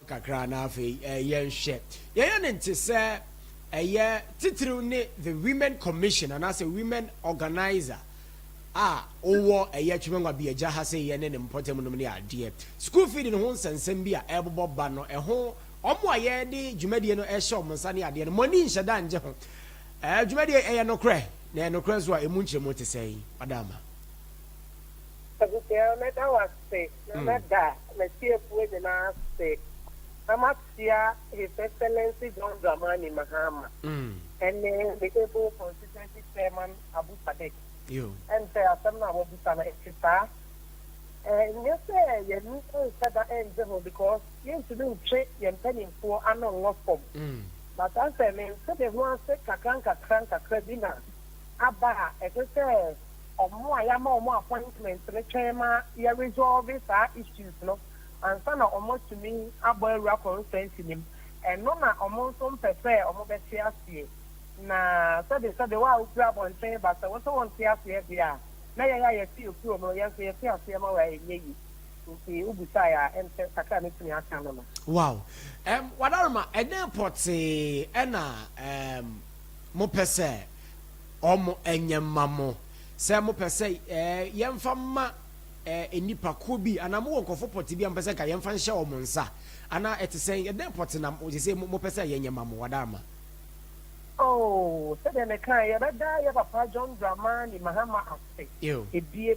Kakra na afei yɛnhwɛ. Yɛyɛ no nte sɛ ɛyɛ titiriw ne the Women Commission anaasɛ Women Organiser a wowɔ ɛyɛ Twemangwa Biagya ha sei yɛ ne ne mpɔtam nom ne adeɛ. School feeding ho nsɛnsɛm bi a ɛrebobɔ ba no ɛho wɔn a yɛde dwumadie no ɛrehyɛ wɔn nsa ne adeɛ no mo ani nhyɛ da ngye ho. Ɛɛ dwumadie ɛyɛ nokorɛ na ɛyɛ nokorɛ nso a ɛmu nkyerɛmu te sɛn? Ɔdaama. Abusua, mɛda wo ase na mɛda m'atiefoɔ nyinaa ase na makyea His Excellency John Dramani Mahama ɛne me able constituency chairman Abu Sadiq. Ɛnsɛ asɛm no a wabisa no ɛte saa. Ɛnyɛ sɛ yɛn ani nhyɛ da ngye ho because yɛntumi ntwe yɛn mpanimfoɔ ano nwɔ fam. But asɛ mente me ho ase kakra nkakra nkakra bi na aba a ɛsɛ sɛ ɔmo a yɛama ɔmo appointment no twɛn ma yɛ resolve saa issues no ansa na ɔmo atumi abɔ awura constituency nim. Ɛno na ɔmo nso mpɛ sɛ ɔmo bɛte aseɛ. Na sɛde sɛde wa a wofiri abɔnten ba sɛ wɔsɛ wɔnte aseɛ deɛ a, na yɛn a yɛte okurom no, yɛn nso yɛte aseɛ ma wɔ ɛnyɛ yi. Nti wobusaeɛ a, ɛnkyɛ kakra a mɛtumi aka no. Wow. Wadaroma, ɛdɛn pɔtee ɛna mopɛ sɛ ɔmo ɛnyɛ ma mo? Sɛ mopɛ sɛ yɛmfa ma nnipakuo bi anaa mowɔ nkɔfo pɔte bi a mopɛ sɛ nka yɛmfa nhyɛ ɔmo nsa anaa ɛte sɛn? Ɛdɛn pɔte na sɛ mopɛ sɛ yɛnyɛ ma mo, Wadaroma? Oh, sɛdeɛ meka, yɛbɛda yɛ papa John Dramani Mahama ase. Ebie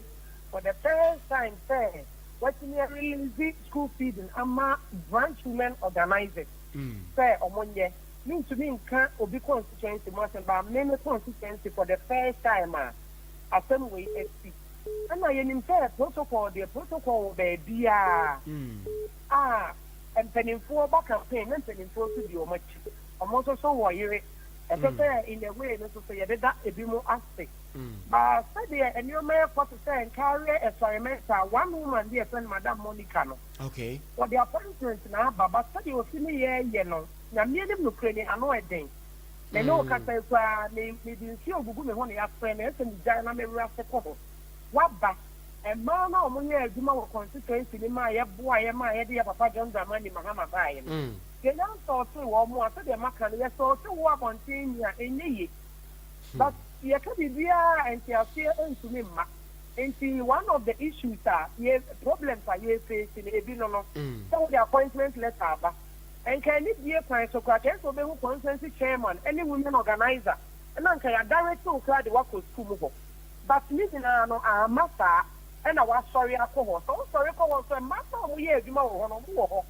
for the first time sɛ watumi release school feeding ama branch women organizers sɛ ɔmo nyɛ. Mentumi nka obi constituency mu asɛm ba me me constituency, for the first time a asɛm wei asi. Ɛna yɛnim sɛ protocol deɛ, protocol wɔ baabiaa a mpanimfoɔ ba campaign na mpanimfoɔ nso di wɔn akyi. Ɔmo nso so wɔ yere ɛsɛ sɛ in a way no nso so yɛdeda ebi mu ase. Ba sɛdeɛ nneɛma ɛkɔ te sɛ nkareɛ experimental, one woman bi yɛfrɛ no Madam Monica no, wɔde appointment na aba ba. Sɛdeɛ osi ne yɛɛyɛ no, Nyame anim nokorɛ ni, ano ɛden. Me ne wo kasa yi koraa, me mede nsuo gugu me ho na yɛafrɛ me ɛsɛ megyae na mewerɛ ase kɔ hɔ. Waba mmaa no a wɔyɛ adwuma wɔ constituency no mu a yɛboa yɛ ma yɛde yɛ papa John Dramani Mahama baeɛ no, yɛnya nsɔɔte wɔ mo a sɛdeɛ maka no, yɛsɔɔte wo abɔnten ni a ɛnyɛ yie, but yɛka biribiara a nteaseɛ ntumi mma. Nti one of the issues a yɛ problems a yɛface no ebi no, sɛ wode appointment letter aba, nka ani bie kwan so koraa kɛse sɛ wobɛhu constituency chairman ne women organizer ɛna nka yɛadirect wo koraa de woakɔ school mu hɔ, but ne nyinaa no ama saa ɛna wasɔre akɔ hɔ. Sɛ wosɔre kɔ hɔ nso, mmaa no a wɔyɛ adwuma wɔ hɔ no, ɔmo wɔ hɔ,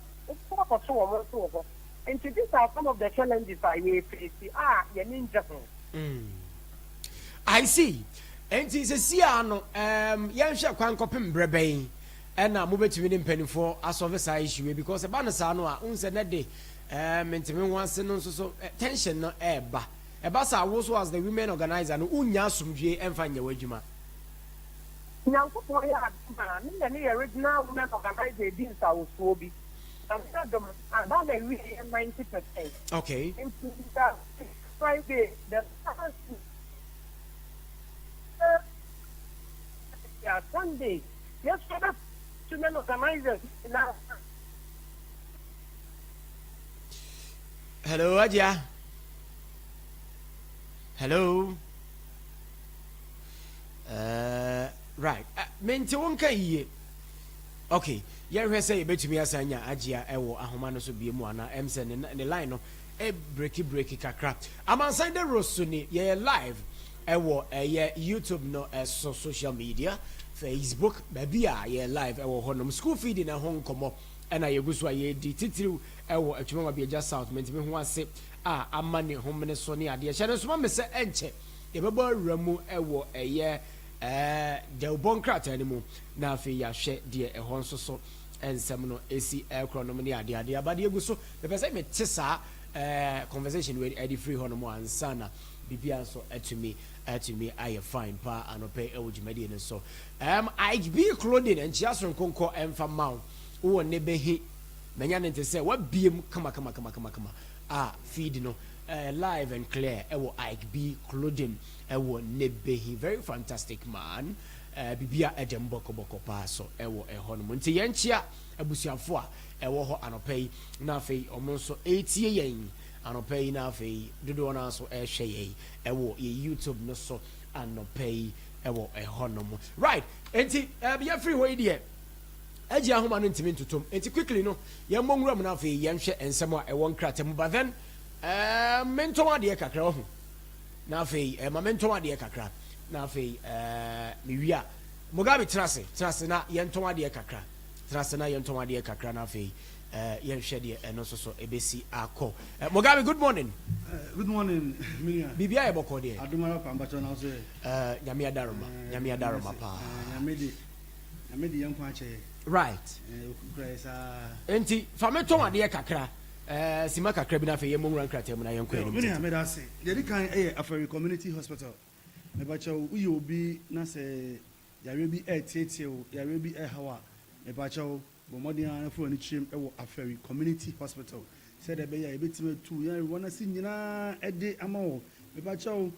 wokɔ akɔto wɔn nso wɔ hɔ. Nti these are some of the challenges a yɛface a yɛne ngye ho. I see. Enti sɛsi a no yɛnhwɛ kwan kɔpem berɛ bɛn ɛna mobɛtumi ne mpanimfoɔ asolve saa issue yi? Because ɛba no saa no a, wohu sɛ nɛ de menteme ho ase no nso so tension no ɛɛba. Ɛba saa, wo so as the women organizer no, wonnya asomdwie ɛmfa nyɛ w'adwuma. Nyankopɔn yɛ adom a, ne yɛ ne yɛ regional women organizer edi nsawosoɔ bi na ne adom aba na ewie yɛ 90%. Nti Friday the last Sunday, yɛsɔ bɛ women organizers na Hello, Ajia. Hello. Right. Mente wo nka yie. Okay. Yɛhwɛ sɛ yɛbɛtumi asan nya Agyia ɛwɔ ahoma no so bie mu anaa ɛm sɛ ne line no e break break kakra. Amansan de roso ni yɛyɛ live ɛwɔ ɛyɛ YouTube no ɛso, social media, Facebook, baabi a yɛyɛ live ɛwɔ hɔnom. School feeding ɛho nkɔmmɔ ɛna yɛgu so a yɛdi titiriw ɛwɔ Atwima Nwabiagya South. Mentumi ho ase a ama ne homene so ne adeɛ hyɛ no nsoma me sɛ ɛnkyɛ yɛbɛbɔ awura mu ɛwɔ ɛyɛ dɛwbɔ nkrataa no mu na afei yɛahwɛ deɛ ɛhɔ nso so nsɛm no ɛsi ɛkorɔ nom ne adeɛ adeɛ abadeɛ gu so. Mepɛ sɛ mete saa conversation wei ɛde firi hɔ nom ansa na biribia nso atumi ayɛ fine paa anɔpɛ ɛwɔ dwumadie no so. Ike B Clothing nkyea soronko nkɔ ɛmfa ma wo wowɔ ne bɛhi manya ne nte sɛ wabiem kama kama kama kama kama a feed no live and clear ɛwɔ Ike B Clothing ɛwɔ ne bɛhi. Very fantastic man. Biribi a ɛdɛm bɔkɔbɔkɔ paa so ɛwɔ ɛhɔ nom. Nti yɛnkyea abusuafo a ɛwɔ hɔ anɔpa yi, na afei ɔmo nso ɛretie yɛn anɔpa yi, na afei dodoɔ no nso ɛrehwɛ yɛn ɛwɔ yɛ YouTube no so anɔpa yi ɛwɔ ɛhɔ nom. Right, nti yɛfiri hɔ yi deɛ, agye ahoma no ntumi ntotom, nti quickly no yɛmmɔ nwura mu no, afei yɛnhwɛ nsɛm a ɛwɔ nkrataa mu. But then mentɔn adeɛ kakra ɔho, na afei ma mentɔn adeɛ kakra, na afei mewie a, Mugabe, tena ase, tena ase na yɛntɔn adeɛ kakra. Tena ase na yɛntɔn adeɛ kakra, na afei yɛnhwɛ deɛ ɛno nso so ɛbɛsi akɔ. Mugabe, good morning. Good morning, Minia. Biribi ayɛ bɔkɔ deɛ? Adomara kwa mpakyɛ na so yɛ. Nyame adaroma, Nyame adaroma paa. Nyame de yɛn kwan akyɛ yɛ. Okura yɛ saa. Nti fa me tɔn adeɛ kakra, sima kakra bi, na afei yɛmmɔ nwura nkrataa mu na yɛnkɔ anim. Minia, meda ase. Deɛ di kan ɛyɛ Afari Community Hospital. Mepakyɛw, woyɛ obi na sɛ yare bi ɛɛteetee wo, yare bi ɛɛhaw a, mepakyɛw, bɔ mmɔden ara fa w'ani kyerɛm ɛwɔ Afari Community Hospital sɛdeɛ ɛbɛyɛ a yɛbɛtumi atu yɛn wɔn ase nyinaa ɛde ama wɔ. Mepakyɛw,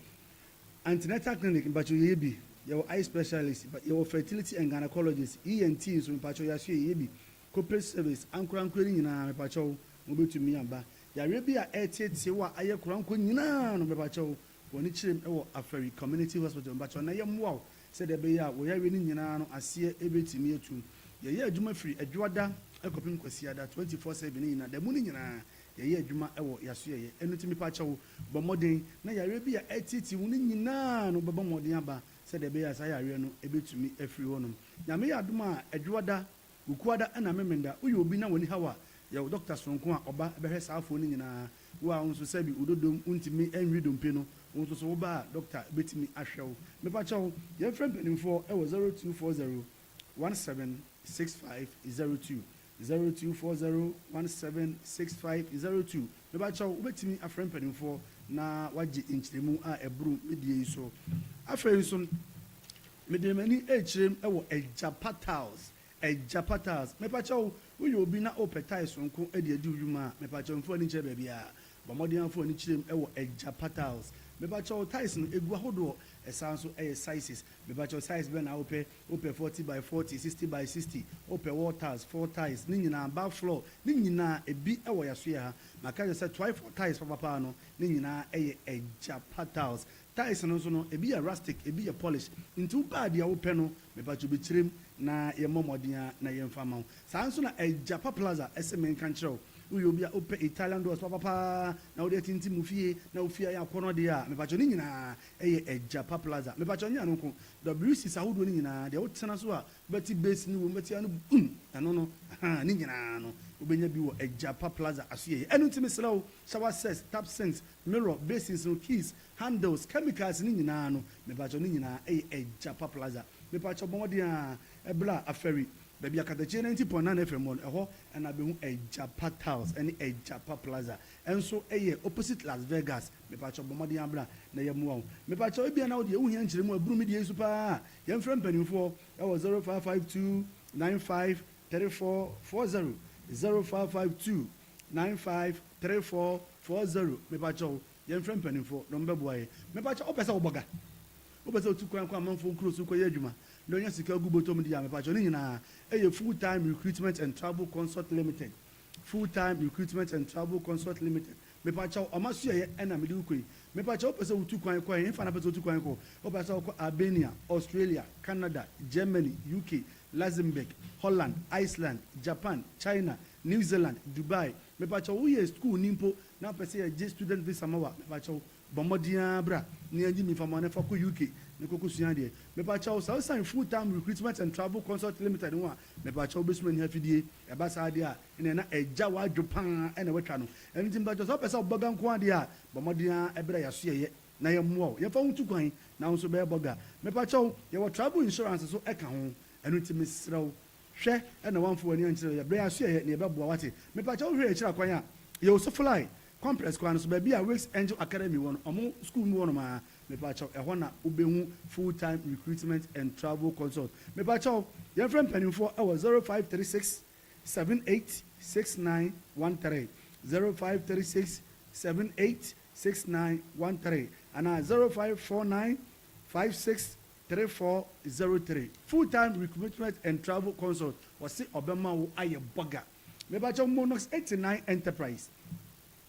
antenatal clinic, mepakyɛw, yɛyɛ bi. Yɛwɔ eye specialist, yɛwɔ fertility and gynecologist, ENT nso, mepakyɛw, yɛaso yɛyɛ bi, corporate service ankorankora no nyinaa. Mepakyɛw, mobɛtumi aba. Yare bi a ɛɛteetee wo a ayɛ korankɔ nyinaa no, mepakyɛw, wɔne kyerɛm ɛwɔ Afari Community Hospital. Mepakyɛw, na yɛmmoa wo sɛdeɛ ɛbɛyɛ a wɔyare no nyinaa no aseɛ ɛbɛtumi atu. Yɛyɛ adwuma firi Adwoada ɛkɔpem Kwasiada 24/7 no nyinaa. Da mu no nyinaa yɛyɛ adwuma ɛwɔ yɛaso yɛyɛ ɛno. Nti mepakyɛw, bɔ mmɔden na yare bi a ɛtete wo no nyinaa no, bɛbɔ mmɔden aba sɛdeɛ ɛbɛyɛ a saa yareɛ no ɛbɛtumi afiri hɔnom. Nyame yɛ adom a, Adwoada, Wukuada ɛna Memenda, woyɛ obi na w'ani haw a, yɛwɔ dɔkta soronko a ɔba bɛhwɛ saa afoɔ no nyinaa. Wo a wo nso sɛbi wo dodom wontumi nwi dompe no, wo nso so woba a, dɔkta bɛtumi ahwɛ wo. Mepakyɛw, yɛmfrɛ mpanimfoɔ ɛwɔ 0240 176502, 0240 176502. Mepakyɛw, wobɛtumi afrɛ mpanimfoɔ na wagye nkyerɛmu a ɛboro medie yi so. Afei nso mede m'ani ɛrekyerɛm ɛwɔ Agyapa Tiles. Agyapa Tiles, mepakyɛw, woyɛ obi na wopɛ tiles sonko de adi wo dwuma a, mepakyɛw, mfa w'ani nkyerɛ baabi a. Bɔ mmɔden afo w'ani kyerɛm ɛwɔ Agyapa Tiles. Mepakyɛw, tiles no egu ahodoɔ, ɛsan so ɛyɛ sizes. Mepakyɛw, size bɛn na wopɛ? Wopɛ 40 by 40, 60 by 60, wopɛ wall tiles, floor tiles ne nyinaa, bath floor ne nyinaa, ebi ɛwɔ yaso yɛ ha. Maka kyerɛ sɛ twice four tiles papapaa no ne nyinaa ɛyɛ Agyapa Tiles. Tiles no nso no, ebi yɛ rustic, ebi yɛ polish, nti wobaa deɛ wopɛ no, mepakyɛw, bɛkyerɛm na yɛmmɔ mmɔden a na yɛmfa ma wo. Saa nso na Agyapa Plaza ɛsɛ menka nkyerɛ wo, woyɛ obi a wopɛ Italian doors papapaa na wode atintim mu fie na wo fie ayɛ akɔnɔ deɛ a, mepakyɛw, ne nyinaa ɛyɛ Agyapa Plaza. Mepakyɛw, nyɛ ano nko, WCs ahodoɔ no nyinaa deɛ wotena so a wobɛte bass ne wɔ mu, bɛte ano bum, ɛno no aha ne nyinaa no wobɛnya bi wɔ Agyapa Plaza aso yɛ. Ɛno nti mesrɛ wo, shower sets, tap sinks, mirror, basins no, keys, handles, chemicals ne nyinaa no, mepakyɛw, ne nyinaa ɛyɛ Agyapa Plaza. Mepakyɛw, bɔ mmɔden a ɛbla Afɛri, baabi Akatakyie 90.9 FM wɔ no, ɛhɔ ɛna bɛhu Agyapa Tiles ɛne Agyapa Plaza. Ɛnso ɛyɛ opposite Las Vegas. Mepakyɛw, bɔ mmɔden abra na yɛmmoa wo. Mepakyɛw, ebia na wodeɛ wohia nkyerɛmu aburu mi deɛ yi so paa, yɛmfrɛ mpanimfoɔ ɛwɔ 0552 95 3440, 0552 95 3440. Mepakyɛw, yɛmfrɛ mpanimfoɔ na ɔmbɛboa yɛ. Mepakyɛw, wopɛ sɛ wobɔ ga, wopɛ sɛ wotu kwan kɔ amanfoɔ nkuro so kɔyɛ adwuma na ɔnya sika gu bɔtɔm di a, mepakyɛw, ne nyinaa ɛyɛ Full Time Recruitment and Travel Consult Limited. Full Time Recruitment and Travel Consult Limited, mepakyɛw, ɔma so yɛyɛ ɛna mede wokɔ yi. Mepakyɛw, wopɛ sɛ wotu kwan kɔ ɛhefa na pɛ sɛ wotu kwan kɔ? Wopɛ sɛ wokɔ Albania, Australia, Canada, Germany, UK, Luxembourg, Holland, Iceland, Japan, China, New Zealand, Dubai. Mepakyɛw, woyɛ school ni mpo na wopɛ sɛ yɛgye student visa ma wa, mepakyɛw, bɔ mmɔden ara bra na yɛngye mi mfa ma ne fa kɔ UK ne kɔkɔ sua adeɛ. Mepakyɛw, sɛ wosan Full Time Recruitment and Travel Consult Limited ho a, mepakyɛw, wobɛsuma ni afidie ɛba saa adeɛ a ɛna ɛna ɛgya w'adwo paa ɛna watwa no. Ɛno nti mepakyɛw, sɛ wopɛ sɛ wobɔga nko adeɛ a, bɔ mmɔden ara ɛbrɛ yɛaso yɛyɛ na yɛmmoa wo, yɛmfa wo tu kwan na wo nso bɛyɛ bɔga. Mepakyɛw, yɛwɔ travel insurance so ɛka ho. Ɛno nti mesrɛ wo, hwɛ ɛna wamfa w'ani ankyerɛ yɛ, brɛ yɛaso yɛyɛ na yɛbɛboa wate. Mepakyɛw, wohwɛ yɛkyerɛ akwan a yɛwɔ Sofly Complex kwan no so, baabi a Wakes Angel Academy wɔ no, ɔmo school mu wɔ nom a, mepakyɛw, ɛhɔ na wobɛhu Full Time Recruitment and Travel Consult. Mepakyɛw, yɛmfrɛ mpanimfoɔ ɛwɔ 0536 786913, 0536 786913 anaa 0549 56. 3403. Full time recruitment and travel consult, wɔse ɔbɛma wo ayɛ bɔga. Mepakyɛw, Monox 89 Enterprise,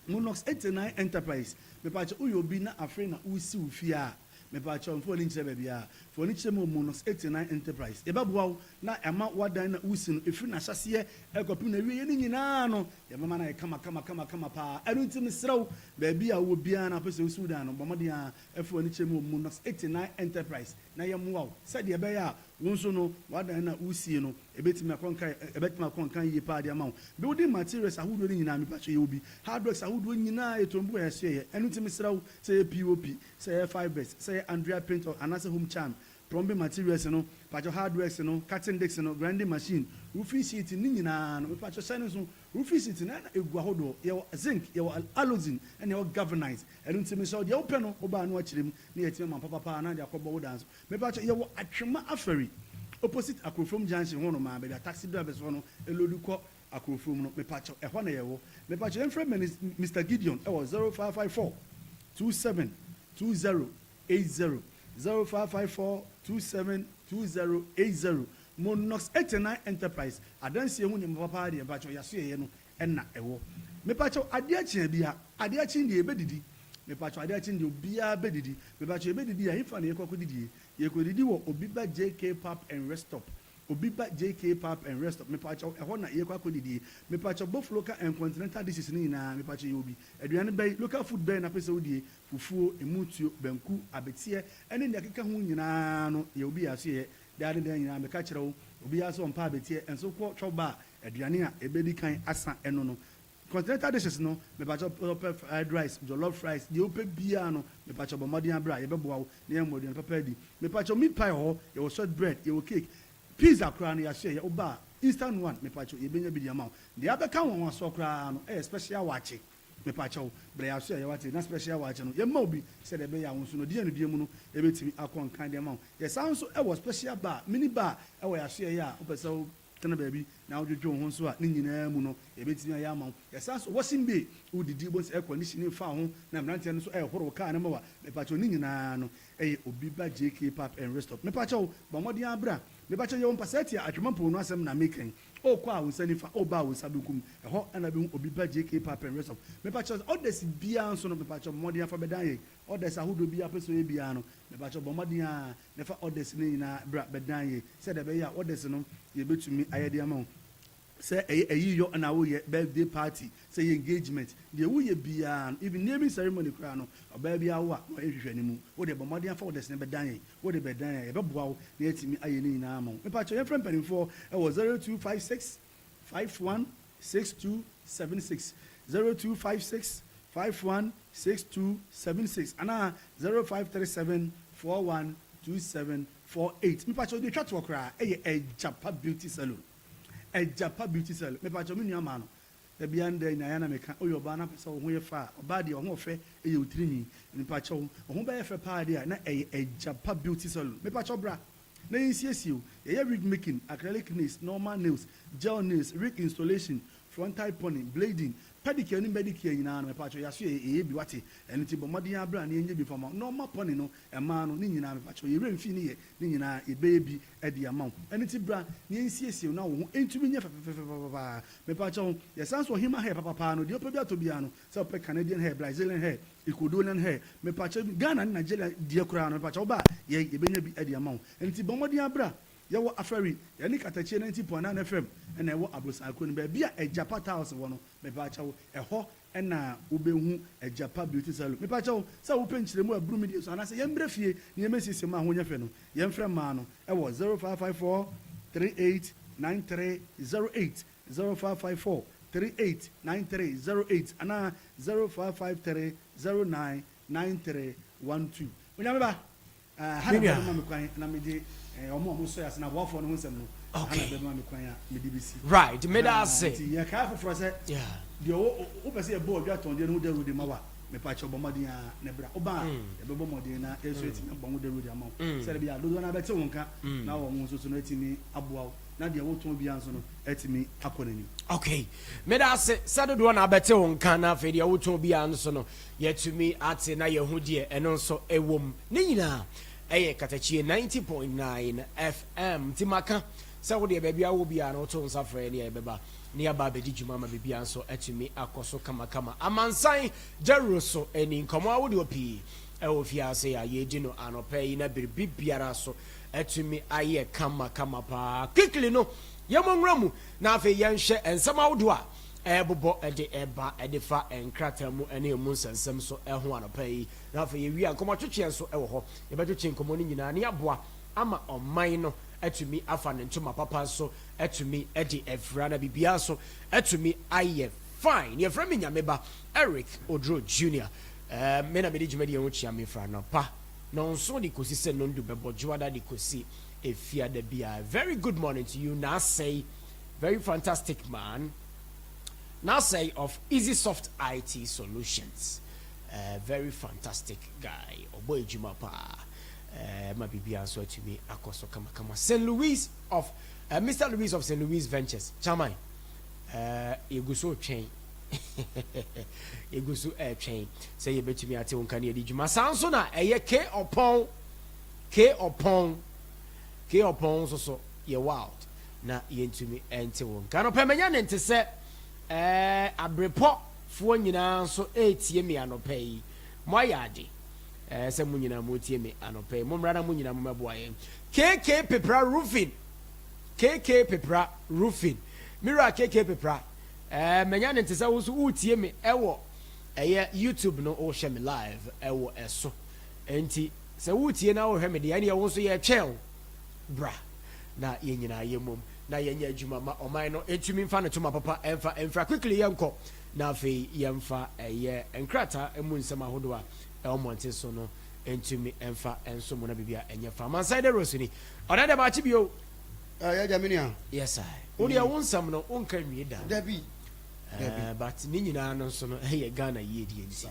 Monox 89 Enterprise, mepakyɛw, woyɛ obi na afei na wosi wo fie a, mepakyɛw, mfa w'ani nkyerɛ baabiara, fa w'ani kyerɛ mu wɔ Monox 89 Enterprise. Yɛbɛboa wo na ɛma w'adan na wosi no ɛfiri n'ahyɛseɛ ɛkɔpem na awieɛ no nyinaa no, yɛbɛma no ayɛ kama kama kama kama paa. Ɛno nti mesrɛ wo, baabi a wowɔ biara na wopɛ sɛ wosi wo dan no, bɔ mmɔden a ɛfa w'ani kyerɛ mu wɔ Monox 89 Enterprise na yɛmmoa wo sɛdeɛ ɛbɛyɛ a wo nso no w'adan no a wosie no ɛbɛtumi akɔ nkan yie paa de ama wo. Building materials ahodoɔ no nyinaa, mepakyɛ, yɛwɔ bi. Hardworks ahodoɔ nyinaa, yɛtɔn bu yɛso yɛ. Ɛno nti mesrɛ wo, sɛ yɛ POP, sɛ yɛ fibers, sɛ yɛ Andrea paint anaasɛ Home Charm, plumbing materials no, pakyɛ, hardworks no, cutting disc no, grinding machine, roofing sheet ne nyinaa no, mepakyɛ, hyɛ no nso, roofing sheet no ɛna egu ahodoɔ. Yɛwɔ zinc, yɛwɔ aluzinc, ɛna yɛwɔ galvanize. Ɛno nti mesrɛ wo, deɛ wopɛ no, wobaa no akyerɛ mu na yɛtumi ama papapaa na de akɔbɔ wo dan so. Mepakyɛ, yɛwɔ Atwema Afɛri, opposite Akurofrom Junction hɔ nom a baabi a taxi drivers hɔ no elodu kɔ Akurofrom no. Mepakyɛ, ɛhɔ na yɛwɔ. Mepakyɛ, yɛmfrɛ Mr Gideon ɛwɔ 0554 27 20 80, 0554 27 20 80. Monox 89 Enterprise, adansie ho nneɛma papa deɛ, mepakyɛ, yɛaso yɛyɛ no ɛna ɛwɔ. Mepakyɛ, adeɛ kyeɛ bi a, adeɛ kye deɛ yɛbɛdidi. Mepakyɛ, adeɛ kye deɛ obiara bɛdidi. Mepakyɛ, yɛbɛdidi a, hefa na yɛkɔ akɔdidie? Yɛkɔdidi wɔ Obi Ba JK Pub and Rest Stop, Obi Ba JK Pub and Rest Stop. Mepakyɛ, ɛhɔ na yɛkɔ akɔdidie. Mepakyɛ, both local and continental dishes ne nyinaa, mepakyɛ, yɛwɔ bi. Aduane bɛyi, local food bɛyi na pɛ sɛ wodie, fufuo, emutuo, banku, abeteɛ ɛne nea ɛkeka ho nyinaa no, yɛwɔ bi. Yɛ aso yɛ daa ne daa nyinaa meka kyerɛ wo, obiara sɛ ɔmpa abeteɛ nso kɔ twɛw ba a, aduane a ɛbɛdi kan asa ɛno no. Continental dishes no, mepakyɛ, wopɛ fried rice, jollof rice, deɛ wopɛ biara no, mepakyɛ, bɔ mmɔden abere a yɛbɛboa wo na yɛmmɔ aduane papa adi. Mepakyɛ, meat pie wɔ hɔ, yɛwɔ short bread, yɛwɔ cake, pizza koraa no yɛahyɛ yɛ. Woba a, instant one, mepakyɛ, yɛbɛnya bi de ama wo. Deɛ abɛka wɔn asoɔ koraa no ɛyɛ special wakye. Mepakyɛw, brɛ yɛ aso a yɛwate na special wakye no yɛma wo bi sɛdeɛ ɛbɛyɛ a wo nso no deɛ no deɛ mu no yɛbɛtumi akɔ nkan deɛ ma wo. Yɛsan nso ɛwɔ special bar, mini bar ɛwɔ yɛ aso yɛ a wopɛ sɛ wo tena baabi na wodwodwo wo ho nso a, ne nyinaa mu no yɛbɛtumi ayɛ ama wo. Yɛsan so washing bay, wodidi bɔ sɛ air conditioning fa ho na mmeranteɛ no nso ɛhoro kaa no ma wa. Mepakyɛw, ne nyinaa no ɛyɛ Obi Ba JK Pub and Rest Stop. Mepakyɛw, bɔ mmɔden abra. Mepakyɛw, yɛwɔ mpasɛ tia Atwema Mpo no asɛm na mekan. Ɔkɔ a, wo nsa nifa, ɔba a, wo nsa benkum, ɛhɔ ɛna bɛhu Obi Ba JK Pub and Rest Stop. Mepakyɛw, orders biara nso no, mepakyɛw, mmɔden afa bɛdan yɛn. Orders ahodoɔ biara pɛ sɛ ɔyɛ biara no, mepakyɛw, bɔ mmɔden a nafa orders no nyinaa bra bɛdan yɛn sɛdeɛ ɛbɛyɛ a orders no yɛbɛtumi ayɛ de ama wo. Sɛ ɛyɛ ɛyi yɔ ɛna woyɛ birthday party, sɛ ɛyɛ engagement, deɛ woyɛ biara no, even naming ceremony koraa no, ɔbaa bi awo a na ɔyɛ hwehwɛ ne mu, wode bɔ mmɔden afa orders no bɛdan yɛn. Wode bɛdan yɛn, yɛbɛboa wo na yɛatumi ayɛ ne nyinaa ama wo. Mepakyɛw, yɛmfrɛ mpanimfoɔ ɛwɔ 0256 51 62 76, 0256 51 62 76 anaa 0537 41 27 48. Mepakyɛw, deɛ twa toɔ koraa ɛyɛ Agyapa Beauty Salon, Agyapa Beauty Salon. Mepakyɛw, me nua maa no dabi a ndɛ nyinaa na meka, oyɛ ɔbaa na pɛ sɛ wo ho yɛ fa a, ɔbaa deɛ ɔho ɔfɛ ɛyɛ wo tirinwi. Mepakyɛw, wo ho bɛyɛ fɛ paa deɛ a, na ɛyɛ Agyapa Beauty Salon. Mepakyɛw, bra na yɛnsiesie o. Yɛyɛ wig making, acrylic nails, normal nails, gel nails, wig installation, frontal pony, blading, pedicure ne manicure nyinaa no, mepakyɛw, yɛaso yɛ ɛyɛ bi wate. Ɛno nti bɔ mmɔden abra na yɛnyɛ bi fama. Normal pony no, ɛmaa no ne nyinaa, mepakyɛw, yɛwerɛ mfi ne yɛ ne nyinaa, yɛbɛyɛ bi ɛde ama wo. Ɛno nti bra na yɛnsiesie wo na wo ho ɛntumi nyɛ fɛfɛfɛfɛpaa. Mepakyɛw, yɛsan so ɔhema hair papapaa no, deɛ wopɛ bi atɔ biara no, sɛ wopɛ Canadian hair, Brazilian hair, Ecuadorian hair, mepakyɛw, Ghana ne Nigeria deɛ koraa no, mepakyɛw, woba a yɛ yɛbɛnya bi ɛde ama wo. Ɛno nti bɔ mmɔden abra. Yɛwɔ Afɛri, yɛne Katakyie 90.9 FM ɛna ɛwɔ Aborosan no baabi a Agyapa Tiles wɔ no. Mepakyɛw, ɛhɔ ɛna wobɛhu Agyapa Beauty Salon. Mepakyɛw, sɛ wopɛ nkyerɛmu a ɛburu mi deɛ so anaasɛ yɛmbrɛ fie na yɛmɛsiesie mu a ho nyɛ fɛ no, yɛmfrɛ mmaa no ɛwɔ 0554 38 93 08, 0554 38 93 08 anaa 0553 09 93 12. Onyame ba ha na bɛma me kwan na mede ɔmo a ɔmo sɔ yɛ ase na aboafoɔ no ho nsɛm no ha na bɛma me kwan a mede bɛsi. Right, meda ase. Nti yɛkae foforɔ sɛ deɛ wopɛ sɛ yɛbɔ ɔdwa tɔndeɛ no ho dawuro de ma wa, mepakyɛ, bɔ mmɔden a ne bra. Woba a, yɛbɛbɔ mmɔden na yɛnso atumi abɔ ho dawuro de ama wo sɛdeɛ bɛyɛ a dodoɔ no abɛte wo nka na wɔn nso so no atumi aboa wo na deɛ wotɔn biara nso no atumi akɔ n'anim. Okay, meda ase sɛ dodoɔ na abɛte wo nka na afei deɛ wotɔn biara nso no yɛtumi ate na yɛho deɛ ɛno nso ɛwɔ mu ne nyinaa. Ɛyɛ Katakyie 90.9 FM. Nti maka sɛ wo deɛ baabi a wowɔ biara no woto nsa frɛ yɛn a yɛbɛba na yɛaba abɛdi dwuma ama biribiara nso atumi akɔ so kamakama. Amansan dawuro so ni nkɔmmɔ ahodoɔ pii ɛwɔ fiase a yɛredi no anɔpa yi na biribi biara so atumi ayɛ kamakama paa. Quickly no yɛmmɔ nwura mu na afei yɛnhwɛ nsɛm ahodoɔ a ɛrebobɔ de reba de fa nkrataa mu ne emu nsɛnsɛm so ho anɔpa yi. Na afei yɛwie a, nkɔmmɔtwetweɛ nso wɔ hɔ. Yɛbɛtwetwe nkɔmmɔ no nyinaa na yɛaboa ama ɔman no atumi afa ne ntoma papa nso atumi de afira na biribiara nso atumi ayɛ fine. Yɛfrɛ me Nyameba Eric Oduro Junior. Eh, me na mede dwumadie ho kyia me fra anɔpa nɔnson de kɔsi sɛ nɔndu bɛbɔ dwoada de kɔsi efiada biara. Very good morning to you, Naasɛe. Very fantastic man. Naasɛe of Easy Soft IT Solutions. Eh, very fantastic guy. Ɔbɔ adwuma paa. Eh, ma biribiara nso atumi akɔ so kamakama. St. Louis of eh, Mr. Louis of St. Louis Ventures. Chairman, eh, yɛgu so retwɛn. Yɛgu so retwɛn sɛ yɛbɛtumi ate wo nka ne yɛde dwuma. Saa nso na ɛyɛ K Ɔpɔn, K Ɔpɔn, K Ɔpɔn nso so yɛ wild na yɛntumi nte wo nka. Anɔpɛ manya ne nte sɛ eh, abrepɔ foɔ nyinaa nso ɛretie me anɔpɛ yi. Moayɛ ade eh, sɛ mo nyinaa moretie me anɔpɛ yi. Mommra na mo nyinaa mommɛboa yɛn. KK Pepra Roofing, KK Pepra Roofing. Me wura KK Pepra, eh, manya ne nte sɛ wo nso woretie me ɛwɔ ɛyɛ YouTube no, wohwɛ me live ɛwɔ ɛso. Enti sɛ woretie na wohwɛ me deɛ, ɛneɛ wo nso yɛretwɛn wo. Bra na yɛn nyinaa yɛmmom na yɛnyɛ adwuma ma ɔman no ntumi mfa ne toma papa mfa mfira. Quickly yɛnkɔ na afei yɛmfa ɛyɛ nkrataa mu nsɛm ahodoɔ a ɛwɔ mmɔnten so no ntumi mfa nso mu na biribi a ɛnyɛ fa. Amansan de Rose ni. Ɔdan dɛ maakye bio. Yɛgya me nua. Yes I. Wo deɛ wo nsɛm no wonka nwie da. Dabi. Dabi. But ne nyinaa no nso no ɛyɛ Ghana yiedie nti.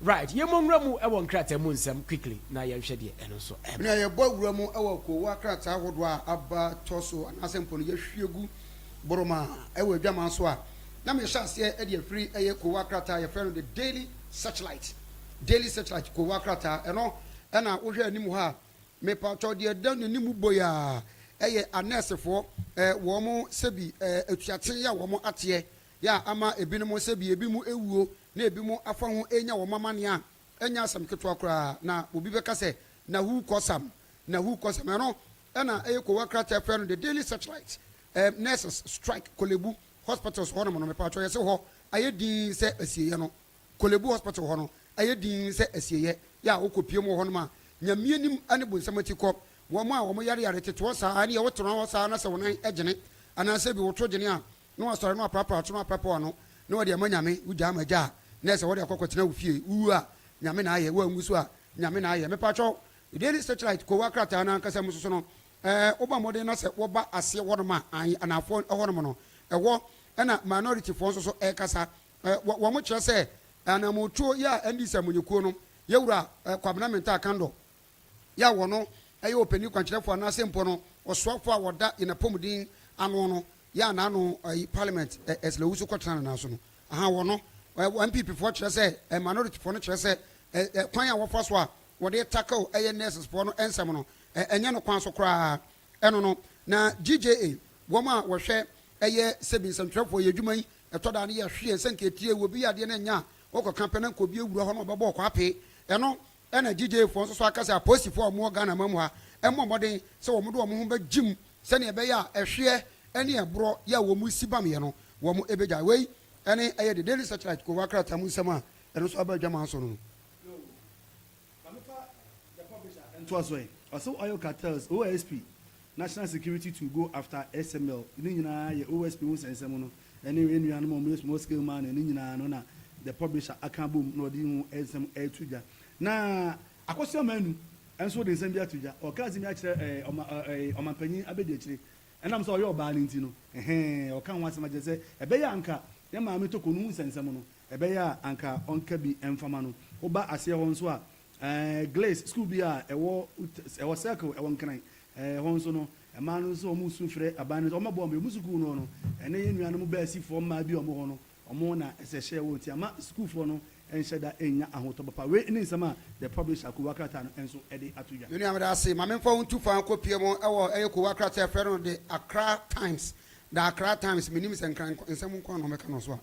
Right, yɛmmɔ nwura mu wɔ nkrataa mu nsɛm quickly na yɛnhwɛ deɛ ɛno nso ɛba. Nea yɛbɔ wura mu wɔ kowa krataa ahodoɔ a aba tɔ so anaasɛ mpo no yɛahwie gu boroma wɔ adwaman so a, na mehyɛ aseɛ de afiri ɛyɛ kowa krataa a yɛfrɛ no The Daily Searchlight, Daily Searchlight kowa krataa. Ɛno na wohwɛ anim hɔ a, mepakyɛw deɛ ɛda n'anim bɔ yi ara ɛyɛ anɛɛsefoɔ wɔn sɛbi atuaten yɛ a wɔn ateɛ yɛ a ama ebinom sɛbi ebinom awuo na ebinom afa ho renya wɔn amaneɛ a, ɛnyɛ asɛm ketewa koraa. Na obi bɛka sɛ, Na who kɔ sam? Na who kɔ sam? Ɛno na ɛyɛ kowa krataa frɛ no The Daily Searchlight. Ɛɛm, nurses strike Korle-Bu hospitals hɔnom no, mepatwɔ yɛse hɔ ayɛ dinn sɛ asieeɛ no. Korle-Bu hospital hɔ no, ayɛ dinn sɛ asieeɛ. Yɛ a wokɔ pie mu wɔ hɔnom a, Nyame anim ne bonsam ati kɔ. Wɔn a wɔn yareyare tete hɔ saa, ɛneɛ wotena hɔ saa na sɛ wo nan gyene, anaasɛ bi woto gyene a, na wasɔre na waprapra ato na waprapra w'ano na wadi ama Nyame, wogyaa ma gya a, na ɛsɛ wɔde akɔ akɔtena wo fie, wowu a, Nyame na ayɛ, woanwu so a, Nyame na ayɛ. Mepakyɛw, Daily Searchlight kowa krataa no ankasa mu soso no, ɛɛ, wobɔ mmɔden na sɛ wɔba aseɛ hɔnom a, ae, anaafoɔ hɔnom no, ɛhɔ ɛna minority foɔ nso so ɛrekasa, ɛɛ, wɔ, wɔn kyerɛ sɛ anamotuo yɛ a NDC amanyɔkuo no, Yɛwura, ɛɛ, Kwabena Mintah Akandoh, yɛ a wɔno yɛ ɔpanin kwankyerɛfoɔ anaasɛ mpo no ɔsoafoɔ a ɔda yɛn apɔmuden ano no yɛ a n'ano ayi parliament ɛ Ursula Owusu kɔtena ne nan so no aha wɔno ɛ NPP foɔ kyerɛ sɛ ɛ minority foɔ no kyerɛ sɛ ɛ ɛ kwan a wɔfa so a wɔde tackle ɛyɛ nurses foɔ no nsɛm no ɛ ɛnyɛ no kwan so koraa ɛno no na GJA wɔn a wɔhwɛ ɛyɛ sɛbi nsɛmtwerɛfoɔ yɛ adwuma yi ɛtɔ da no yɛ hwe yɛn sɛ nka etie wɔ bi yɛ adeɛ no ɛnyɛ a wɔkɔka pɛ na nka obi awura hɔ na ɔbɛbɔ ɔkɔ apee ɛno Ɛna GJA foɔ nso so aka sɛ apolisifoɔ a wɔwɔ Ghana man mu ha mmɔ mmɔden sɛ wɔn de wɔn ho bɛgyem sɛdeɛ ɛbɛyɛ a ɛhweɛ ne ɛborɔ yɛ a wɔn si bameɛ no wɔn bɛgyae. Wei ɛne ɛyɛ The Daily Searchlight kowa krataa mu nsɛm a ɛno nso aba adwaman so no. Yo, ma me fa The Publisher ntoa so ɛ. Ɔse Oil Cartels, OSP, National Security to go after SML, ne nyinaa yɛ OSP ho nsɛnsɛm no ɛne yɛn nuanom a wɔyɛ small scale mining no nyinaa no na The Publisher aka abom na ɔde ho nsɛm reto dwa. Na Akosua Manu nso de nsɛm bi ato dwa. Ɔka asɛm bi akyerɛ ɛɛ ɔma ɛɛ ɔmanpanyin abadiakyire. Ɛnam sɛ ɔyɛ ɔbaa no nti no, ɛhɛɛ, ɔka ho asɛm akyerɛ sɛ ɛbɛyɛ a anka yɛn maame Toko no ho nsɛnsɛm no, ɛbɛyɛ a anka ɔnka bi mfa ma no. Woba aseɛ hɔ nso a, Ɛɛ Glace sukuu bi a ɛwɔ ɛwɔ Circle ɛwɔ Nkran ɛɛ hɔ nso no, mmaa no nso wɔn su frɛ aban no sɛ wɔmmɛboa wɔn. Wɔn sukuu no no, ɛne yɛn nuanom baasifoɔ mmaa bi a wɔwɔ hɔ no, wɔn na ɛsɛ hyɛ wɔn ti ama sukuufoɔ no. nhyɛ da nnya ahotɔ papa. Wei ne nsɛm a The Publisher kowa krataa no nso de ato dwa. Me nua meda ase. Ma memfa wo ntu fa nkɔpue mu wɔ ɛyɛ kowa krataa a yɛfrɛ no The Accra Times. The Accra Times, mennim sɛ Nkran nsɛm nko ara na wɔbɛka no wɔ so a.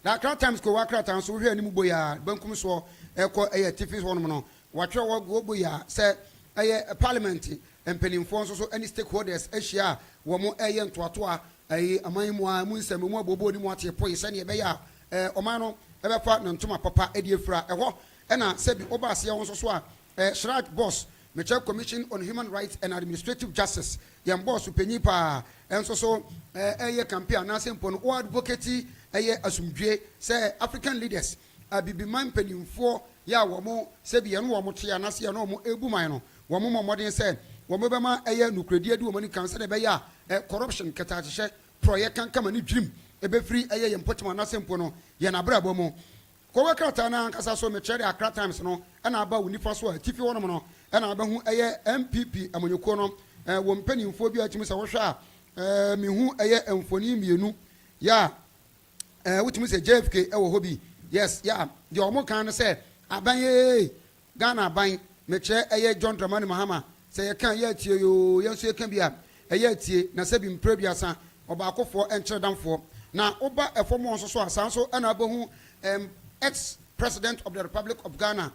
The Accra Times kowa krataa nso wohwɛ anim boyaa, benkum soɔ ɛkɔ ɛyɛ atifi hɔnom no, wɔatwerɛ hɔ wɔ boyaa sɛ ɛyɛ Parliament mpanimfoɔ nso so ne stakeholders ahyia a wɔreyɛ ntoatoa ɛyi aman mu a emu nsɛm, emu abooboo ne mu ateepoe sɛdeɛ ɛbɛyɛ a ɛɛ ɔman no bɛfa ne ntoma papa de afira. Ɛhɔ na sɛbi woba aseɛ hɔ nso so a, ɛɛ CHRAJ boss, mekyerɛ Commission on Human Rights and Administrative Justice, yɛn bɔɔso panyin paa nso so ɛɛ ɛreyɛ campaign anaasɛ mpo no ɔadvocate ɛyɛ asomdwie sɛ African leaders, Abibiman mpanimfoɔ yɛ a wɔn sɛbi yɛne wɔn te anaasɛ yɛne wɔn rebu man no, wɔn mmɔ mmɔden sɛ wɔbɛma ɛyɛ nokorɛdie adi wɔn ani kan sɛdeɛ ɛbɛyɛ a corruption, kɛtɛasehyɛ, porɔeɛ kankama ne dwirim bɛfiri ɛyɛ yɛn mpɔtam anaasɛ mpo no yɛn abrabɔ mu. Kɔwɛ krataa no ankasa so, mekyerɛ deɛ Accra Times no na aba wo nifa so a, atifi hɔnom no na wobɛhu ɛyɛ NPP amanyɔkuo no wɔn mpanimfoɔ bi a wotumi sɛ wohwɛ a mehu ɛyɛ mfonin mmienu yɛ a Eh, wotumi sɛ JFK wɔ hɔ bi. Yes, yeah. Deɛ wɔn kan no sɛ aban ee, Ghana aban, mekyerɛ ɛyɛ John Dramani Mahama. Sɛ yɛka ɛyɛ atie yoo, yɛn nso yɛka bi a, ɛyɛ atie. Na sɛbi mprɛ aduasa, ɔbaakofoɔ nkyerɛ damfoɔ. Na woba ɛfam hɔ nso so a, saa nso ɛna wobɛhu um, ex-president of the Republic of Ghana,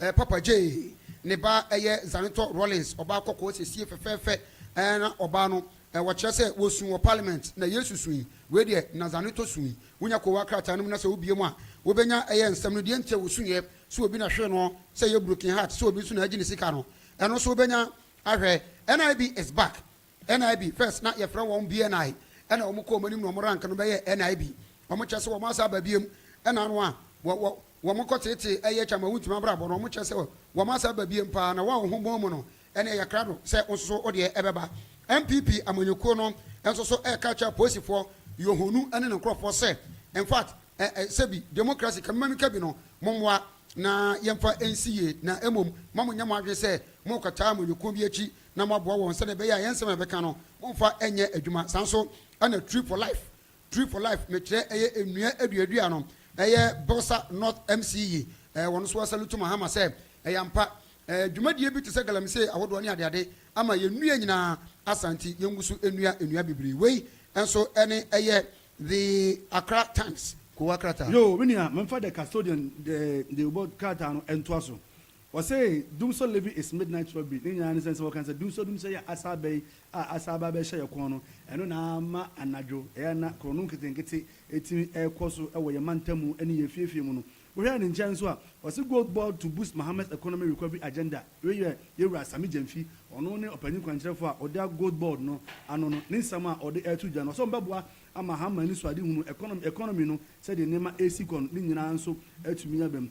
Eh Papa Jay ne ba yɛ Zanetor Rawlings, ɔbaa kɔkɔɔ siesie fɛfɛɛfɛ eh na ɔbaa no eh wɔkyerɛ sɛ wɔsu wɔ parliament na Yesu sui, wei deɛ na Zanetor sui. Wonya kowa krataa no mu na sɛ wobue mu a wobɛnya ɛyɛ nsɛm no deɛ nti a wɔsuiɛ, sɛ obi na hwee noɔ, sɛ ɛyɛ broken heart, sɛ obi nso na agye ne sika no, ɛno nso wobɛnya ahwɛ. NIB is back. NIB, first na yɛfrɛ wɔn BNI, ɛna wɔn kɔɔ wɔn anim na wɔn rank no bɛyɛɛ NIB. Wɔn kyerɛ sɛ wɔn asan aba biom, ɛna ano a wɔ wɔ wɔn kɔ teetee ɛyɛ kyama wontumi abrabɔ no, wɔn kyerɛ sɛ wɔn asan aba biom paa, na wɔn a wɔn ho bɔn mu no ɛne ɛyɛ krado sɛ wo nso so wo deɛ ɛbɛba. NPP amanyɔkuo no nso so ɛreka akyerɛ apolisifoɔ, Yohonu ɛne ne nkorɔfoɔ sɛ, in fact, ɛ ɛ sɛbi democracy ka mema meka bi no, mommoa na yɛmfa nsi yie, na mmom mma monyɛ mo adwene sɛ morekɔtaa amanyɔkuo bi akyi na moaboa wɔn sɛdeɛ ɛbɛyɛ a yɛn nsɛm a yɛbɛka no momfa nyɛ adwuma. Saa nso na Tree for Life, Tree for Life, mekyerɛ ɛyɛ nnua aduadua no, ɛyɛ Builsa North MC, wɔn nso asalutu Mahama sɛ ɛyɛ ampa dwumadie bi te sɛ galamsey ahodoɔ ne adeade ama yɛn nnua nyinaa asa nti yɛngu so nnua nnua bebree. Wei nso ne ɛyɛ The Accra Times kowa krataa. Yoo, me nua, memfa The Custodian de de wobɔ krataa no ntoa so. Wɔse Dumsor levy is midnight robbery, ne nyinaa ne sɛ sɛ wɔka sɛ Dumsor Dumsor yɛ asa aba yi a asa aba abɛhyɛ yɛ kɔn no, ɛno na ama anadwo ɛyɛ a na korɔno nketenkete tumi rekɔ so wɔ yɛn mantam ne yɛn afiefie mu no. Wohwɛ ne nkyɛn nso a, wɔse Gold Board to boost Mahama's economy recovery agenda, wei yɛ Yɛwura Sammy Gyamfi, ɔno ne ɔpanyin kwankyerɛfoɔ a ɔda Gold Board no ano no, ne nsɛm a ɔde reto dwa no. Ɔse wɔbɛboa ama Mahama anisoadehunu economy economy no sɛdeɛ nneɛma resi kɔ no ne nyinaa nso atumi aba mu.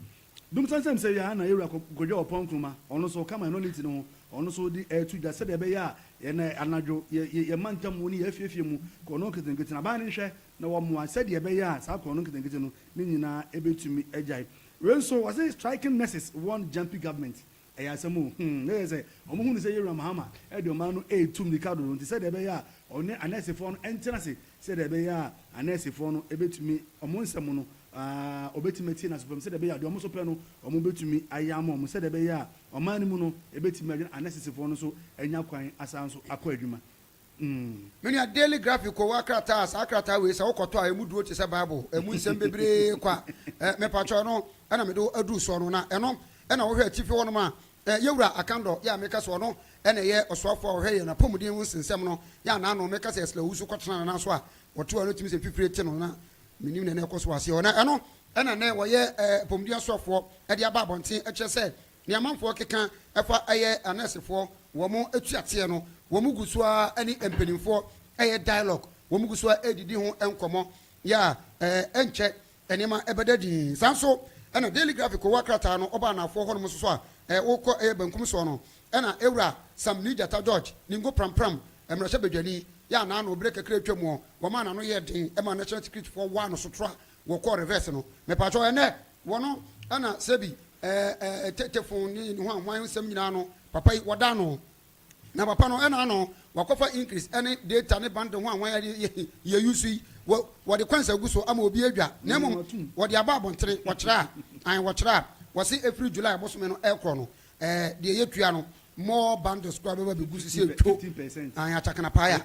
Dum sɛnsɛm sɛ yɛa na yɛwura Kwadwo Ɔpɔn Nkrumah, ɔno nso ɔka minority no ho, ɔno nso de ɛreto dwa sɛdeɛ ɛbɛyɛ a yɛn anadwo yɛ yɛ mantam mu ne yɛn afiefie mu korɔno nketenkete no aban no nhwɛ na wɔmmoa sɛdeɛ ɛbɛyɛ a saa korɔno nketenkete no ne nyinaa ɛbɛtumi agyae. Wei nso wɔse striking nurses warn jumpy government ɛyɛ asɛm o hmm na yɛ sɛ wɔn hunu sɛ yɛwura Mahama ɛde ɔman no ɛretu mmirika dodo nti sɛdeɛ ɛbɛyɛ a ɔne anɛɛsefoɔ no ɛntena ase sɛdeɛ ɛbɛyɛ a anɛɛsefoɔ no ɛbɛtumi wɔn nsɛm no Aa, wɔbɛtumi atie no aso fam sɛdeɛ ɛbɛyɛ a deɛ wɔn nso pɛ no wɔbɛtumi ayɛ ama wɔn, sɛdeɛ ɛbɛyɛ a ɔman no mu no ɛbɛtumi adwene anɛsesfoɔ no nso anya kwan asan nso akɔ adwuma. Mm. Me nua, Daily Graphic kowa krataa a saa krataa wei sɛ wokɔtɔ a ɛmu duro te sɛ Bible, ɛmu nsɛm bebree kwa. Eh, mepakyɛw ɛno na mede wo aduru soɔ no, na ɛno na wohwɛ atifi hɔnom a, eh, Yɛwura Akandɔ, yɛ a meka sɛ ɔno na ɛyɛ ɔsoafoɔ a ɔhwɛ yɛn apɔmuden ho nsensɛm no, yɛ a n'ano meka sɛ Ɛsla Owusu kɔtena ne nan so a ɔte hɔ no tumi sɛ mfifire te no na Mennim nea na ɛkɔ so wɔ aseɛ hɔ. Na ɛno na nnɛ wɔyɛ apɔmuden asoafoɔ de aba abɔnten kyerɛ sɛ nea amanfoɔ keka fa ɛyɛ anɛɛsefoɔ wɔn atuateɛ no, wɔn gu so ara ne mpanimfoɔ ɛyɛ dialogue, wɔn gu so ara redidi ho nkɔmmɔ yɛ a ɛnkyɛ nneɛma ɛbɛda din. Saa nso na Daily Graphic kowa krataa no ɔba anaafoɔ hɔnom nso so a wokɔ ɛyɛ bankum soɔ no ɛna Ewura Sam Nii Gyata George Ningo Prampram mmarahyɛbadwani yɛ a n'ano bere kakra atwa mu ɔ wɔmaa n'ano yɛɛ den maa National Security foɔ waa no sotorɔ a wɔkɔɔ reverse no. Mepakyɛw ɛnɛ wɔno ɛna sɛbi ɛɛ ɛɛ tetefon ne ne hwan hwan nsɛm nyinaa no papa yi wɔda ano. Na papa no ɛna ano wakɔfa increase ɛne data ne bundle hwan hwan yɛ yɛ use yi. wɔ wɔde kwansa agu so ama obi adwa na mmom wɔde aba abɔntene wɔkyerɛ a an wɔkyerɛ a wɔse ɛfiri July bosome no ɛkorɔ no ɛɛ deɛ yɛtua no more bundles koraa bɛba bɛgu so sɛ ɛtwo an akyakana paaya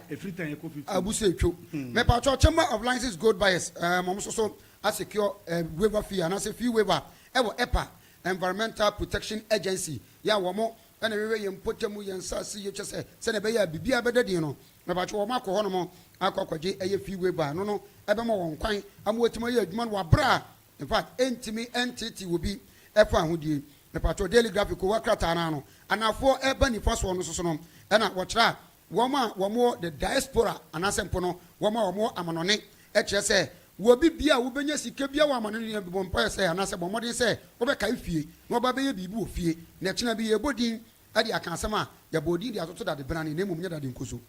abu sɛ ɛtwo mepatwɔ Chamber of License Gold Buyers ɛɛ mo nso so asecure ɛɛ waiver fee anaasɛ fee waiver ɛwɔ EPA Environmental Protection Agency yɛ a wɔn na ɛhwehwɛ yɛn mpɔtam, yɛn nsase yie, kyerɛ sɛ, sɛdeɛ ɛbɛyɛ a biribiara bɛda din no, mepakyɛw wɔn akɔ hɔnom akɔ akɔgye ɛyɛ fee waiver, ɛno no ɛbɛma wɔn kwan ama wɔatumi ayɛ adwuma no wɔ aberɛ a in fact ɛntumi nteetee obi ɛfa ahodie. Mepakyɛw Daily Graphic kowa krataa no ano anafoɔ ɛreba nifa soɔ no nso so no ɛna wɔkyerɛ a Wɔn a wɔwɔ the diaspora anaasɛ mpo no wɔn a wɔwɔ amanɔne kyerɛ sɛ wɔ bi bia a wobɛnya sika bia wɔ amanɔne no bɔ mpaeɛ sɛ anaasɛ bɔ mmɔden sɛ wobɛkae fie na waba abɛyɛ biribi wɔ fie na ɛkyena bi yɛbɔ din de aka asɛm a yɛbɔɔ din de atoto dade brane na mmom nyɛ dade nkoso.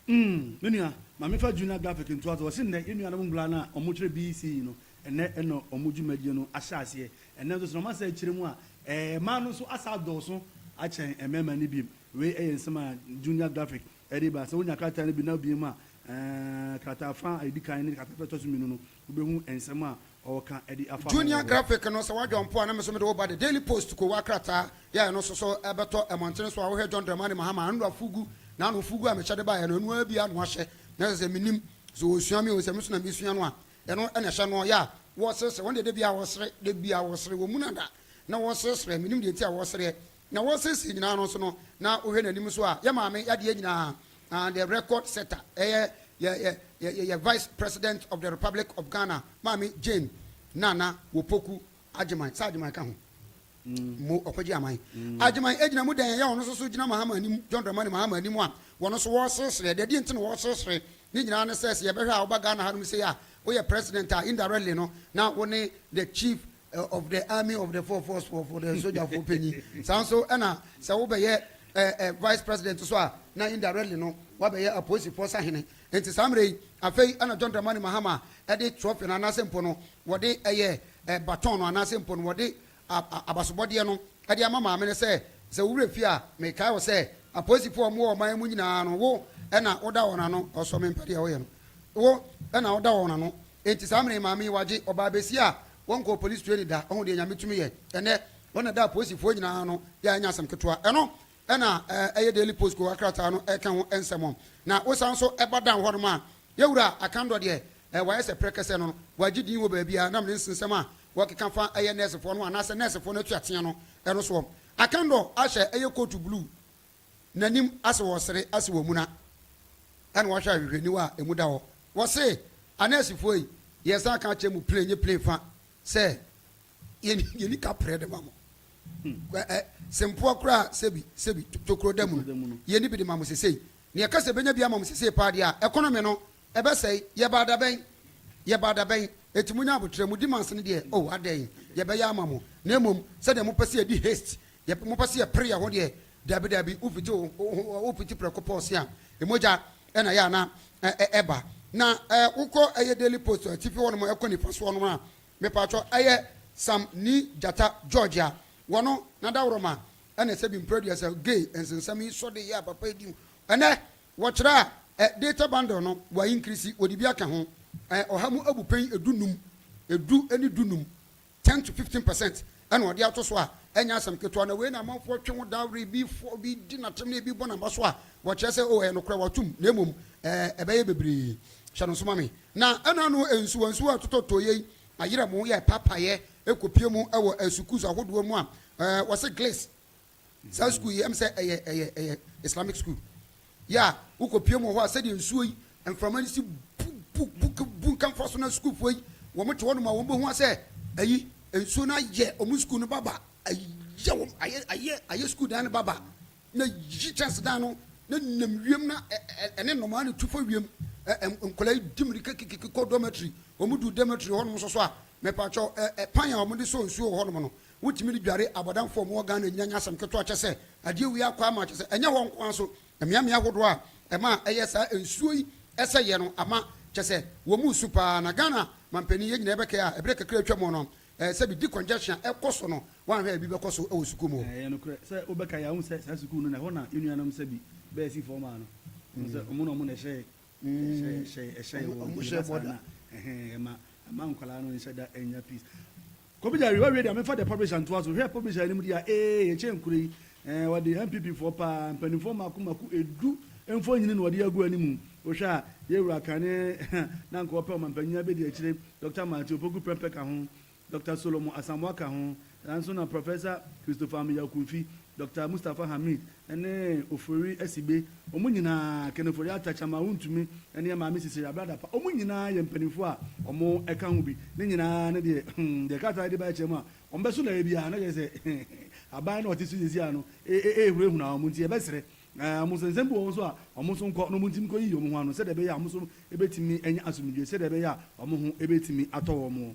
Mm, me nua, ma memfa Junior Graphic ntoa so. Wɔse nnɛ yɛn nuanom nkwadaa no a wɔkyerɛ BECE no, ɛnnɛ na wɔn dwumadie no ahyɛ aseɛ. Ɛnnɛ nso sɛ wɔasan akyerɛ mu a, ɛɛ, mmaa no nso asan adɔɔso akyɛn mmarima no bio. Wei yɛ nsɛm a Junior Graphic de ba. Sɛ wonya krataa no bi na wobue mu a, krataa fa a ɛdi kan ne krataa fa a ɛtɔ so mmienu no, wobɛhu nsɛm a wɔka de afa ho Junior wɔ hɔ. Graphic no, sɛ woadwa mpo a, na me nso mede wo ba The Daily Post kowa krataa yɛ a ɛno nso so bɛtɔ mmɔntene so a wohwɛ John Dramani Mahama ano afugu, n'ano fugu a mehyɛ de baeɛ no, ɛno ara bi ara na wahyɛ. Na ɛsɛ sɛ mennim sɛ ɔresua me o, sɛ me nso na mesua no a, ɛno na ɛhyɛ no. Yɛ a wɔseresere, wɔn deɛ da biara wɔsere, da biara wɔsere, wɔmuna da na wɔseresere, mennim deɛ nti a wɔsereɛ. Na wɔresiesie nyinaa no nso no, na wohwɛ n'anim nso a, yɛ maame yadeɛ nyinaa, ah, the record setter, ɛyɛ yɛ yɛ yɛ yɛ vice president of the Republic of Ghana, maame Jane Nana Wopoku Agyeman, sɛ Agyeman ka ho? Mo ɔkɔgye aman. Agyeman egyina mu dɛn? Ɛyɛ ɔno nso so gyina Mahama anim, John Dramani Mahama anim a, wɔn nso wɔreseresere. Ɛdeɛ deɛ nti na wɔreseresere ne nyinaa ne sɛ, sɛ yɛbɛhwɛ a woba Ghana hanom sei a, woyɛ president a, indirectly no, na wo ne the chief of the army of the four force for for the sogyafoɔ panyin saa nso ɛna sɛ wobɛyɛ ɛ ɛ vice president so a na indirectly no wabɛyɛ apolisifoɔ sahene nti saa mmerɛ yi afei ɛna John Dramani Mahama ɛde trophy no anaasɛ mpo no wɔde ɛyɛ ɛ baton no anaasɛ mpo no wɔde abasobɔdeɛ no ɛde ama maame no sɛ sɛ wo werɛ fie a mekae wo sɛ apolisifoɔ a wɔwɔ ɔman mu nyinaa no wo ɛna woda wɔn ano ɔsɔ mempɛ deɛ woyɛ no wo ɛna woda wɔn ano Enti saa mmerɛ yi maame yi wagye ɔbaa besia a wɔnkɔɔ police training da, ɔhu deɛ Nyame tumi yɛ. Ɛnɛ wɔn na ɛda apolisifoɔ nyinaa ano yɛ a ɛnyɛ asɛm ketewa. Ɛno na ɛyɛ Daily Post kowa krataa no ɛka ho nsɛm. Na wosan nso ba down hɔ nom a, yɛwura Akandɔ deɛ wayɛ sɛ prɛkɛsɛ no, wagye din wɔ baabiara nam ne nsensɛm a wɔkeka fa ɛyɛ nɛɛsefoɔ no ho anaasɛ nɛɛsefoɔ no atuateɛ no ɛno soɔ. Akandɔ ahyɛ ɛyɛ kootu blue N'anim ase wɔresere ase wɔ muna ɛna wɔahwɛ ahwehwɛniwa a emu da hɔ. Wɔse, Anɛɛsefoɔ yi, yɛresan aka akyerɛ mo plen nye plen fa sɛ yɛnni kaprɛ de ma mo. Ɛ ɛ sempoa koraa sɛbi sɛbi tokuro da mu no, yɛnni bi de ma mo sesei. Na yɛka sɛ yɛbɛnya bi ama mo sesei paa deɛ a, economy no ɛbɛsɛe. Yɛbaa da bɛn? Yɛbaa da bɛn? Enti monya aboterɛ, mo demands no deɛ, oh adɛn, yɛbɛyɛ ama mo. Na mmom sɛdeɛ mopɛ sɛ yɛdi haste Yɛ mopɛ sɛ yɛpere yɛn ho deɛ, dabi dabi, wofiti wo ho wofiti prɛko pɛ ɔse a, mogya na ɛyɛ a na ɛba. Na wokɔ ɛyɛ Daily Post atifi hɔ nom ɛkɔ nifa soɔ nom a, mepaatwɔ ɛyɛ Sam Nii Gyata George a, wɔno n'adaworoma ɛna sɛbi mprɛduasa gay nsensɛm yi sɔ de yɛ a papa yi di ho. Ɛnɛ wɔkyerɛ a data bundle no wa increase, wɔde bi aka ho, ɔha mu abupɛn du-num, edu ne du-num. ten to 15 percent ɛna ɔde ato so a, ɛnyɛ asɛm ketewa. Na wei na amanfoɔ twe ho dawere, ebi fɔ, ebi di n'atem na ebi bɔ n'aba so a, wɔkyerɛ sɛ oh ɛyɛ nokorɛ, wɔatom, na mmom ɛɛ ɛbɛyɛ bebree. Hyɛ no nso ma me. Na ɛna ano nsuwa nsuwa a ɛtotɔtotɔeɛ yi ayerɛ mo yɛ ɛpapaeɛ ɛkɔpue mu wɔ sukuus ahodoɔ mu a ɛɛ wɔse glaze. Saa sukuu yi ɛm sɛ ɛyɛ ɛyɛ ɛyɛ Islamic school yɛ a wokɔ pie mu wɔ hɔ a sɛdeɛ nsuo yi mframa no si bu bu bu bu nkamfa so na sukuufoɔ yi wɔn te hɔnom a wɔn bɛhu asɛ ayi nsuo no ayɛ wɔn sukuu no baba ayɛ wɔn ayɛ ayɛ ayɛ sukuu dan no baba na yi kyɛnse dan no na nam wiem na ɛne nnomaa no tu fa wiem nkwadaa yi di mmirika kikiki kɔ dormitory wɔn du dormitory hɔnom nso so a mepatwɔ ɛ pan a wɔn de sɔ nsuo wɔ hɔnom no Wotumi de dware abɔdamfo a wɔwɔ Ghana nyinaa nyɛ asɛm ketewa kyɛ sɛ adeɛ wei akɔ ama kyɛ sɛ ɛnyɛ hɔ nko ara nso mmeammea ahodoɔ a ɛma ɛyɛ saa nsuo yi sɛeɛ no ama kyɛ sɛ wɔn mu resu paa na Ghana mampanin yɛn nyinaa yɛbɛkae a ɛberɛ kakra atwa mu no sɛbi decongestion a ɛkɔ so no woanhwɛ a ebi bɛkɔ so wɔ sukuu mu hɔ. Ɛyɛ nokorɛ sɛ wobɛkae a wohu sɛ saa sukuu no na ɛhɔ na yɛn nuanom sɛbi bɛyɛ si fɔm maa no. Wohu sɛ wɔn na wɔn na ɛhyɛɛ. Ɛhyɛ ɛhyɛ ɛhyɛ wɔ nti ɛba saa na ɛhɛn ɛma ɛma nkwadaa no nhyɛ da ɛnya peace. Kobi Jerry wawie deɛ mefa the publisher ntoa so hwɛ publisher anim deɛ ee yɛkyɛ nkuro yi ɛɛ wɔde NPP foɔ paa mpanimfoɔ mako mako edu mfonyini na wɔde agu anim wohwɛ a yɛwura kane na nka ɔpɛ ɔmampanyin abɛdi akyire Dr. Martin Opoku Prempeh ka ho Dɔkta Solomon Asamoah ka ho, saa nso na Professor Christopher Ameyaw Kumfi, Dɔkta Mustapha Hamid ne Ofori Asibe, wɔn nyinaa, Ken Ofori-Atta, Chairman Wontumi ne yɛn maame Cecilia Abradapa, wɔn nyinaa yɛ mpanimfoɔ a wɔka ho bi. Ne nyinaa ne deɛ, hmm, deɛ krataa yi de ba kyerɛ mu a, wɔbɛso daeɛ biara na kyerɛ sɛ aban no a ɔte so seesei ara no rehunahuna wɔn nti yɛbɛsrɛ Ɛɛ, wɔn nso, nsɛm bi wɔ hɔ nso a, wɔn nso nkɔ na wɔntumi nkɔyiyi wɔn ho ano sɛdeɛ ɛbɛyɛ a wɔn nso bɛtumi anya asomdwoeɛ, sɛdeɛ ɛbɛyɛ a wɔn ho bɛtumi atɔ wɔn.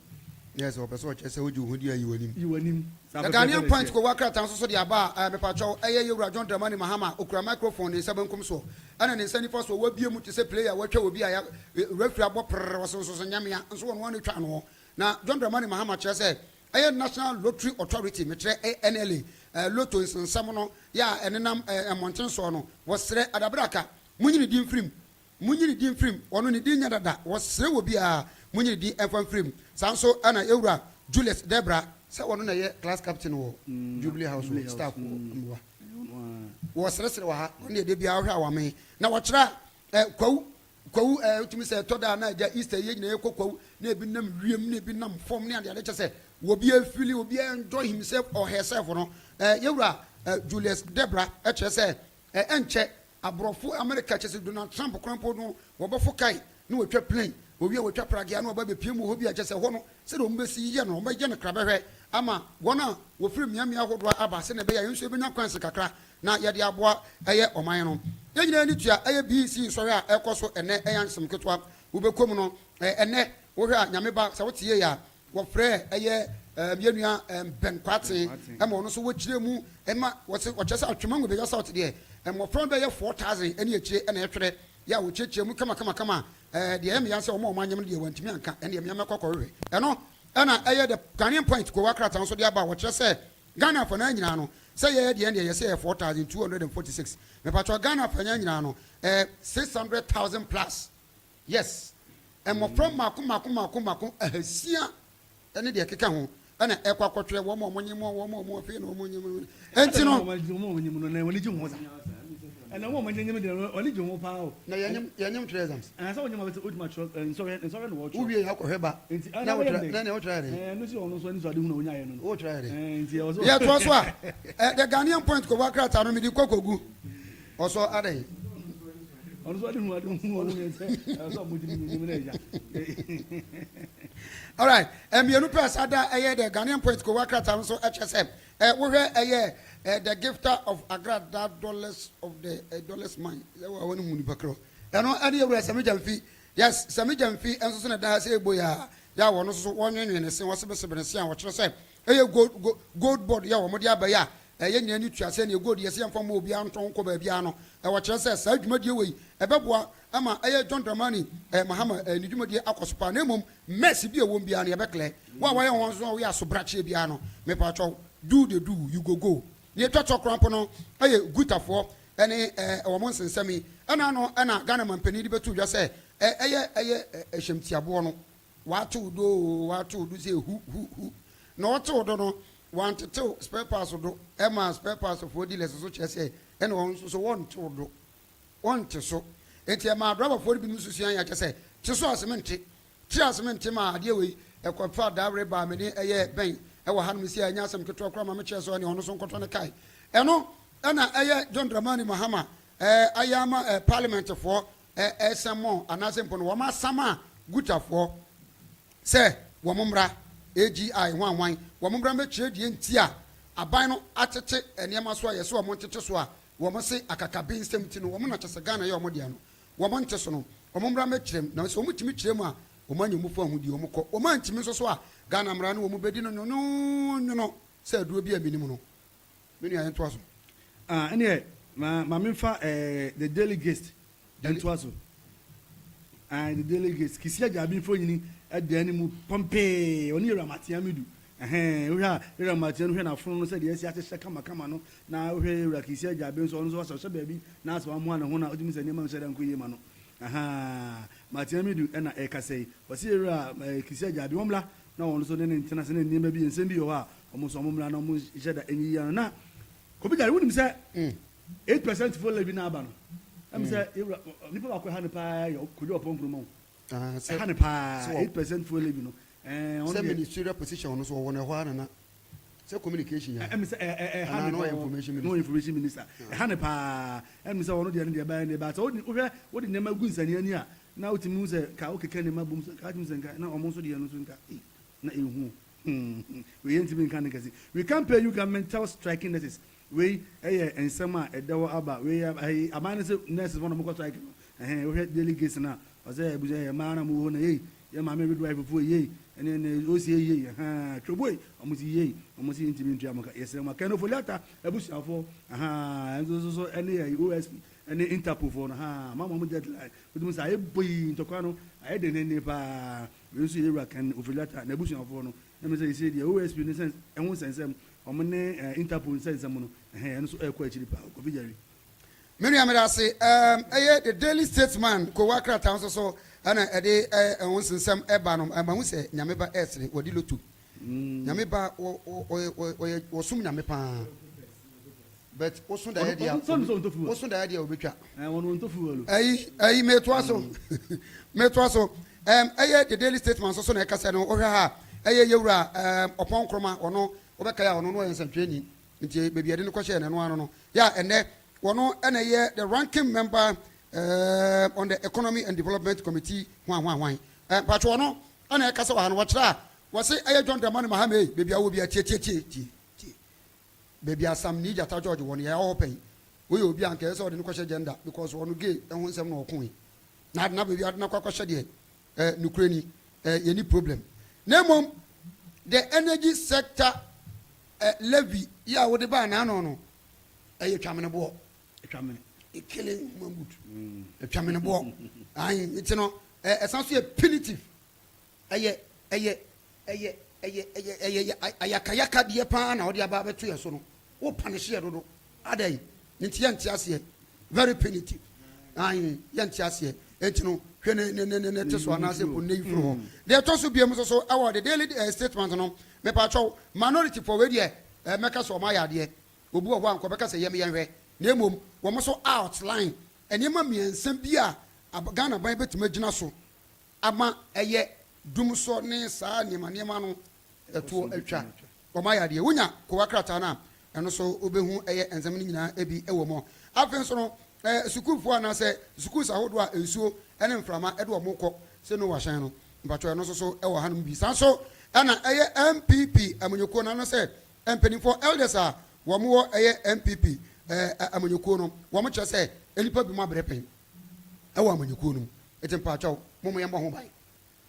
Yes, ɔpɛ sɛ ɔkyerɛ sɛ wogye wo ho di a, yi w'anim. Yi w'anim. Saa The pɛpɛɛpɛ Ghanaian na Point ɛteɛ. kowa krataa nso so de aba a, mepakyɛw, ɛyɛ Yewura John Dramani Mahama, okura microphone ne nsa benkum soɔ, ɛna ne nsa nifa soɔ wabue mu te sɛ player a watwa obi a ya, referee abɔ prrr, ɔsonsoso nyamea nso ɔno ara na etwa ano. Na John Dramani Mahama kyerɛ sɛ Ɛyɛ National Lottery Authority, mekyerɛ NLA, lotto nsensɛm no yɛ a ɛnenam mmɔnten soɔ no, wɔsrɛ Adabraka, monyi ne din mfiri mu, monyi ne din mfiri mu, ɔno ne din nyɛ dada, wɔsrɛ wɔ biara, monyi ne din mfa mfiri mu. Saa nso na Yɛwura Julius Debra, sɛ ɔno na ɛyɛ class captain wɔ Jubilee House hɔ, staff hɔ, mmoa, wɔsrɛsrɛ wɔ ha, ɔno deɛ da biara wohwɛ a wamee, na wɔkyerɛ a, Kwawu Kwawu ɛɛ wotumi sɛ ɛtɔ da a na agya Easter yi yɛn nyinaa yɛkɔ kwawu na ebi nam wiem na ebi nam fam ne adeade kyɛ sɛ obiara fili obiara enjoy himself or herself no ɛɛ yɛwura ɛɛ Julius Debra ɛkyerɛ sɛ ɛɛ ɛnkyɛ aborɔfo America kyɛ sɛ Donald Trump koraa mpo no wɔbɛfo kae na wɔatwa plane wɔwie a wɔatwa pragea na wɔba abɛpie mu wɔ hɔ bi a kyɛ sɛ hɔ no sɛdeɛ wɔn bɛsi yɛ no wɔbɛyɛ no krabɛhwɛ ama wɔn a wɔfiri mmeammea ahodoɔ aba sɛdeɛ ɛbɛyɛ a yɛn nso yɛbɛnya kwanse kakra na yɛde aboa ɛyɛ ɔman no. Yɛn nyinaa ani tua ɛyɛ BEC nsɔhwɛ a ɛrekɔ so ɛnnɛ, ɛyɛ ansɛm ketewa. Wobɛkɔ mu no ɛnnɛ, wohwɛ a Nyame ba, sɛ wote yie a, wɔfrɛɛ ɛyɛ yɛn nua Ben Kwarteng ma ɔno nso wɔkyerɛ mu ma wɔse wɔkyerɛ sɛ Atwema Ngobegya South deɛ mmɔfra no bɛyɛ 4,000 ɛne akyire ɛna ɛtwerɛ yɛ a wɔkyerɛkyerɛ mu kama kama kama deɛ ɛyɛ meya sɛ wɔn a wɔn anyem no deɛ wɔantumi anka ɛne ɛmea mɛkɔ akɔhwehwɛ ɛno ɛna ɛyɛ the Ghanaian Point kowa krataa nso de aba a wɔkyerɛ sɛ Ghana afanaa nyinaa no sɛ yɛyɛ deɛ ɛndeɛ yɛsɛ yɛ 4246 mepakyɛw Ghana afanaa nyinaa no ɛyɛ 600000 plus yes mmɔfra mmaako mmaako mmaako mmaako ahasia ɛne deɛ ɛkeka ho ɛna ɛkɔ akɔtwerɛ wɔn a wɔn nyem wɔn a wɔn afei na wɔn nyem ɛnti no. Wɔn a wɔn nyem no na wɔn ani gye ho sa ɛna wɔn a wɔn nyem deɛ wɔn ani gye ho paa o. Na yɛnyem yɛnyem twerɛ exams. Ɛna sɛ wɔnyem a wotumi atwerɛ nsɔhwɛ nsɔhwɛ na wɔtwerɛ. Wowie yɛ akɔhwɛ ba. Nti na wotwerɛ na nea wotwerɛ yɛ dɛ. Ɛno si ɔno nso ani so ade hu na onyaeɛ no no. Wotwerɛ yɛ dɛ. Nti ɛwɔ so. Yɛtoa so a ɛ the Ghanaian point kɔbɔ krataa no mede kɔ kɔgu ɔsɔ adɛn. Ɔno nso ade hu ade hu ɔno yɛ sɛ ɛwɔ sɛ ɔmo tumi nyim na ɛgya. Alright, mmienu pɛ sa da ɛyɛ the Ghanaian point kɔbɔ krataa no nso ɛkyerɛ sɛ ɛ wohwɛ ɛyɛ ɛ the gifter of agrada dollars of the dollars mine ɛwɔ wɔn hu nipa korɔ ɛno ɛne ewura Sami Gyamfi. Yes, Sammy Gyamfi nso so na ɛda ha sɛ ebo yi a, yɛ a wɔn nso so wɔnwenwen ne se, wɔsebesebe ne se a wɔkyerɛ sɛ ɛyɛ gold, go, gold board yi a wɔde aba yi a ɛyɛ nyinaa ani tua sɛ neɛ gold yɛ sɛ yɛmfa mma obiara ntɔn nkɔ baabiara no. Wɔkyerɛ sɛ saa dwumadie wei ɛbɛboa ma ɛyɛ John Dramani eh, Mahama eh, ne dwumadie akɔ so paa na mmom mess bi a ɛwɔ mu biara no yɛbɛklɛ. Wo a wayɛ ho nso a woyɛ asobrakyeɛ biara no, mepakyɛw, do the do, you go go. Nea ɛtwa toɔ koraa mpo no yɛ Gutafoɔ ne wɔn nsensɛm yi. Ɛna ano na Ghana manpanin de bɛtoo dwa sɛ ɛyɛ ɛyɛ hyɛmtiaboɔ no wɔatew do oo wɔatew do sɛ hu hu hu. Na ɔtew do no wɔantetew spare parts do ɛma spare parts foɔ dealers nso kyerɛ sɛ ɛna wɔn nso so wɔntew do wɔnte so. Enti ɛmaa driverfoɔ no binom nso sua yɛ kyerɛ sɛ te so ase mente Te ase me nte maa adeɛ wei ɛkɔ fa dawere baa me ne ɛyɛ bɛn ɛwɔ hanom sei a ɛnyɛ asɛm ketewa koraa ma me kyerɛ sɛ ɔne ɔno nso nkɔtɔ ne kae ɛno ɛna ɛyɛ John Dramani Mahama ɛɛ ayɛ ama ɛɛ parliament foɔ ɛɛ ɛsɛmɔn anaasɛ mpo no wɔn asama Guta foɔ sɛ wɔn mmra AGI hwan hwan wɔn mmra mmɛkyerɛ deɛ nti a aban no atete nneɛma so a yɛsɛ wɔn ntete so a wɔn se akakabensɛm ti no wɔn na kyɛ sɛ Ghana yɛ wɔn dea no wɔn nte so no, wɔn mmra mmɛkyerɛ mu, na sɛ wɔn tumi kyerɛ mu a, wɔn anya wɔn fahodie, wɔn kɔ, wɔn antumi nso so a, Ghana mmara no wɔn bɛdi no nwononwono sɛ aduro bi a menim no. Me nua yɛntoa so. Ah, ɛneɛ, ma, ma memfa eh, The Daily Gist ntoa so. Ah, The Daily Gist, Kisi Agyabi mfonini ɛda ne mu pɔmpee, ɔne Yɛwura Martin Amidu. Ɛhɛn, wohwɛ a, Yɛwura Martin no hwɛ n'afono no sɛdeɛ asi ahyehyɛ kamakama no, Na wohwɛ yɛn wura Kisi Agya Abe nso, ɔno nso ɔhyɛ baabi na asɛ wamoa ne ho na otumi sɛ nneɛma nhyɛ da nkɔ yie ma no. Ahaa Martin Amidu na ɛrekasa yi. Ɔse yɛwura eh, Kissi Agyabeng wɔmmra na wɔn nso ne no ntena ase na nneɛma bi, nsɛm bi wɔ hɔ a wɔn nso wɔmmra na wɔnhyɛ da nyiyi ano. Na Kobi Gyare, wonim sɛ 8% foɔ levy no aba no, ɛm sɛ yɛwura, nipa baako ɛha no paa yɛ Kojo Oppong Nkrumah o. Ah, sɛ, Ɛha no paa, sɛ wɔ- 8% foɔ levy no. Ɛɛ, ɔno sɛ deɛ, ministerial position ɔno so ɔwɔ no ɛhɔ ara nana sɛ communication yɛ Ɛmi sɛ ɛ ɛ ɛha Anaa ne na ɔyɛ paa information na minister. ɔyɛ information minister ɛha ne paa ɛmi sɛ ɔno deɛ no deɛ ɛbɛyɛ ne ba sɛ wode wohwɛ wode nneɛma gu nsania ani a na wotumi hu sɛ ka wokeka nneɛma bom sɛ ka wotumi sɛ nka na ɔmo nso deɛ no nso nka ei na ehu hmm wei yɛntumi nka ne kɛse. We can't pay you, government tells striking nurses. Wei yɛ nsɛm a ɛda hɔ aba. Wei ɛyi aban no sɛ nurses fo na wɔkɔ strike no. Ɛhɛn wohwɛ daily gate no a ɔsɛ abusua yɛ mmaa na mo wɔ hɔ na yei yɛ maame midwife fo yei ɛne ne osie yei ɛhɛn twoboi wɔn si yei wɔn si ntumi ntua mo ka yɛsrɛ mo Ken Ofori-Atta abusuafoɔ ɛhɛn nso so so ɛne ɛyi OSP ɛne Interpol foɔ no ɛhɛn mama wɔn deadline wotumi sɛ ayɛ boyi ntɔkwa no ayɛ dendenden paa. Wei nso yɛ Ewura Ken Ofori-Atta n'abusuafoɔ no. Ɛne sɛ seesei deɛ OSP no sɛ ɛho nsɛnsɛm, wɔn ne eh, Interpol nsɛnsɛm no, ɛhɛn, ɛno nso ɛrekɔ akyiri paa. Kofi Jerry. Me nua meda ase. Ɛɛm, ɛyɛ The Daily Statesman kowa krataa nso so ɛna ɛde ɛho nsensɛm ɛba no. Mahu sɛ Nyame ba ɛresere, wɔde loto. Nyame ba wɔ wɔ ɔyɛ ɔyɛ wɔsom Nyame paa. But woso daeɛ deɛ a, woso daeɛ deɛ a obetwa. Ɛyi ɛyi metoa so metoa so. Ɛm ɛyɛ The Daily Statesman nso so na ɛka sɛ no wohwɛ ha a ɛyɛ yɛwura ɛm Ɔpɔn Nkrumah ɔno wobɛkae a ɔno no ɔyɛ nsɛntwerɛni nti baabi yɛde no kɔhyɛɛ no ɛno ano no yɛ a ɛnɛ wɔno ɛna ɛyɛ the ranking member ɛm on the Economy and Development Committee hwan hwan hwan ɛm patro ɔno ɛna ɛka sɛ wɔ ha no wɔkyerɛ a wɔse ɛyɛ John Dramani Mahama ei baabi a wɔ bi a tie tie tie tie tie. Baabi a Sam nii Gyata George wɔ no yɛa hɔ pɛn. Woyɛ obi a anka ɛyɛ sɛ ɔde no kɔhyɛ gender because ɔno gay ho nsɛm na ɔkoe. Na ade no aba bi ade no akɔ akɔhyɛ deɛ eh, nokorɛ ni eh, yɛnni problem. Na mmom the energy sector eh, levy yi a wode baa n'ano no ɛyɛ twameneboɔ. Twamene. Killing human good. Twameneboɔ. Ayi nti no eh, ɛsan so yɛ punitive. Ɛyɛ ɛyɛ ɛyɛ ɛyɛ ɛyɛ ɛyɛ ayakayaka deɛ paa na ɔde aba abɛto yɛ so no. Wo punish yɛ dodo. Adɛn? Ne nti yɛnte aseɛ. Very punitive. Ayi yɛnte aseɛ. Enti no hwɛ ne ne ne ne te so anaasɛ mpo ne yi firi hɔ. Deɛ ɛtɔ so biom nso so ɛwɔ the daily eh, statement no mepatwɛw minority foɔ wei deɛ eh, mɛka sɛ wɔn ayɛ adeɛ. Obi wɔ hɔ a nka ɔbɛka sɛ yɛm yɛnhwɛ. Na mmom wɔn nso outline nneɛma mmiɛnsa bi a Ghana ban bɛtumi agyina so ama ɛyɛ dumsɔ ne saa nneɛma nneɛma no ɛtoɔ atwa. Wɔn ayɛ adeɛ. Wonya kowa krataa no a, ɛno nso wobɛhu ɛyɛ nsɛm no nyinaa bi wɔ mu. Afei nso no, ɛɛ sukuufoɔ anaasɛ sukuus ahodoɔ a nsuo ne mframa de wɔn kɔ sɛ Noa hyɛn no, mpakyɛw ɛno nso so wɔ hanom bi. Saa nso ɛna ɛyɛ NPP amanyɔkuo no anaasɛ mpanimfoɔ, elders a wɔn wɔ ɛyɛ NPP ɛɛ amanyɔkuo no, wɔn kyerɛ sɛ nnipa binom abrɛ pɛn. ɛwɔ amanyɔkuo no mu nti mpakyɛw mom yɛmmɔ ho ban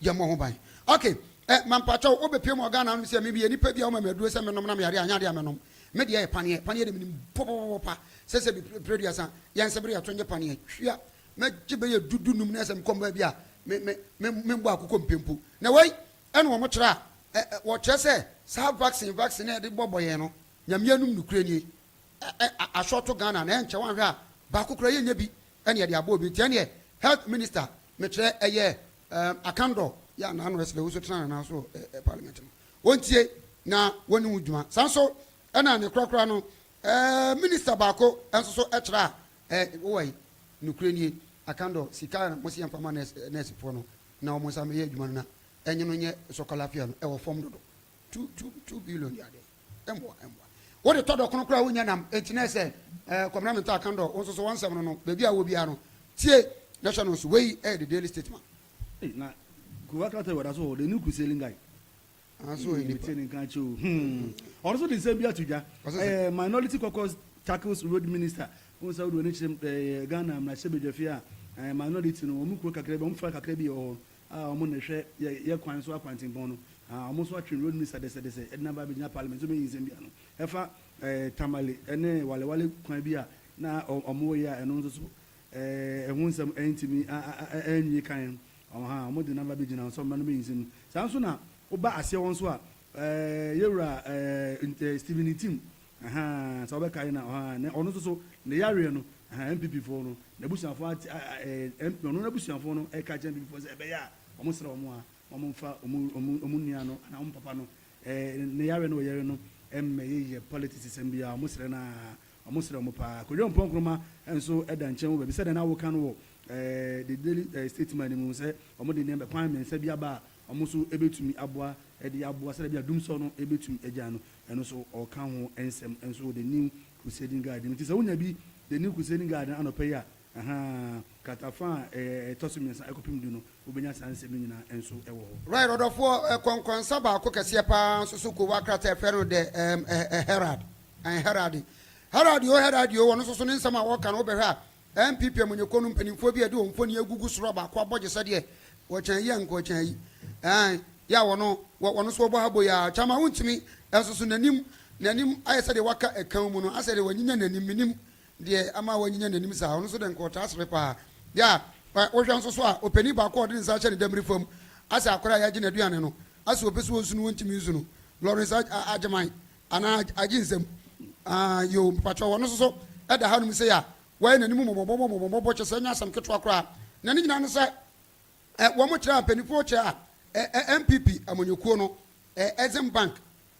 yɛmmɔ ho ban ok eh, ma mpakyɛw wobɛpie mu wɔ Ghana no sɛ meyɛ nipa bi a woma me aduro sɛ menom na meyare anyɛ adeɛ a menom me deɛ yɛ paneɛ paneɛ de menim pɔpɔpɔpɔ sɛ sɛ bi prɛduasa yɛnse bere yɛto nye paneɛ twia mɛgye bɛyɛ dudu num na ɛsɛ mekɔ mbaa bi a me me me membɔ akokɔ mpempu na wei ɛna wɔn kyerɛ a ɛ ɛ wɔkyerɛ sɛ saa vaccine vaccine na yɛde bɔbɔ yɛn no Nyame anum nokorɛ nie ɛ ɛ asɔɔto Ghana na ɛnkyɛ wanhwɛ a baako koraa yɛnnya bi ɛne yɛde abɔ obi nti ɛneɛ health minister mekyerɛ ɛyɛ ɛɛm Akandor yɛ a naano ɛsrɛ wo nso tena nana so ɛ ɛ parliament no wɔntie na wɔne ho dwuma saa nso ɛna ne korakora no ɛɛ minister baako nso so ɛkyerɛ a ɛ wowɔ yi nokorɛ nie Akandor sika na mo se yɛmfa ma nurse nurse foɔ no na wɔn nsa mɛyɛ adwuma no na ɛnye no nyɛ sɔkɔlafia no ɛwɔ fam dodo 2 2 2 billion de adeɛ Ɛmmoa, ɛmmoa. Wode tɔ dɔkono koraa a wonnya nam, enti na ɛsɛ eh, Kwabena Mintah Akandor, wo nso so w'ansɛm no no, baabi a wowɔ biara no, tie na hyɛ no nso. Wei yɛ The Daily Statesman. Ei na Kowa Carter wɔ da so wɔ hɔ, the new crusading guy. Ah, so ɔyɛ nipa. Metie ne nka akyɛ o. Hmm. Ɔno nso de nsɛm bi ato dwa. Ɔsɛ sɛ. Ɛyɛ Minority Caucus tackles road minister. Wohu sɛ wode w'ani kyerɛ ɛɛ Ghana mmarahyɛbadwafie a, ɛɛ minority no, wɔn kuo kakra bi, wɔn fa kakra bi wɔ hɔ. A wɔn na ɛhwɛ yɛ yɛ kwan so akwantempɔn no, a wɔn nso atwe road minister dɛsɛdɛsɛ de no aba abɛgyina parliament sɛ ɔbɛyi nsɛm bi ano ɛfa ɛɛ Tamale ne Wale Wale kwan bi a na wɔn reyɛ a ɛno nso so ɛɛ ɛho nsɛm ɛntumi a a a ɛnwie kan wɔn ha wɔn de no aba abɛgyina hɔ sɛ wɔn no bɛyi nsɛm saa nso na woba aseɛ hɔ nso a ɛɛ yɛwura ɛɛ Stephen Ntim ahaa sɛ wɔbɛkae na ɔhaa na ɔno nso so ne yareɛ no. Ahaa NPP foɔ no n'abusuafoɔ ate ɛɛ ɔno n'abusuafoɔ no ɛka kyerɛ NPP foɔ sɛ ɛbɛyɛ a wɔn srɛ wɔn a wɔn nfa wɔn wɔn wɔn nua no anaa wɔn papa no ɛɛ ne yareɛ no ɔyare no ɛmmɛyeyɛ politics sɛm biara wɔn srɛ no aa wɔn srɛ wɔn paa. Kojo Mpɔn Nkrumah nso ɛda nkyɛn wɔ baabi sɛdeɛ na woka no wɔ ɛɛ The Daily ɛɛ Statesman no mu sɛ wɔn de nneɛma kwan mmiɛnsa bi aba a wɔn nso ɛbɛtumi aboa ɛde aboa sɛdeɛ bi a dumsɔ no ɛbɛtumi agyae no ɛno nso ɔka ho nsɛm nso wɔ The New Crusading Guide no. Nti sɛ wonya bi The New Crusading Guide no anɔpa yi a, ahaa, kratafa a ɛtɔ so mmiɛnsa kɔpem du no, wobɛnya saa nsɛm no nyinaa nso wɔ hɔ. Right, ɔdɔfoɔ, kɔnkɔnsa baako kɛseɛ paa nso so kowa krataa yɛfrɛ no The um, Herald, ɛn Herald, Herald o Herald o, ɔno nso so ne nsɛm a ɔka no wobɛhwɛ a, NPP amanyɔkuo no mpanimfoɔ bi a yɛde wɔn mfoni agugu soro a baako abɔ gyesɛ deɛ wɔkyɛn yi a nka ɔkyɛn yi ɛn yɛ a wɔno wɔno nso wɔbɔ ha bɔ yi a kyama wontumi nso so n'anim n'anim ayɛ sɛ deɛ waka ɛkan mu no asɛ deɛ wanyinya n'anim menim deɛ ama wanyinya n'anim saa ɔno nso deɛ nka ɔtaa sere paa yɛ a wohwɛ nso so a ɔpanin baako a ɔde ne nsa ahyɛ ne damiri fam asɛ akwadaa a yɛagye n'aduane no asɛ ɔpɛ sɛ ɔnsu no wɔntumi nsu no Lawrence Agyeman Anaa agye nsam. Ah, yoo, mpakyɛw, ɔno nso so ɛda hanom sei a, wayɛ n'anim mmɔbɔmmɔbɔmmɔbɔ, kyerɛ sɛ ɛnyɛ asɛm ketewa koraa. Na ne nyinaa ne sɛ, ɛ, wɔn kyerɛ a, mpanimfoɔ kyerɛ a, ɛ, ɛ, NPP amanyɔkuo no, ɛ, Exim Bank,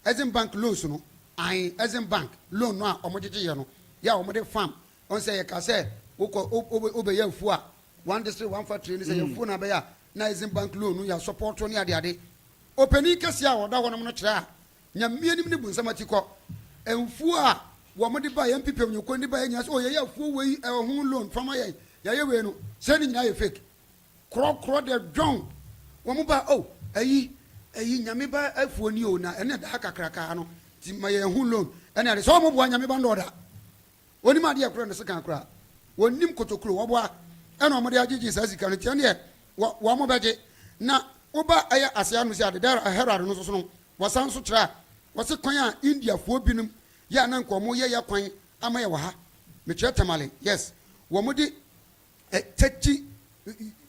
Exim Bank loans no, ae, Exim Bank loan no a wɔgyegyeeɛ no, yɛ a wɔde farm, wɔn sɛ yɛka sɛ wokɔ, wo, wo, wobɛyɛ afuo a, one district, one factory ne sɛ yɛ afuo na abɛyɛ a, na Exim Bank loan no yɛ asɔpɔɔto ne adeade. Ɔpanin kɛseɛ a ɔda hɔnom no kyerɛ a, Nyame anim ne bonsam atikɔ. Mfuo a wɔn de baeɛ, NPP amanyɔkuo no de baeɛ nyinaa sɛ oh yɛyɛ afuo wei ɛwɔ ho loan fa ma yɛn, yɛayɛ wei no, sɛ ne nyinaa yɛ fake. Korɔkorɔ deɛ dwɔn wɔn ba oh ayi ayi Nyame ba afuo ni o na ɛne da ha kakrakaa no nti ma yɛn ho loan ɛne ade. Sɛ wɔn boa Nyame ba ndɔɔda. Wɔnim adeɛ korɔ ne sekan koraa. Wɔnnim kotokuro. Wɔboa ɛna wɔde agyegye saa sika no nti ɛndeɛ wɔ wɔn bɛgye. Na woba ɛyɛ aseɛ ano sɛ ade dɛ Herod no nso so no wɔsan nso kyerɛ a wɔse kwan a Indiafoɔ binom yɛ a na nka wɔn yɛ yɛ kwan ama yɛ wɔ ha. Mekyerɛ Tamale yes wɔn de 30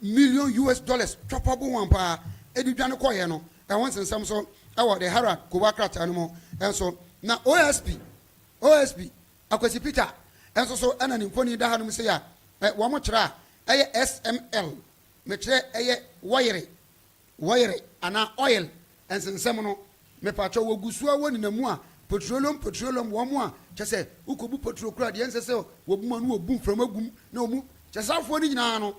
million US dollars twapabo wɔn paa ɛde dwane kɔeɛ no ɛho nsensɛm nso ɛwɔ the Herald kowa krataa no mu nso. Na OSP OSP Akwasi Peter nso so na ne mfoni da hanom sei a wɔkyerɛ a ɛyɛ SML, mekyerɛ ɛyɛ wɔyere, wɔyere anaa oil nsensɛm no, mepakyɛw wɔgu so a wɔnenam mu a petroleum petroleum wɔn a kyɛ sɛ wokɔbu petrol koraa deɛ ɛnsɛ sɛ wɔbu mu a na wɔbu mframa gu mu na wɔn kyɛ saa afoɔ no nyinaa no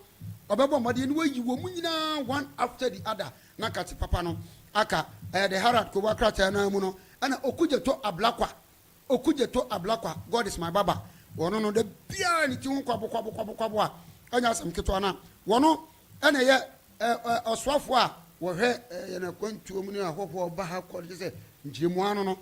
ɔbɛbɔ mmɔden na wɔayi wɔn nyinaa one after the other na kate papa no aka ɛyɛ the Harald Kowa krataa no ara mu no ɛna Okudzeto Ablakwa Okudzeto Ablakwa, God is my barber, wɔno no da biara ne ti ho kwabo kwabo kwabo kwabo a ɛnyɛ asɛm ketewa na wɔno ɛna ɛyɛ ɔsoafoɔ a wɔhwɛ yɛn akwantuo mu ne ahɔhoɔ ba ha kɔ kyɛ sɛ nkyerɛmu ano no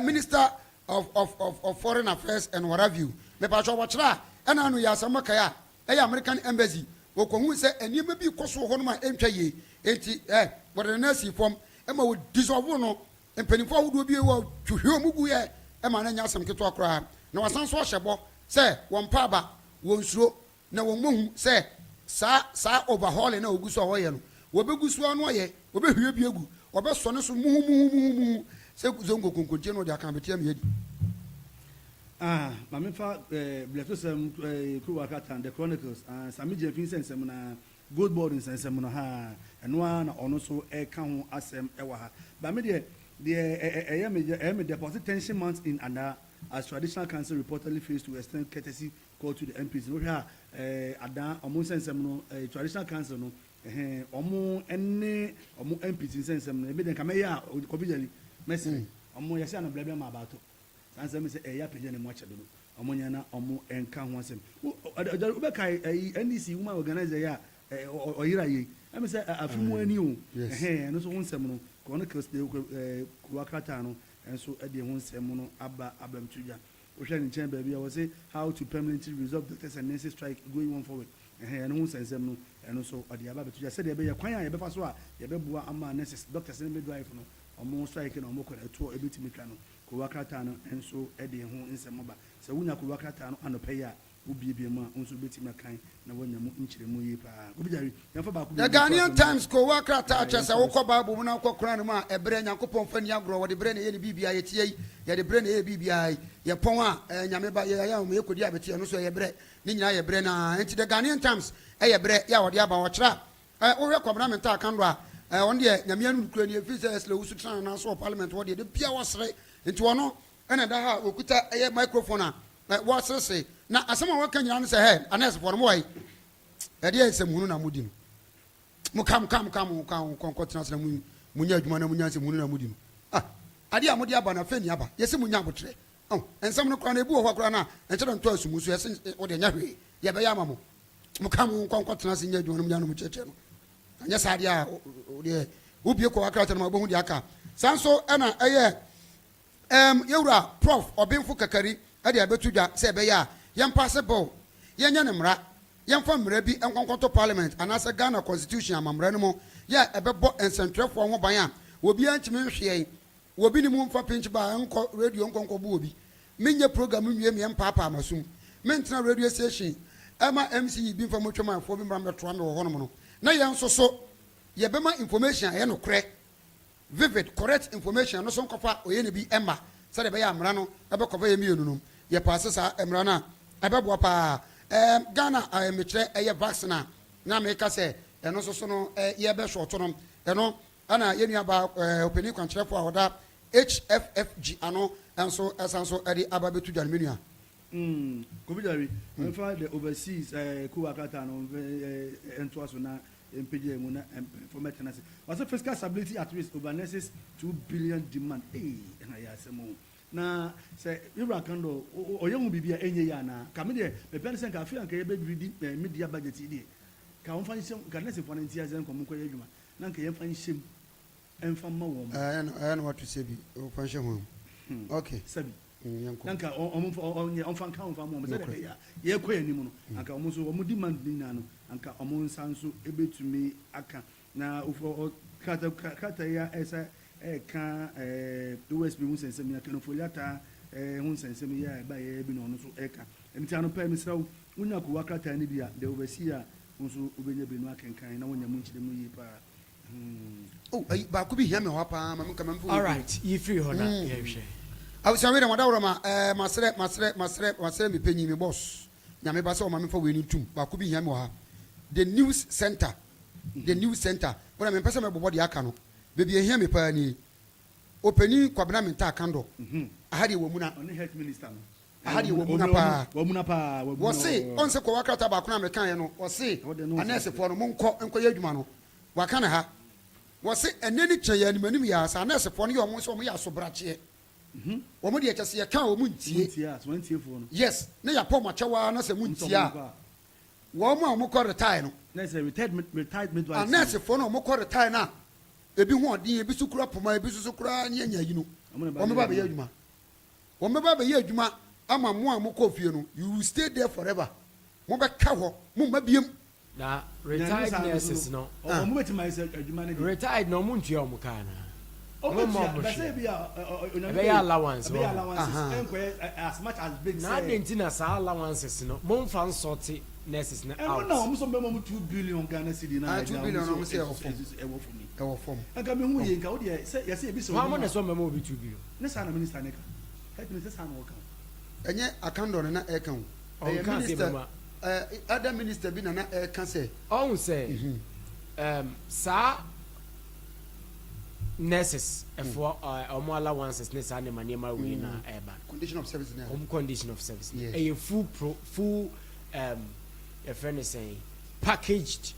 Minister of, of, of, of Foreign Affairs and what have you mepatwɛ wɔkyerɛ a ɛna ano yɛ asɛm kae a ɛyɛ American Embassy wɔkɔhu sɛ nneɛma bi kɔ so wɔ hɔnom a ɛntwa yie enti wɔde ne nan sii fam ma wɔ dissolve no Mpanyimfo ahodoɔ bi wɔ hwehwɛ wɔn guiɛ ma no nyɛ asɛm ketewa koraa, na wɔasan nso ahyɛ bɔ sɛ wɔmpa aba, wɔnsuro, na wɔmmɔ hu sɛ saa saa overhauling no a wɔgu so a wɔyɛ no, wɔbɛgu so ara na wɔayɛ, wɔbɛhwie bi agu, wɔbɛsɔ ne so muhumuhumuhumuhu sɛ zongo konkontie na wɔde aka abeteɛ ma yɛadi. Ah, ma memfa eh, Blɛtosɛm eh, kuruwa krataa, The Chronicles, ah, Sammy Gyamfi nsɛnsɛm no ara. Gold board nsɛnsɛm no haa ɛno ara na ɔno nso ɛka ho asɛm ɛwɔ ha but me deɛ deɛ ɛyɛ me ɛyɛ me dɛ pa ɔse tension mounts in Adaa as traditional council reportedly fails to extend courtesy call to the MPs no wohwɛ a ɛɛ Adaa ɔmo nsɛnsɛm no ɛɛ traditional council no ɛhɛn ɔmo ɛne ɔmo MPs nsɛnsɛm no ebi deɛ nka mɛyɛ a Kofi Gyali mɛsrɛ ɔmo yɛsɛ ano blɛblɛ ma abaato Saa nsɛm yi sɛ ɛyɛ apagya ne mu akyɛ dodo. Ɔmo nyɛ na ɔmo nka ho asɛm. Wo ɔdɔ wobɛkae ɛyi NDC woman organizer yi a ɔyera yei. Ɛmi sɛ afi mu ani o. Ɛhɛn ɛno nso ho nsɛm no Chronicles de kuruwa krataa no nso de ho nsɛm no aba aba mu to dwa. Wohwɛ ne nkyɛn baabi a wɔse how to permanently resolve doctors and nurses strike going on forward. Ɛhɛn ɛno ho nsɛnsɛm no ɛno nso ɔde aba abɛto dwa sɛdeɛ ɛbɛyɛ kwan a yɛbɛfa so a yɛbɛboa ama nurses, doctors ne midwife no ɔmo strike na ɔmo kɔ no ɛtoɔ ɛbɛtumi twa no. Kowa krataa no nso de ɛho nsɛm ba. Sɛ wunya kowa krataa no anɔpa yi a, Wobuebue mu a, wo nso wubetumi akan na woanya mu nkyerɛmu yie paa. Kobi Gyari, yɛmfa baako The mmienu ntoa so Ghanaian na Times kowa krataa eh, kyerɛ sɛ yɛnsɔre wokɔ so. Bible mu na wokɔ Koran mu a, ɛberɛ Nyankopɔn mfa nni agorɔ, wɔde berɛ na ɛyɛ ne biribiara, yɛte yi, yɛde berɛ na ɛyɛ biribiara yi, yɛpɔn a, eh, Nyame ba, yɛyɛ a, yɛkɔdi abɛte, ɛno nso ɛyɛ berɛ, ne nyinaa yɛ berɛ no ara, enti The Ghanaian Times ɛyɛ berɛ yɛ a wɔde aba, ɔkyerɛ a, eh, wohwɛ Kwabena Mintah Akandoh a, eh, ɔno deɛ Nyame anu no kura nie, ɛfiri sɛ Esle Owusu tena ne nan so wɔ Parliament hɔ deɛ, da biara ɔsere, enti ɔno ɛna ɛda ha a ɔkuta ɛyɛ microphone a, Wɔseresere, na asɛm a wɔka nyinaa ne sɛ, Hɛ, anɛɛsefoɔ no, mowɔ he? Ɛdeɛn nsɛmhunu na modi no? Moka, moka, moka, moka, monkɔ nkɔtena ase na monyɛ adwuma na monya nsɛmhunu na modi no. Ah, adeɛ a mode aba no, afei nni aba. Yɛse monya aboterɛ. Oh, nsɛm no koraa no, ebi wɔ hɔ koraa no a, ɛnkyɛ dɛ ntɔ asu mu nso, yɛse wo deɛ nyɛ hwee, yɛbɛyɛ ama mo. Moka, monkɔ nkɔtena ase nyɛ adwuma na monya no mokyerɛkyerɛ no. Anyɛ saa deɛ a, wo deɛ, wobie kɔ w'akrataa no mu a, wobɛhu deɛ aka. Saa nso na ɛyɛ Erm yɛwura Prof Ɔbenfo Kakari de abɛto dwa sɛ ɛbɛyɛ a yɛmpaase bill, yɛnyɛ no mmara, yɛmfa mmara bi nkɔnkɔto parliament anaasɛ Ghana constitution amammara no mu yɛ a ɛbɛbɔ nsɛntwerɛfoɔ ho ban a obiara ntumi nhwe yɛn wɔ bi ne mu mfa pinch bar nkɔ radio nkɔnkɔbo obi. Menyɛ program nwie meɛ mpaapaa m'asom. Mentena radio station ɛma MC bi mfa motwamanfoɔ bi mmra mmɛtoa me wɔ hɔnom no na yɛn nso so yɛbɛma information a ɛyɛ nokorɛ. Vivid, correct information no so nkɔfa ɔyɛ ne bi mma sɛdeɛ ɛbɛyɛ a mmara no bɛ cover yɛ mmienu no. Yɛ paase saa mmara no a, ɛbɛboa paa. Ɛɛm Ghana ɛɛ mekyerɛ ɛyɛ vaccine a na meka sɛ ɛno nso so no ɛɛ yɛbɛ short no, ɛno ɛna yɛ nua baa ɛɛ ɔpanin kwankyerɛfoɔ a ɔda HFFG ano nso ɛsan so ɛde aba bɛtu dwa no me nua. Kofi Jari, mfa the overseas eh, kuwa krataa no mfa eh, ntoa so na mpagya mu na mpanyinfoɔ mmɛtena ase. Ɔsɛ fiscal stability at risk over nurses 2 billion demand. Ee, ɛna yɛ asɛm o. Na sɛ Ewura Kandor ɔyɛ ho biribi a ɛnyɛ yie anaa? Ka me deɛ mepɛ ne sɛ nka afei anka yɛbɛredi media budget yi deɛ ka wɔmfa nhyɛ mu, ka nursefoɔ no nte aseɛ nka wɔn nkɔyɛ adwuma na nka yɛmfa nhyɛ mu ɛmfa mma wɔn. Ɛyɛ na wato sɛ bi wɔmfa nhyɛ ho. Okay. Sɛbi. Na nka wɔmfa ɔnyɛ ɔmfa nka wɔmfa mma wɔn sɛdeɛ ɛbɛyɛ a yɛrekɔ yɛn anim no anka wɔn nso wɔn demand no nyinaa no anka wɔn nsa nso bɛtumi aka. Na krataa krataa yi a ɛsɛ ɛreka ɛɛ OSP ho nsɛnsɛm yi Ken Ofori-Atta ɛɛ ho nsɛnsɛm yi a ɛbaeɛ bi na ɔno nso ɛreka. Ɛno nti anɔpa yi mesrɛ wo wonya kowa krataa no bi a the overseer a wo nso wobɛnya bi no akenkan na woanya mu nkyerɛmu yie paa. Hmm. Oh, ayi baako bi hia me hɔ paa ma menka ma mfa. Alright, yi firi hɔ na yɛnhwɛ. Abusua wei deɛ mo ma ɛɛ masrɛ masrɛ masrɛ masrɛ me panyin me boss Nyame ba sɛ ɔma memfa wei no ntum baako bi hia me wɔ ha The News Center The News Center wo deɛ mempɛ sɛ mɛbobɔ deɛ aka no baabi a ɛhia me paa nie Ɔpanin Kwabena Mintah Kandor aha deɛ wamuna. Ɔne health minister no. Aha deɛ wamuna paa. Wamuna paa. Wɔse ɔn sɛ kɔwa krataa baako no a mekaeɛ no wɔse anɛɛsefoɔ no monkɔ nkɔyɛ adwuma no waka no ha wɔse ɛnɛ ne kyɛ yɛ anim anim yɛ a sɛ anɛɛsefoɔ no yɛ wɔn sɛ wɔn yɛ asobrakyeɛ wɔn deɛ kyɛ sɛ yɛka a wɔn ntie yes ne yɛapɔ wɔn akyɛw ara na sɛ wɔn ntie a wɔn a wɔn kɔ retire no anɛɛsefoɔ no a wɔn kɔ retire no a ebi ho ɔden ebi so kura poma ebi so so kura nyɛ nya yi no wɔn bɛba abɛyɛ adwuma. Wɔbɛba abɛyɛ adwuma ama mo a mokɔɔ fie no, you will stay there forever, mobɛka hɔ, momma biom. Na retired nurses no. Retired no ɔmo ntua ɔmo ka anaa? Ɔmo mma ɔmo hwee. Ɛbɛyɛ allowance wɔ ho. Na adɛn nti na saa allowances no momfa nsɔte nurses no out? Ɛno na wɔn nso bɛma wɔn 2 billion Ghana cedi na Ah, 2 billion na wɔn sɛ ɛwɔ fam. Ɛwɔ fam yi. Ɛwɔ fam. Nka mi hu yie nka o deɛ sɛ yɛsɛ ebi sɛ Wɔn mo na ɛsɛ ɔmo bɛma obi 2 billion. Ne saa na minister ne ka. Health minister saa na ɔka o. Ɛnyɛ Akandor na na ɛka o. Ɛyɛ Ɔnka sɛ minister ɛbɛma. ɛɛ other minister bi na na ɛka sɛ. Ɔhu sɛ ɛɛm saa nurses ɛfoɔ ɛɛ ɔmo allowances ne saa nneɛma nneɛma wei na ɛɛba no. Condition of service ne. Ɔmo condition of service no Yes. ɛyɛ full pro full yɛfrɛ no sɛn packaged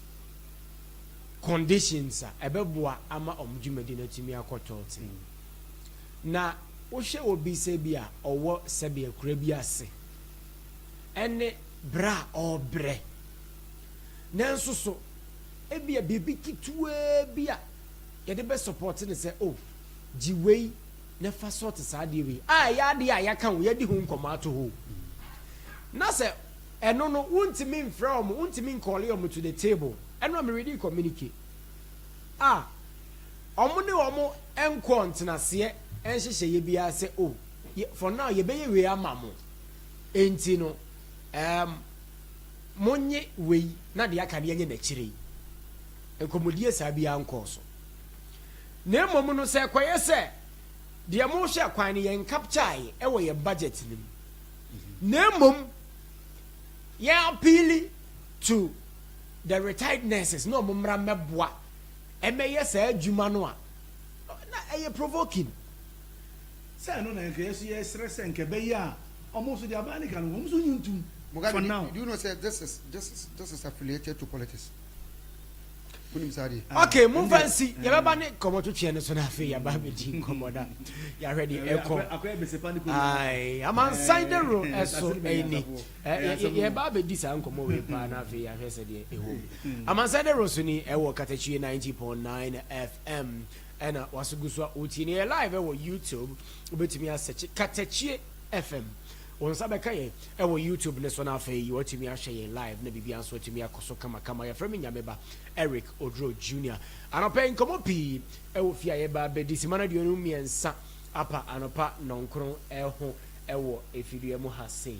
conditions a ɛbɛboa ama ɔmo dwumadi no atumi akɔ tɔɔten. Na wohwɛ obi sɛ bi a ɔwɔ sɛbi akura bi ase ɛne brɛ a ɔrebrɛ nanso so ebia biribi ketewaa bi a yɛde bɛ support ne sɛ oh gye wei na fa sort saa adeɛ wei a ɛyɛ adeɛ a yɛaka ho yɛadi ho nkɔmmɔ ato hɔ na sɛ ɛno no wontumi mfrɛ wɔn, wontumi ncall wɔn to the table. Ɛno a meredi communicate a wɔn ne wɔn nkɔɔ ntenaseɛ nhyehyɛeɛ biara sɛ oh for now yɛbɛyɛ wei ama mo, enti no. Um, monnye wei na deɛ aka no yɛnyɛ no akyire yi. Nkɔmmɔdie saa biara nkɔɔ so. Na mmom no sɛ ɛkɔyɛ sɛ deɛ mohwɛ kwan no yɛn capture ɛwɔ yɛn budget no mu. Na mmom yɛn appeal to the retired nurses na wɔn mmra mmɛboa ɛmɛyɛ saa adwuma no a na ɛyɛ provoking. Sɛ ɛno na nka yɛso yɛsrɛ sɛ nka ɛbɛyɛ a ɔmo nso deɛ aban no ka no wɔn nso nyi ntum Mugabe, for do, now. do you know say this is this is this is affiliated to politics? Wonim saa deɛ? Ah, Okay, momfa ɛndeɛ, nsi yɛbɛba ne nkɔmmɔtwetweɛ no so no afei yɛaba abɛdi nkɔmmɔ na yɛahwɛ deɛ ɛkɔ. Akɔyɛ besepa ne kɔn. Ae, amansan de ro ɛso Asase bɛn ɛni. nyansafoɔ. Ɛyɛ asɛm o. Yɛba abɛdi saa nkɔmmɔ wei paa na afei yɛahwɛ sɛ deɛ ɛwɔ mu. Amansan de ro so ni ɛwɔ Katakyie 90.9 FM ɛna waso gu so a wotie no. Yɛ live ɛwɔ YouTube, wobɛtumi asɛkye Katakyie FM. Wo nsa bɛka yɛn ɛwɔ YouTube ne so na afei watumi ahwɛ yɛn live na biribiara nso atumi akɔ so kamakama. Yɛfrɛ me Nyameba Eric Oduro Junior. Anɔpa yi nkɔmmɔ pii ɛwɔ fie a yɛba abɛdi simma no 23 apa anɔpa 9 ɛho ɛwɔ efidua mu ha sei.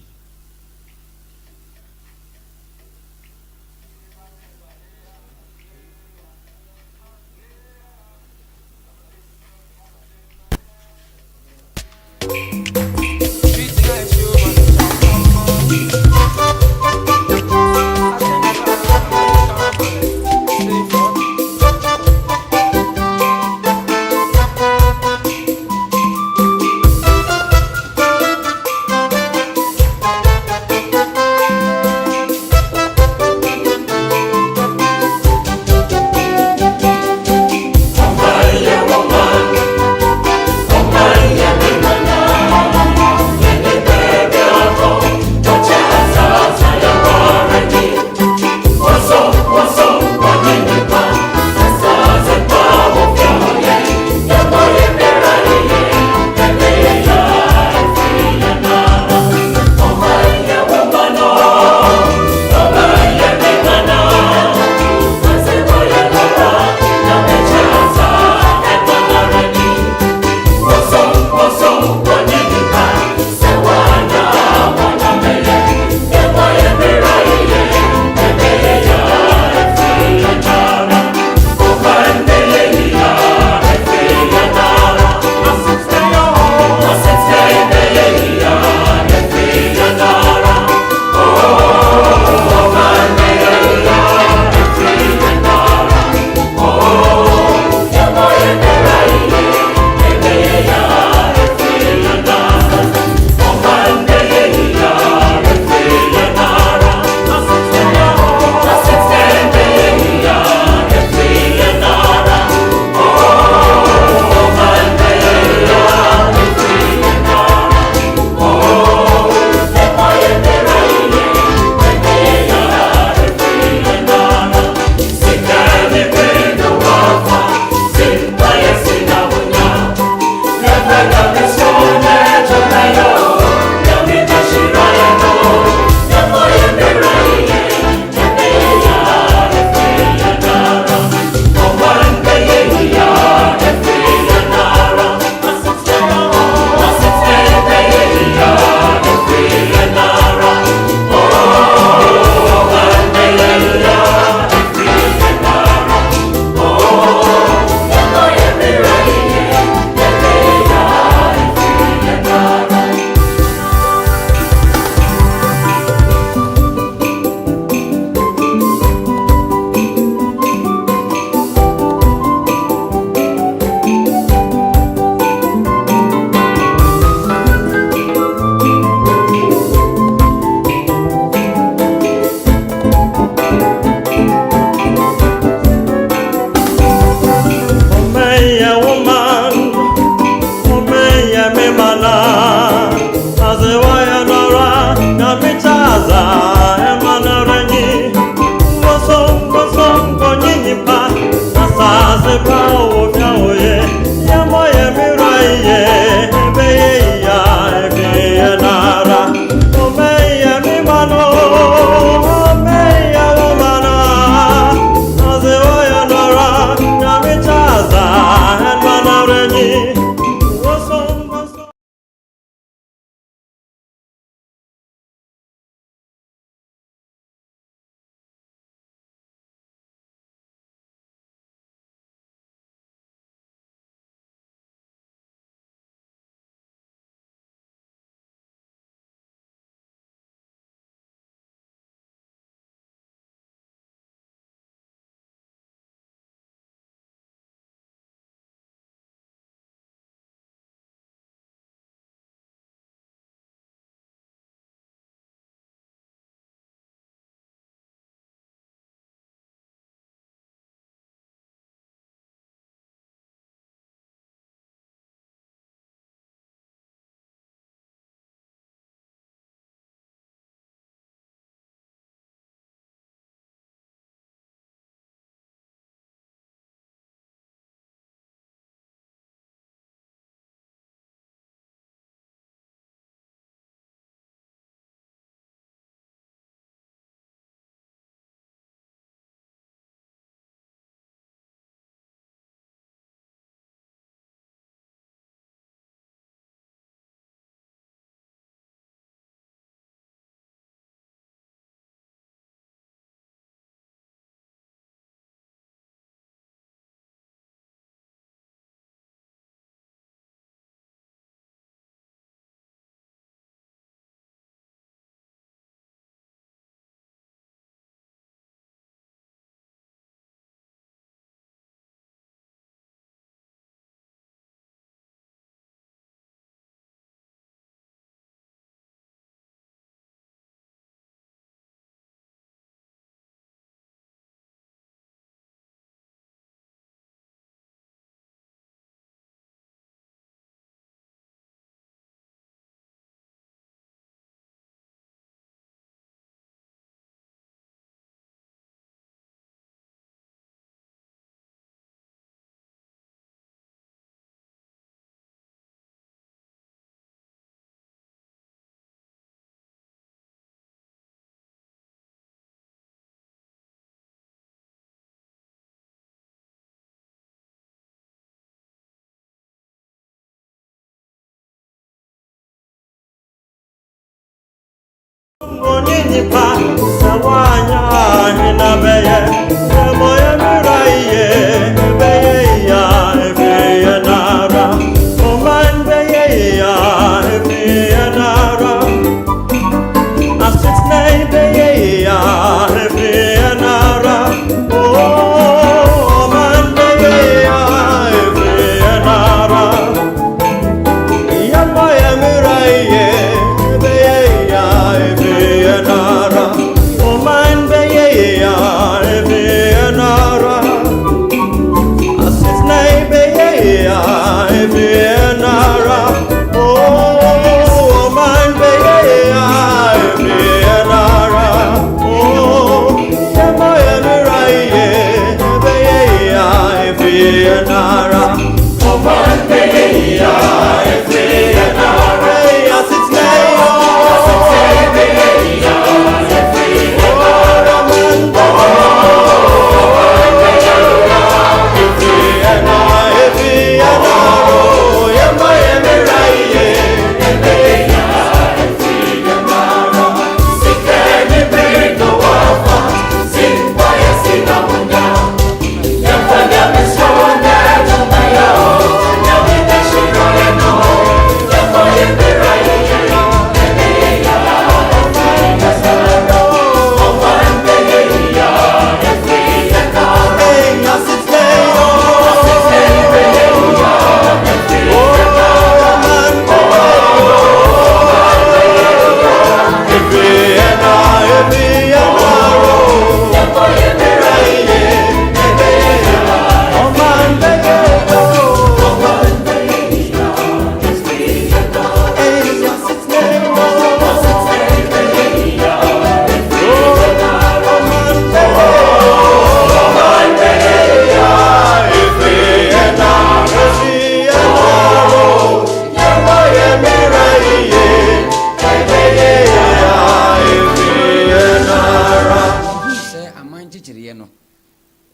Wɔhuu sɛ aman nkyekyereɛ no,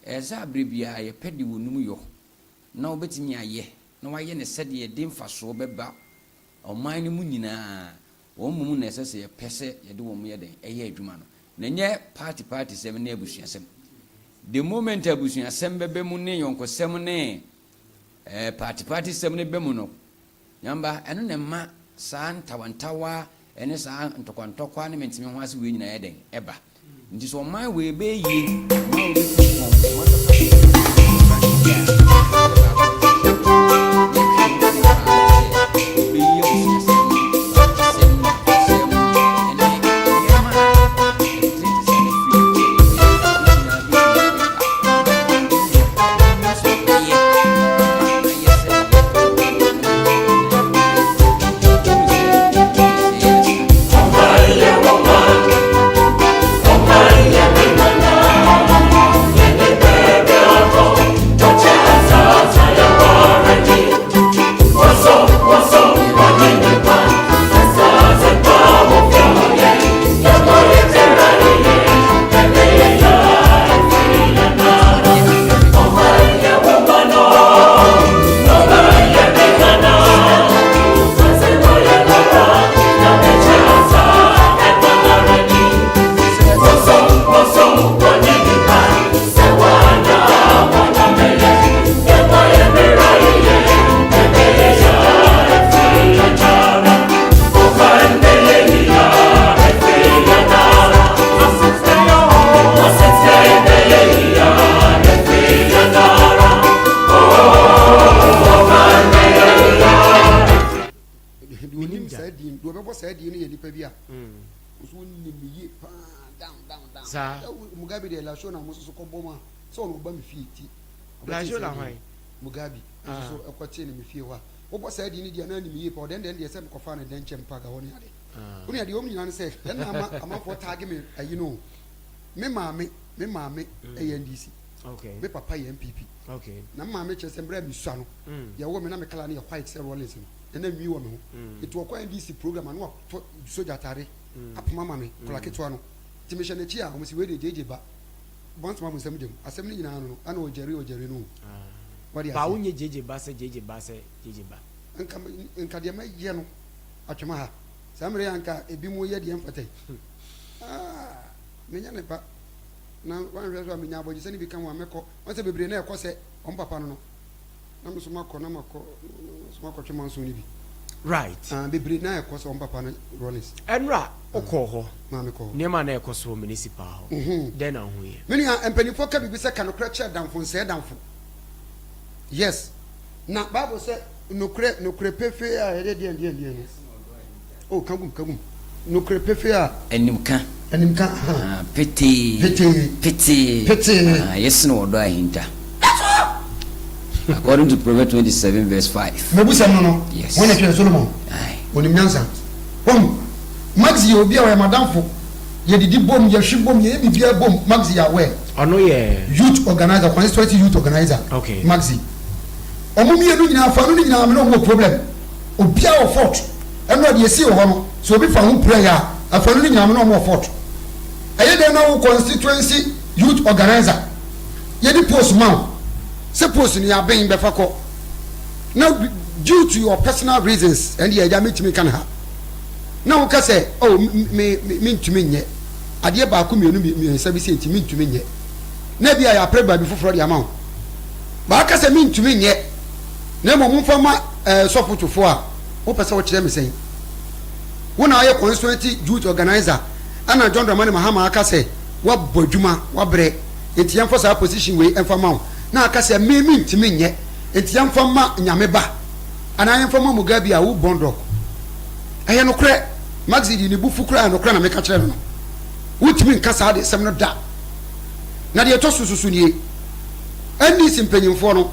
ɛyɛ sɛ aberɛ biara yɛpɛ de wɔnum yɔ na wɔbɛtumi ayɛ na wɔayɛ no sɛdeɛ ɛde mfasoɔ bɛba ɔman no mu nyinaa, wɔn mmom na ɛsɛ sɛ yɛpɛ sɛ yɛde wɔn yɛ dɛn? Ɛyɛ adwuma no, na ɛnyɛ party party sɛm ne abusuasɛm. The moment abusuasɛm bɛba mu ne yɔnkosɛm ne eh, party party sɛm no ba mu no, Nyamba, ɛno na ɛma saa ntawantawa ne saa ntɔkwantɔkwa ne mente-me-ho-ase wei nyinaa yɛ dɛn? Ɛba. Nti sɛ ɔman wei bɛyɛ yie, ɔman wei bɛtu mpɔn, ɔman bɛfa so deɛ a, adeɛ baako a ɛsɛ sɛ yɛhwɛ mu yie paa ne sɛ yɛbɛyi abusuasɛm, partisɛm, sɛm ne nneɛma a ɛtete saa no afiri mu sɛdeɛ ɛbɛyɛ a yɛn nyinaa bɛtumi ayɛ baako. Na sɛ ɔbɛyɛ ama ayɛ sɛdeɛ yɛpɛ no Deɛ ɔnim saa din deɛ ɔbɛbɔ saa din no yɛ nipa bi a nso ɔnim me yie paa down down down. Saa. Mugabe deɛ lasho na mo nso so kɔbɔ mu a sɛ ɔno ɔba me fie ti. Lasho na hwan? Mugabe nso so ɛkɔ tee no me fie hɔ a wobɔ saa din no deɛ na anim yie paa ɔdɛn dɛn deɛ sɛ mekɔfaa no dɛn kyɛm paga hɔ ne ade. Wo nua deɛ wɔn nyinaa ne sɛ ɛna ama amanfoɔ taage me ayi no me maame me maame ɛyɛ NDC. Okay. Me papa yɛ NPP. Okay. Na me maame kyerɛ sɛ mmerɛ a mesua no, mm. yɛwɔ me na me kala no yɛ white sɛ Rawlings no, na na nwi wɔ me ho. Mm. Nti wɔkɔ NDC program a na watɔ sogya atare mm. apoma ma me, kɔla mm. ketewa no. Nti mehyɛ n'akyi a, wɔn si wei deɛ gyegye ba. Bɔnsɛm abonsam gyam. Asɛm no nyinaa no no, ɛna ɔgyɛre ɔgyɛre no. Ah. Wɔde Ba ase. wonyɛ gyegye ba sɛ gyegye ba sɛ gyegye ba. Nka nka deɛ mɛyɛ no atwema ha. Saa mmerɛ yi anka ebi mo yɛ deɛ mfata yi. Menyɛ ne ba. Na wanhwɛ so a menya abɔgyesɛ no bi ka ho a mɛkɔ. Wɔn sɛ bebree na ɛkɔ sɛ wɔn papa no no. Na me nso makɔ na makɔ nso makɔtwe manso no bi. Right. Ah, bebree na ɛkɔ sɛ wɔn papa no Rollins. Ɛnora wokɔɔ hɔ. Maa mekɔ hɔ. Nneɛma a na ɛkɔ so wɔ municipal hɔ. Mhm. Dɛn na wohuiɛ? Me nua, mpanimfoɔ ka biribi sɛ ka nokorɛ kyerɛ damfo nsɛe damfo. Yes. Na Bible sɛ nokorɛ, nokorɛ pefee a yɛde deɛn deɛn deɛn no. Oh, ka gum, ka gum. Nokorɛ pefee a. Animka. Animka, ahaa. Ah, petee. Petee. Petee. Petee. Ah, ye sene ɔdɔ ahinta. That's all. According to Proverbs 27 verse 5. Mebusɛm no no. Yes. Wɔn na ɛtwerɛ Solomon. Aye. Onim nyansa. Wahu? Maxi yɛ obi a ɔyɛ m'adamfo. Yɛdidi bom, yɛhwe bom, yɛyɛ biribiara bom. Maxi yɛ aware. Ɔno yɛ. Youth organizer, constituency youth organizer. Okay. Maxi. Wɔn mmienu nyinaa, fa no no nyinaa, me ne wɔn wɔ problem. Obiara wɔ fault. Ɛnora deɛ ɛsii wɔ hɔ no, sɛ obi fa ho pirae a, afanu no nyinaa me ne wɔn wɔ fault. Ɛyɛ dɛn na wo constituency youth organiser, yɛde post ma wo sɛ post no yɛaben bɛfa kɔ, na due to your personal reasons, ɛndeɛ agya mentumi nka no ha, na woka sɛ oh me me mentumi nyɛ, adeɛ baako mmienu mmiɛnsa bi sei nti mentumi nyɛ, na ebia yɛapere baabi foforɔ de ama wo, but aka sɛ mentumi nyɛ, na mmom momfa mma eh, sɔfo Twofo a, wopɛ sɛ wokyerɛ me sɛn? Wo na woyɛ constituency youth organiser ɛna John Dramani Mahama aka sɛ woabɔ adwuma, woabrɛ, nti yɛmfa saa position wei mfa ma wo, na aka sɛ me mentumi nyɛ, nti yɛmfa mma Nyame ba anaa yɛmfa mma Mugabe a wo bɔn dɔk. Ɛyɛ nokorɛ, Maxi de ne bo fu koraa a nokorɛ na meka kyerɛ no no. Wontumi nka saa adesɛm no da. Na deɛ ɛtɔ so nso so nie, NDC mpanyimfoɔ no,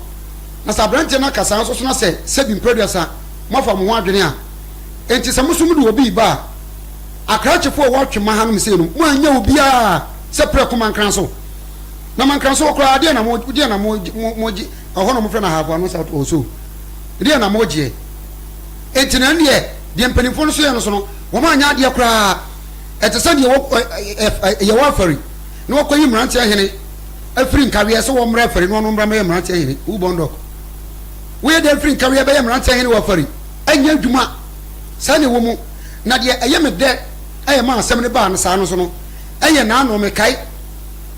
Na sɛ aberanteɛ no aka saa nso so na sɛ sɛbi mprɛduasa moafa mo ho adwene a, enti sɛ mo nso mode obi reba a, akrakyefoɔ a wɔtwe ma hanom sei no, moannya obiara sɛ prɛko mankran so. Na mankran so hɔ koraa, deɛ na mo, deɛ na mo, mo, mogye, ɛhɔ na wɔfrɛ no Ahafo Ano South or so, deɛ na mogyeɛ. Enti na ɛndeɛ, deɛ mpanimfoɔ no so yɛ no so no, wɔanyɛ adeɛ koraa. Ɛte sɛ deɛ wɔ, ɛ, ɛ, yɛwɔ afari na wɔkɔyi mmeranteɛ hene afiri nkaweɛ sɛ wɔmmra afari na ɔno mmra mmɛyɛ mmeranteɛ hene. Wo bɔndɔk. Woyɛ dɛn firi nkaweɛ bɛyɛ mmeranteɛ hene wɔ afari? Ɛnyɛ adwuma. Saa na ɛwɔ mu. Na deɛ ɛyɛ me dɛ a ɛmaa asɛm no baa no saa no nso no, ɛyɛ n'ano. Mekae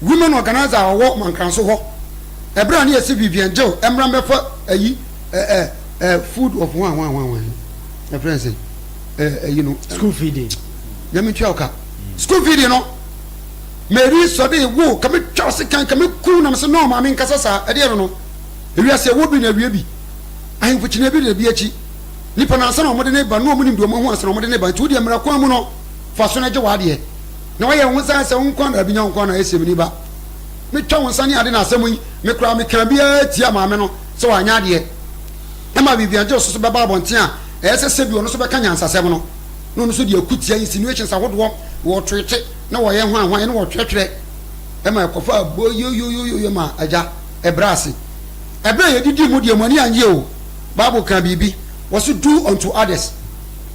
women organiser a ɔwɔ Mankranso hɔ ɛberɛ a ne yɛse Vivian Jill mmra mmɛfa ayi ɛ ɛ ɛ food of hwan hwan hwan hwan yɛfrɛ no sɛn ɛ ayi no. School feeding. Nyame ntua wo ka. School feeding no. Mary sɔre wo ka me twa wo sekan ka me ku na me se no maame nkasa saa ɛdeɛ no no ewiase ɛwɔ bi na awie bi ahemfo kyini ebi de ebi akyi nipa no ansa na wɔde ne ba no wɔn nim deɛ wɔn ahu ansa na wɔde ne ba nti wo deɛ mmerɛ kwan mu no fa so na gye w'adeɛ na wayɛ wo ho saa sɛ wo nko na bi nya wo nko na ɛsɛ ni ba me twa wo nsa ne ade na asɛm yi me koraa me kan biara tia maame no sɛ wanyɛ adeɛ ɛma biribi angye so so bɛba abɔnten a ɛyɛ sɛ sɛbi ɔno so bɛka nyansasɛm no na ɔno nso de akutia insinuations ahodoɔ wɔtwete na wɔyɛ hwan hwan na wɔtwerɛtwerɛ ma ɛkɔfa bɔ yoyoyoyo ma agya ɛbrɛ ase. Ɛberɛ a yɛdidii mu deɛ mo ani annye o. Bible kaa biribi, wɔse do unto others.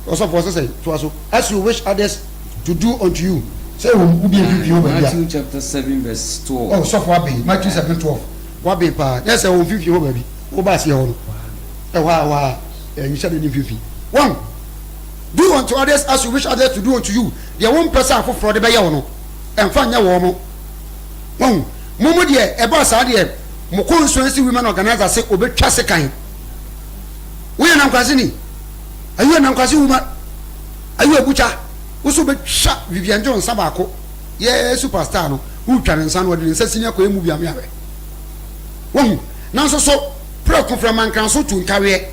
Ɔsɔfo ɔse sɛn? Toa so. As you wish others to do unto you. Sɛ ɛwɔ mu, wobie mfimfini hɔ baabi a. Matthew chapter 7 verse 12. Oh, sɔfo aben. Matthew 7 12. Waben paa. Na ɛsɛ wɔ mfimfini hɔ baabi. Woba aseɛ hɔ no. Ɛhɔ a, ɛhɔ a, ɛnhyɛ da ne mfimfini. Wɔn. Do unto others as you wish others to do unto you. Deɛ wompɛ sɛ afoforɔ de bɛyɛ wo no, mfa nyɛ wɔn. Wahu? Mo mo deɛ, ɛbaa saa deɛ, mo constituency women organizer se ɔbɛtwa sekan. Woyɛ nankwaseni? Are you a nankwasi woman? Are you a butcher? Wo so wobɛtwa Vivian Joe nsa baako. Yɛ superstar no, wotwa ne nsa no, ɔde ne nsa sini akɔyɛ movie ame ahwɛ. Wahu? Nanso so, prɛko frɛ mankranso tu nkaweɛ.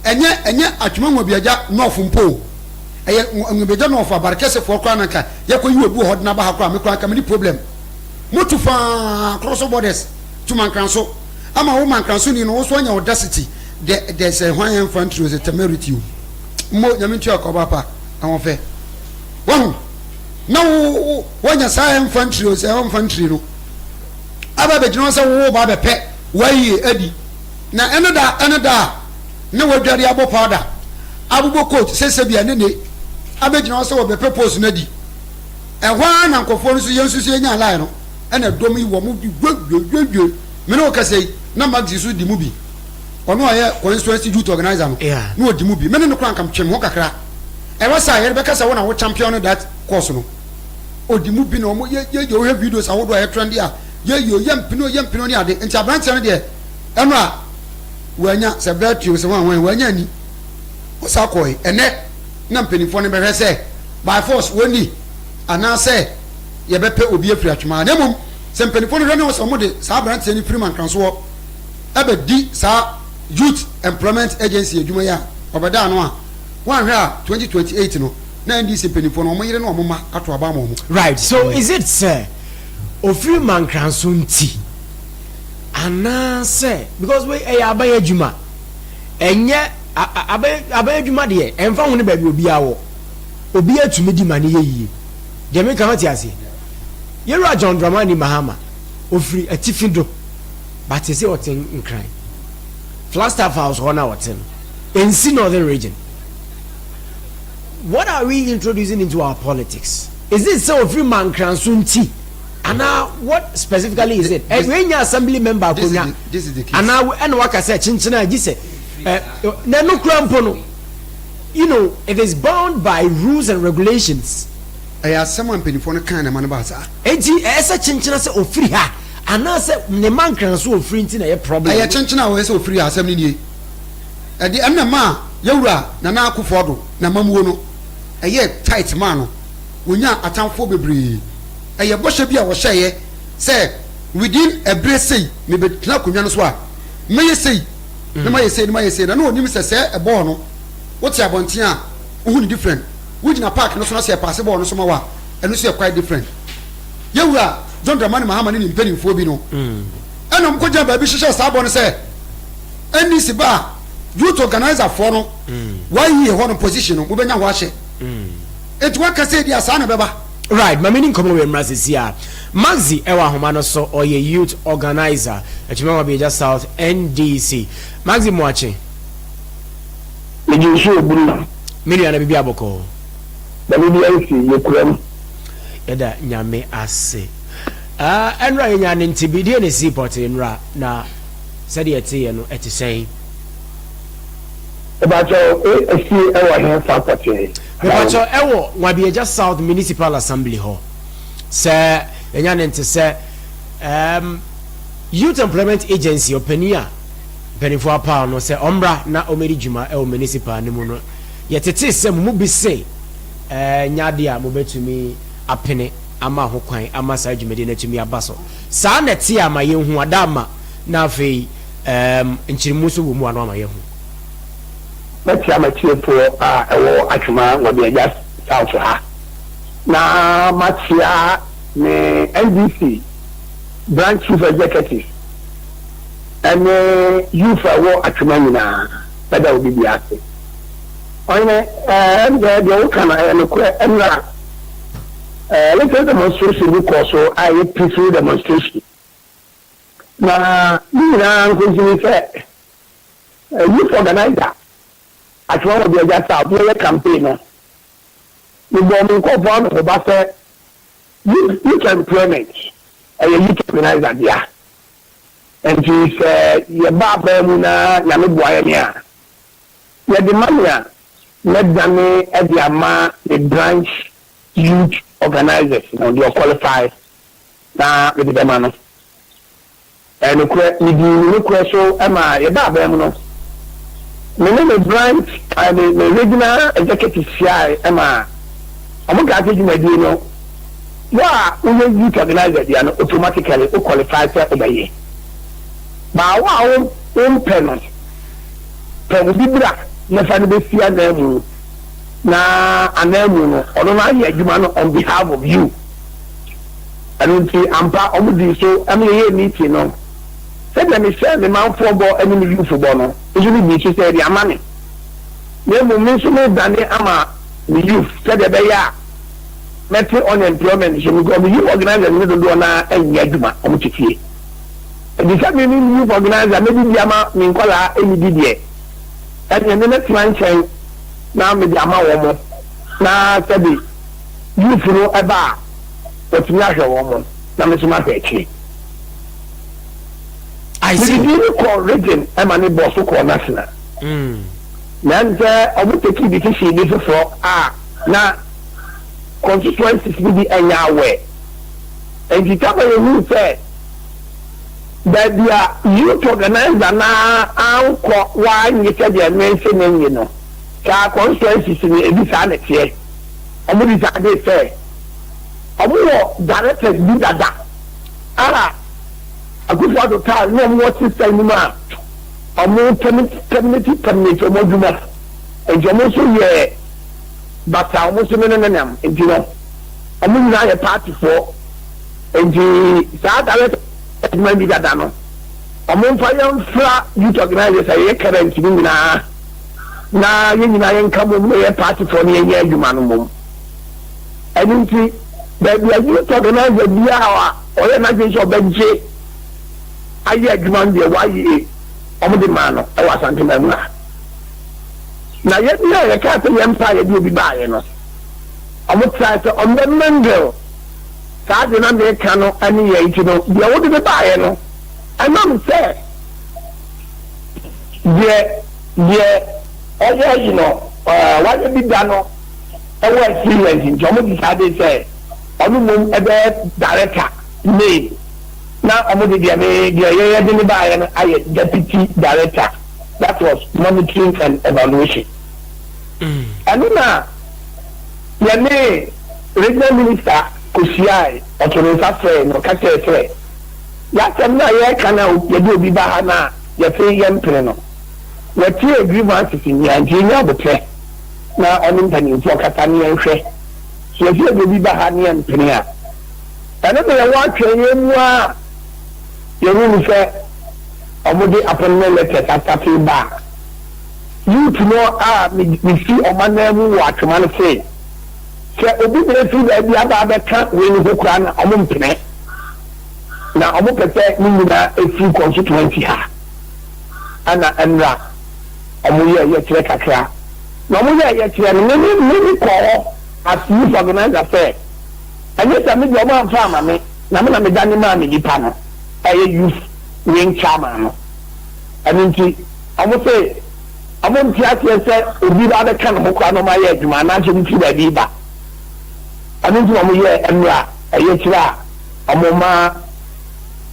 Ɛnyɛ, ɛnyɛ Atwima Nwabiagya North mpo o. Ɛyɛ Nwabiagya North abarekɛsefoɔ koraa na nka yɛkɔyi obi wɔ hɔ de no aba ha koraa a, me koraa nka menni problem. Motu faa cross borders to Mankranso ama wo Mankransoni no wo nso anya audacity dɛ dɛ sɛ hwan ɛmfa ntiri o sɛ temerity o. Mmo Nyame ntua ka ɔbaa pa ahoɔfɛ. Wahu? Na wo wo woanya saa ɛmfa ntiri o sɛ ɔmfa ntiri no aba abɛgyina hɔ sɛ wo wo ba abɛpɛ w'ayie adi. Na ɛne da ɛne da a na wadware abɔ powder, abobɔ coat sɛ sɛbia ne ne abɛgyina hɔ sɛ wɔbɛpɛ post no adi. Ɛhɔ ara na nkurɔfoɔ no nso yɛn nso so yɛnyaa line no ɛna dɔm yi wɔn di dwedwedwedwe. Me ne wo kasa yi na Maxi nso di mu bi. Ɔno a ɔyɛ constituency youth organizer no na ɔdi mu bi. Me ne no koraa nka metwe me ho kakra. Ɛba saa a yɛrebɛka sɛ wo na wo champion that course no. Ɔdi mu bi na wɔn yɛ yɛ yɛ wohwɛ videos ahodoɔ a ɛtrɛnde a yɛ yɛ yɛ mpene o yɛ mpene o ne ade nti aberanteɛ no deɛ ɛno a wanya sɛ bɛɛtri o sɛ hwan hwan wanya ani ɔsa kɔe ɛnɛ na mpanimfoɔ no bɛhwɛ sɛ by force wɔnni anaasɛ yɛbɛpɛ obi afiri atwema na mmom sɛ mpanimfoɔ no hwɛ ne sɛ wɔde saa aberanteɛ no firi mankransoɔ ɛbɛdi saa youth employment agency adwuma yi a ɔbɛda ano a wɔanhwɛ a 2028 no na NDC mpanimfoɔ no wɔn yere ne wɔn mma ato aba ama wɔn. Right, so is it sɛ ofiri Mankranso nti anaasɛ because wei ɛyɛ aban adwuma ɛnyɛ aban aban adwuma deɛ ɛnfa ho ne baabi obiara wɔ obiara tumi di ma ne yɛ yie deɛ meka wate aseɛ yɛwura John Dramani Mahama ofiri atifi do but sɛ ɔte Nkran Flagstaff house hɔ na ɔte no ɛnsi Northern region. What are we introducing into our politics? Is it sɛ ofiri Mankranso nti anaa what specifically is it? Ɛ wei nyɛ assembly member akonnwa anaa ɛna waka sɛ kyenkyena a gye sɛ ɛ na ɛno kura mpo no it is bound by rules and regulations. Ɛyɛ asɛm a mpanimfoɔ no kae na ɛma no baa saa. Enti ɛyɛ sɛ kyenkyena sɛ ofiri ha anaasɛ ne Mankranso ofiri nti na ɛyɛ problem? Ɛyɛ kyenkyena a ɔyɛ sɛ ofiri ha asɛm no nie. Ɛde ɛno na ɛmaa yɛwura Nana Akufo Addo n'amammuo no ɛyɛɛ tight maa no. Wɔnyaa atamfoɔ bebree. Ɛyɛ bɔhyɛ bi a wɔhyɛeɛ sɛ within ɛberɛ sei mebɛtena akonnwa no so a, mɛyɛ sei na mayɛ sei na mayɛ sei. Na na ɔnim sɛ sɛ ɛbɔɔ no, wote abɔnten a, wohu no different. Wogyina park no so na sɛ yɛpaase bɔɔl no so ma wo a, ɛno nso yɛ quite different. Yɛwura John Dramani Mahama ne ne mpanimfoɔ bi no, ɛna wɔkɔgyina baabi hyehyɛɛ saa bɔ no sɛ, NDC ba a, youth organiser foɔ no wɔayi hɔ no position no mobɛnya hɔ ahyɛ. Enti woaka sɛ ebia saa na ɛbɛba. Right, ma menni nkɔmmɔ wei mmra sesie a. Maxy wɔ ahoma no so, ɔyɛ youth organiser, Atwima Wabiagya South NDC. Maxy Moakye. Megye nsu oburu. Me nua na biribiara bɔkɔɔ? Na biribiara nsi, yɛkura mu. Yɛda Nyame ase. Ah, ɛnora yɛnyaa ne nte bi, deɛ na esii pɔtee nnora na Sɛdeɛ ɛteeɛ no, ɛte sɛn? Mepakyɛw, esi wɔ he fa pɔtee? Mepakyɛw, ɛwɔ Nwabiagya South Municipal Assembly hɔ. Sɛ yɛnya no nte sɛ ɛɛm Youth Employment Agency ɔpanin a mpanimfoɔ apaw no sɛ ɔmmra na ɔmmɛdi dwuma wɔ municipal no mu no, yɛtetee sɛ mo mu bi se ɛnyɛ adeɛ a mobɛtumi apene ama ho kwan ama saa dwumadie no atumi aba so. Saa na ɛteɛ a ma yɛnhu, ada ama. Na afei ɛɛm nkyeremu nso wɔ mu a na wama yɛahu. Mɛkyea m'atiefoɔ a ɛwɔ Atwoma Nwabiagya South ha na makyea me NDC Branch Chief Executive ɛne youth a ɛwɔ Atwoma nyinaa. Mɛda obi biara ase. Ɔhene, ɛɛ ɛm sɛ deɛ woka no ɛyɛ nokorɛ. Ɛnora ɛɛ little demonstration bi kɔɔ so a ɛyɛ peaceful demonstration. Na ne nyinaa nkosi ne sɛ youth organizer Atwema wɔ Biagya South yɛyɛ campaign no, mebɔɔ me nkurɔfoɔ anohoba sɛ youth youth employment ɛyɛ youth organizer dea. Nti sɛ yɛba aban mu na Nyame boa yɛn a, yɛde ma me a, mɛdane de ama me branch youth organizers no, deɛ ɔqualify na mede bɛma no. Ɛyɛ nokorɛ, medii me nokorɛ so maa yɛbaa aban mu no, me ne me branch, me, me regional executive hyiae maa wɔkaa sɛ dwumadie no, wo a woyɛ youth organizer bia no, automatically wo qualify sɛ wobɛyɛ. But wo a wo, wompɛ no, pɛ obi bra na fa no bɛsi ananmu, na ananmu no, ɔno no ayɛ adwuma no on behalf of you. Ɛno nti, ampa, wɔdii so ma yɛyɛɛ meeting no. Sɛdeɛ mehyɛɛ me manfoɔ bɔ ne me youth bɔ no, me nso medii so sɛ ɛde ama me. Na mmom me nso meredane ama me youth sɛdeɛ ɛbɛyɛ a mɛte unemployment so because me youth organisers no dodoɔ no ara nyɛ adwuma, wɔte fie. Enti sɛ me me youth organiser mɛdidi ama me nkwadaa nnidi deɛ, ɛnneɛ me mɛtena nkyɛn na mede ama wɔn na sɛbe youth no ba a, watumi ahwɛ wɔn na me nso mahwɛ akyire. I see. Mede din no kɔɔ region ma ne bɔɔ so kɔɔ national. Na ɛne sɛ wɔn tekii decision bi foforɔ a na. constituencies no bi nyɛ aware. Nti tama yɛhuu sɛ baabi a youth organiser no ara ankɔ wannye sɛdeɛ mense mennye no, saa constituencies no ebi saa na ɛteɛ. Wɔn decide sɛ wɔn wɔ directors bi dada a Akufo Addo time na wɔn wɔ system no mu a wɔn terminate terminate wɔn adwuma nti wɔn nso yɛɛ basaa wɔn nso ne no nenam nti no wɔn nyinaa yɛ party foɔ nti saa director adwuma bi dada no wɔn mfa yɛn mfra youth organizers a yɛyɛ current no nyinaa na yɛn nyinaa yɛn nka mom na yɛ party foɔ no yɛnyɛ adwuma no mom ɛno nti baabi a youth organizer biara a ɔyɛ n'adwene sɛ ɔbɛgye ayɛ adwuma no deɛ wayɛ wɔn de maa no wɔ Asante man mu ha. Na yɛn bi a yɛkaa sɛ yɛn mpa a yɛde obi baeɛ no, wɔn trae sɛ wɔn bɛ mingle saa deɛ na meka no ne yɛn nti no, deɛ wode me baeɛ no, ɛnam sɛ deɛ deɛ ɔyɛ ayi no ɛɛ wayɛ bi da no ɛwɔ experience nti wɔn decide sɛ ɔno mmom ɛbɛyɛ director main. Na ɔmo de deɛ me deɛ yɛyɛ de me baeɛ no ayɛ deputy director that was monitoring and evaluation. Ɛno na yɛne regional minister kɔhyiae, ɔto ne nsa frɛɛ no ka kyerɛɛ sɛ yɛasɛm no a yɛreka no a yɛde obi ba ha no a yɛse yɛmpene no, watie grievances nyinaa nti yɛnya aboterɛ na ɔne mpanimfoɔ kasa ne yɛnhwɛ sɛ yɛse yɛde obi ba ha ne yɛmpene a. Ɛno na yɛwɔ atwɛn mu ara yɛhunu sɛ wɔde appointment letters asate ba a, youth no a mesi wɔn ananmu wɔ Atwoma no se, sɛ obi na efiri baabi aba abɛka wei no ho koraa na wɔn mpene. Na wɔn pɛ sɛ ne nyinaa efiri constituency ha. Ɛna ɛnra wɔn yɛɛ yɛkyerɛ kakra. Na wɔn yɛɛ yɛkyerɛ no, me me me kɔɔ hɔ as youth organizer sɛ, Ɛnyɛ sɛ me deɛ ɔmo amfa ama me na me na me dane maa me nipa no ɛyɛ youth wing chairman no ɛno nti ɔmo se ɔmo nte aseɛ sɛ obi ba abɛka ne ho koraa na ɔmo ayɛ adwuma anaasɛ obi firi baabi reba ɛno nti na ɔmo yɛɛ ɛmmerɛ a ɛyɛ kyerɛ a ɔmo ma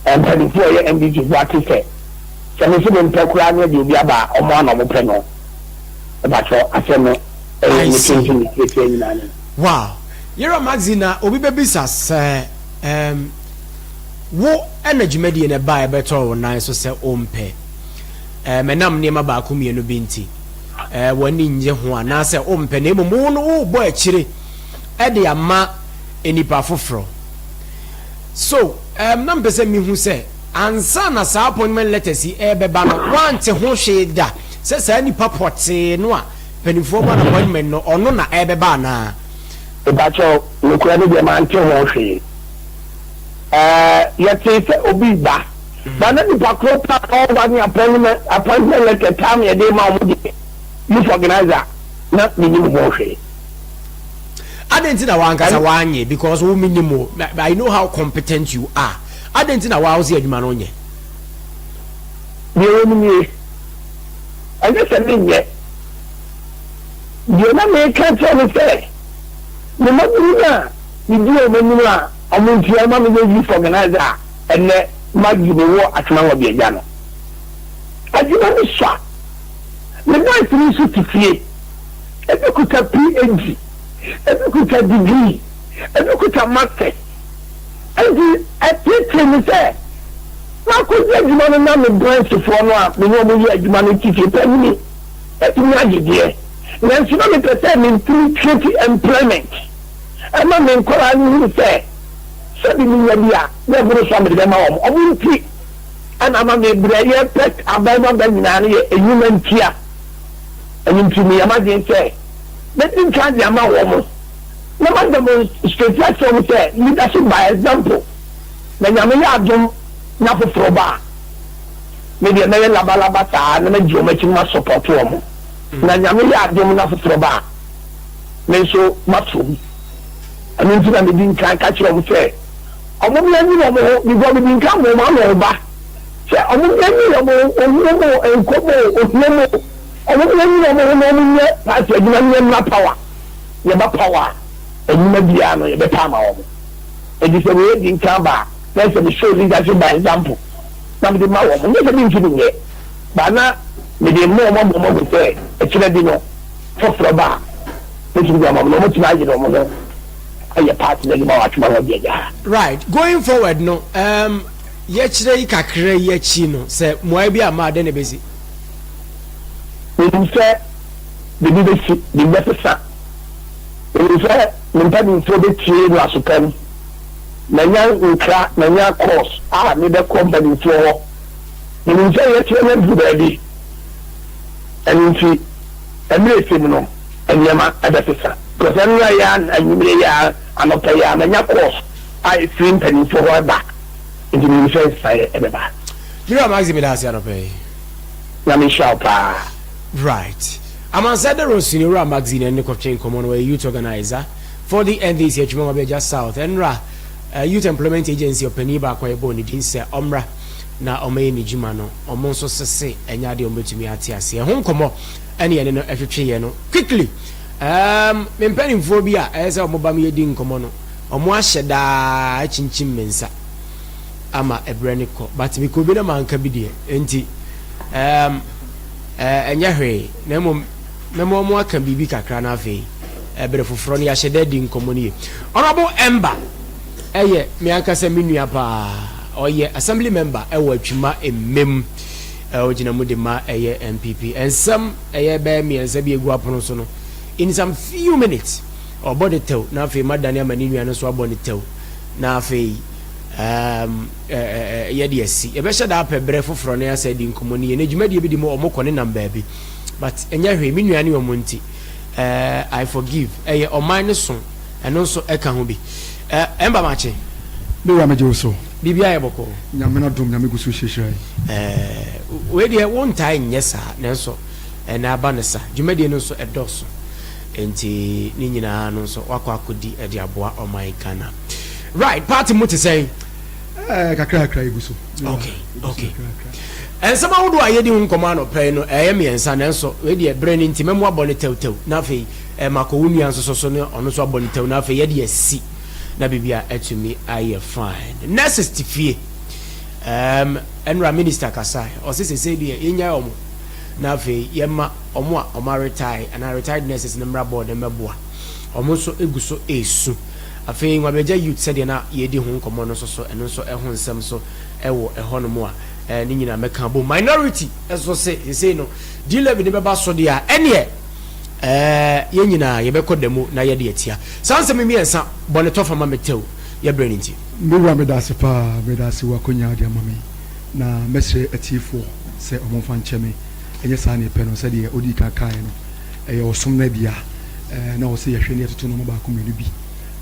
mpaninfoɔ a ɛyɛ NDC foɔ ate sɛ sɛ me nso me mpɛ koraa ne ɛde obi aba a ɔmo a na ɔmo pɛ no mpakyɛw asɛm no ɛyɛ I ne see. tenten ne tiatia nyinaa ne no. Wow. Yɛwura Maxine na obi bɛbisa sɛ ɛɛm wo na dwumadie no ɛbaeɛ bɛtɔɔ wo nan so sɛ wompɛ ɛɛm ɛnam nneɛma baako mmienu bi nti ɛɛ w'ani nnye ho anaasɛ wompɛ na mmom wo no worebɔ akyire ɛde ama nnipa foforɔ. So ɛɛm na mpɛ sɛ mehu sɛ ansa na saa appointment letters yi ɛrebɛba no woante ho hwee da sɛ saa nipa pɔtee no a Mpaninfoɔ ma no appointment no ɔno na ɛbɛba anaa? Mepakyɛw, nokorɛ no deɛ mante ho hwee. Ɛɛ, yɛtee sɛ obi reba, but na nipa koro pɛ a ɔreba ne appointment appointment letter time yɛde rema wɔn deɛ, youth organizer, na mennim ho hwee. Adɛn nti na w'ankasa Ɛn. w'anye because wo menim wo, I know how competent you are, adɛn nti na woa wose adwuma no wonyɛ? Deɛ ɛwɔ mu nie, Ɛnyɛ sɛ menyɛ. Deɛ na mereka akyerɛ ne sɛ, me mmabunu no a medi wɔn anim a wɔn nti wɔma meyɛ youth organiser a ɛnnɛ magye me wɔ Atwoma Nwabiagya no, adwuma no sua. Me boys no nso te fie. Ebi kuta PhD, ebi kuta degree, ebi kuta masters. Enti ɛteetee me sɛ makɔgye adwuma no na me branchfoɔ no a me ne wɔn yɛ adwuma no te fie panyini atumi agye deɛ, nanso na mepɛ sɛ metumi create employment ma me nkwadaa no hunu sɛ sɛbi menya bi a na ɛboro so a mede bɛma wɔn. Wɔn nti na ama me berɛ yɛpɛ aban mu aba nyinaa no yɛ nnwuma ntia. Ɛno nti meyɛ m'adwene sɛ mɛdi nkan de ama wɔn. Na ma demonstrate akyerɛ wɔn sɛ leadership by example, na Nyame yɛ adom na foforɔ ba a, me deɛ mɛyɛ labalaba saa na madi wɔn akyi na ma support wɔn, na Nyame yɛ adom na foforɔ ba a, me nso mato mu. Ɛno nti na medi nkan ka kyerɛ wɔn sɛ wɔn mmea nyi wɔn ho, because medi nkan bɔ wɔn ano ba sɛ wɔn mmea nyi wɔn ho, owuo mu o, nkwa mu o, ohia mu o, wɔn mmea nyi wɔn ho na wɔn nyɛ party adwuma ne yɛn mmra power. Yɛba power a, Adwuma biara no yɛbɛpɛ ama wɔn. Enti sɛ wei adi nkan ba a, na ɛsɛ sɛ me show leadership by example na mede ma wɔn. Nyɛ sɛ mentumi nyɛ, but na mede rema wɔn ama wɔahu sɛ ɛkyena bi no foforɔ ba a, mɛtumi de ama wɔn na wɔatumi ayere wɔn ho ayɛ party no adwuma wɔ Atwoma hɔ de agya ha. Right, going forward no, um, yɛkyerɛ yi kakra yi akyi no, sɛ mmuaeɛ bi amma a, dɛn na ɛbɛsi? Menim sɛ biribi bɛsi, biribi bɛsesa. Menim sɛ me mpanimfoɔ bɛtie no aso pa mu. Manya nkra, manya course a mebɛkɔ mpanimfoɔ hɔ. Menim sɛ yɛkyerɛ no aduru baabi. Ɛno nti, mmerɛ ɛsɛ mu no, nneɛma bɛsesa. Because ɛnnora yi ara, anwummerɛ yi ara, anɔpa yi ara, manya course a ɛfiri mpanimfoɔ hɔ reba. Nti menim sɛ nsesaeɛ bɛba. Me wura Maxi meda ase anɔpa yi. Nyame nhyira wo paa. Right. Amansan Dawuro Sini Owura Maxine ɛne kɔtwe nkɔmmɔ no ɔyɛ Youth Organiser for the NDC Atwima Mabiagya South ɛnra Youth Employment Agency ɔpanin baako a yɛbɔɔ ne din sɛ ɔmmra na ɔmmɛyɛ ne dwuma no ɔmo nso sese ɛnyɛ adeɛ ɔmo bɛtumi ate aseɛ ɛho nkɔmmɔ ɛne yɛne no ɛtwetweeɛ no quickly um, me mpanimfoɔ bi a ɛyɛ sɛ ɔmo ba me yɛdi nkɔmmɔ no ɔmo ahyɛ daa akyinkyim me nsa ama ɛberɛ no kɔ but mekɔ bi na manka bi deɛ enti um, Ɛɛ, ɛnyɛ hwee, na mmom mɛma wɔaka biribi kakra na afei bere foforɔ no yɛahyɛ da adi nkɔmmɔ no yie. Honourable Emba yɛ me ankasa me nua paa. Ɔyɛ Assembly member wɔ Atwima Mmem. Ɔgyina mu de ma ɛyɛ NPP. Nsɛm ɛyɛ bɛyɛ mmiɛnsa bi egu apono so no, in some few minutes ɔbɔ ne tɛw na afei madane ama ne nua no nso abɔ ne tɛw na afei um, yɛde asi. Yɛbɛhyɛ da apɛ berɛ foforɔ na yɛasan adi nkɔmmɔ no yie. Na dwumadie bi de mu wɔn kɔ ne nam baabi. But ɛnyɛ hwee, me nua ne wɔn nti. Eh, I forgive. Ɛyɛ ɔman no so, ɛno nso ɛka ho bi. Eh, ɛmba makye. Me wura megye wo so. Biribiara yɛ bɔkɔɔ. Nyame n'adom, Nyame gu so hyiahyira yɛn. Eh, wei deɛ wontae nyɛ saa, nanso ɛnɛ aba no sa. Dwumadie no nso ɛdɔɔso. Nti ne nyinaa no nso wakɔ akɔdi de aboa ɔman Ghana. Right, party mu te sɛn? Eh, kakra kakra egu so. Okay, okay. Nsɛm ahodoɔ a yɛdi ho nkɔmmɔ anɔpa yi no, ɛyɛ mmiɛnsa, nanso wei deɛ berɛ no nti mɛmo abɔ no tɛwtɛw, na afei eh, makɔ wo nua nso so so ne ɔno nso abɔ no tɛw, na afei yɛde asi na biribi a atumi ayɛ fine. Nurses te fie. Um, ɛnora minister kasa, ɔse sesei deɛ yɛnyae ɔmo, na afei yɛma ɔmo a ɔmo aretae anaa retired nurses no mmra board mmɛboa. Ɔmo nso egu so esu. Afei Nwabagya Youth sɛdeɛ na yɛredi ho nkɔmmɔ no nso so, ɛno nso ɛho nsɛm nso wɔ ɛhɔnom a ne nyinaa mɛka abom. Minority nso se seesei no D-Levy no bɛba so deɛ a, ɛneɛ yɛn nyinaa yɛbɛkɔ da mu na yɛde atia. Saa nsɛm yi mmiɛnsa, bɔ ne tɔfa ma me tɛw, yɛ berɛ no nti. Me wura medase paa, medase wɔ akonya a wode ama me, na mɛsrɛ atiefoɔ sɛ ɔmo mfa nkyɛ me, ɛnyɛ saa na yɛpɛ no, sɛdeɛ odii kan kaeɛ no, ɛyɛ ɔsom no dea, na ɛwɔ sɛ yɛhwɛ na yɛtoto nnoɔma baako mmienu bi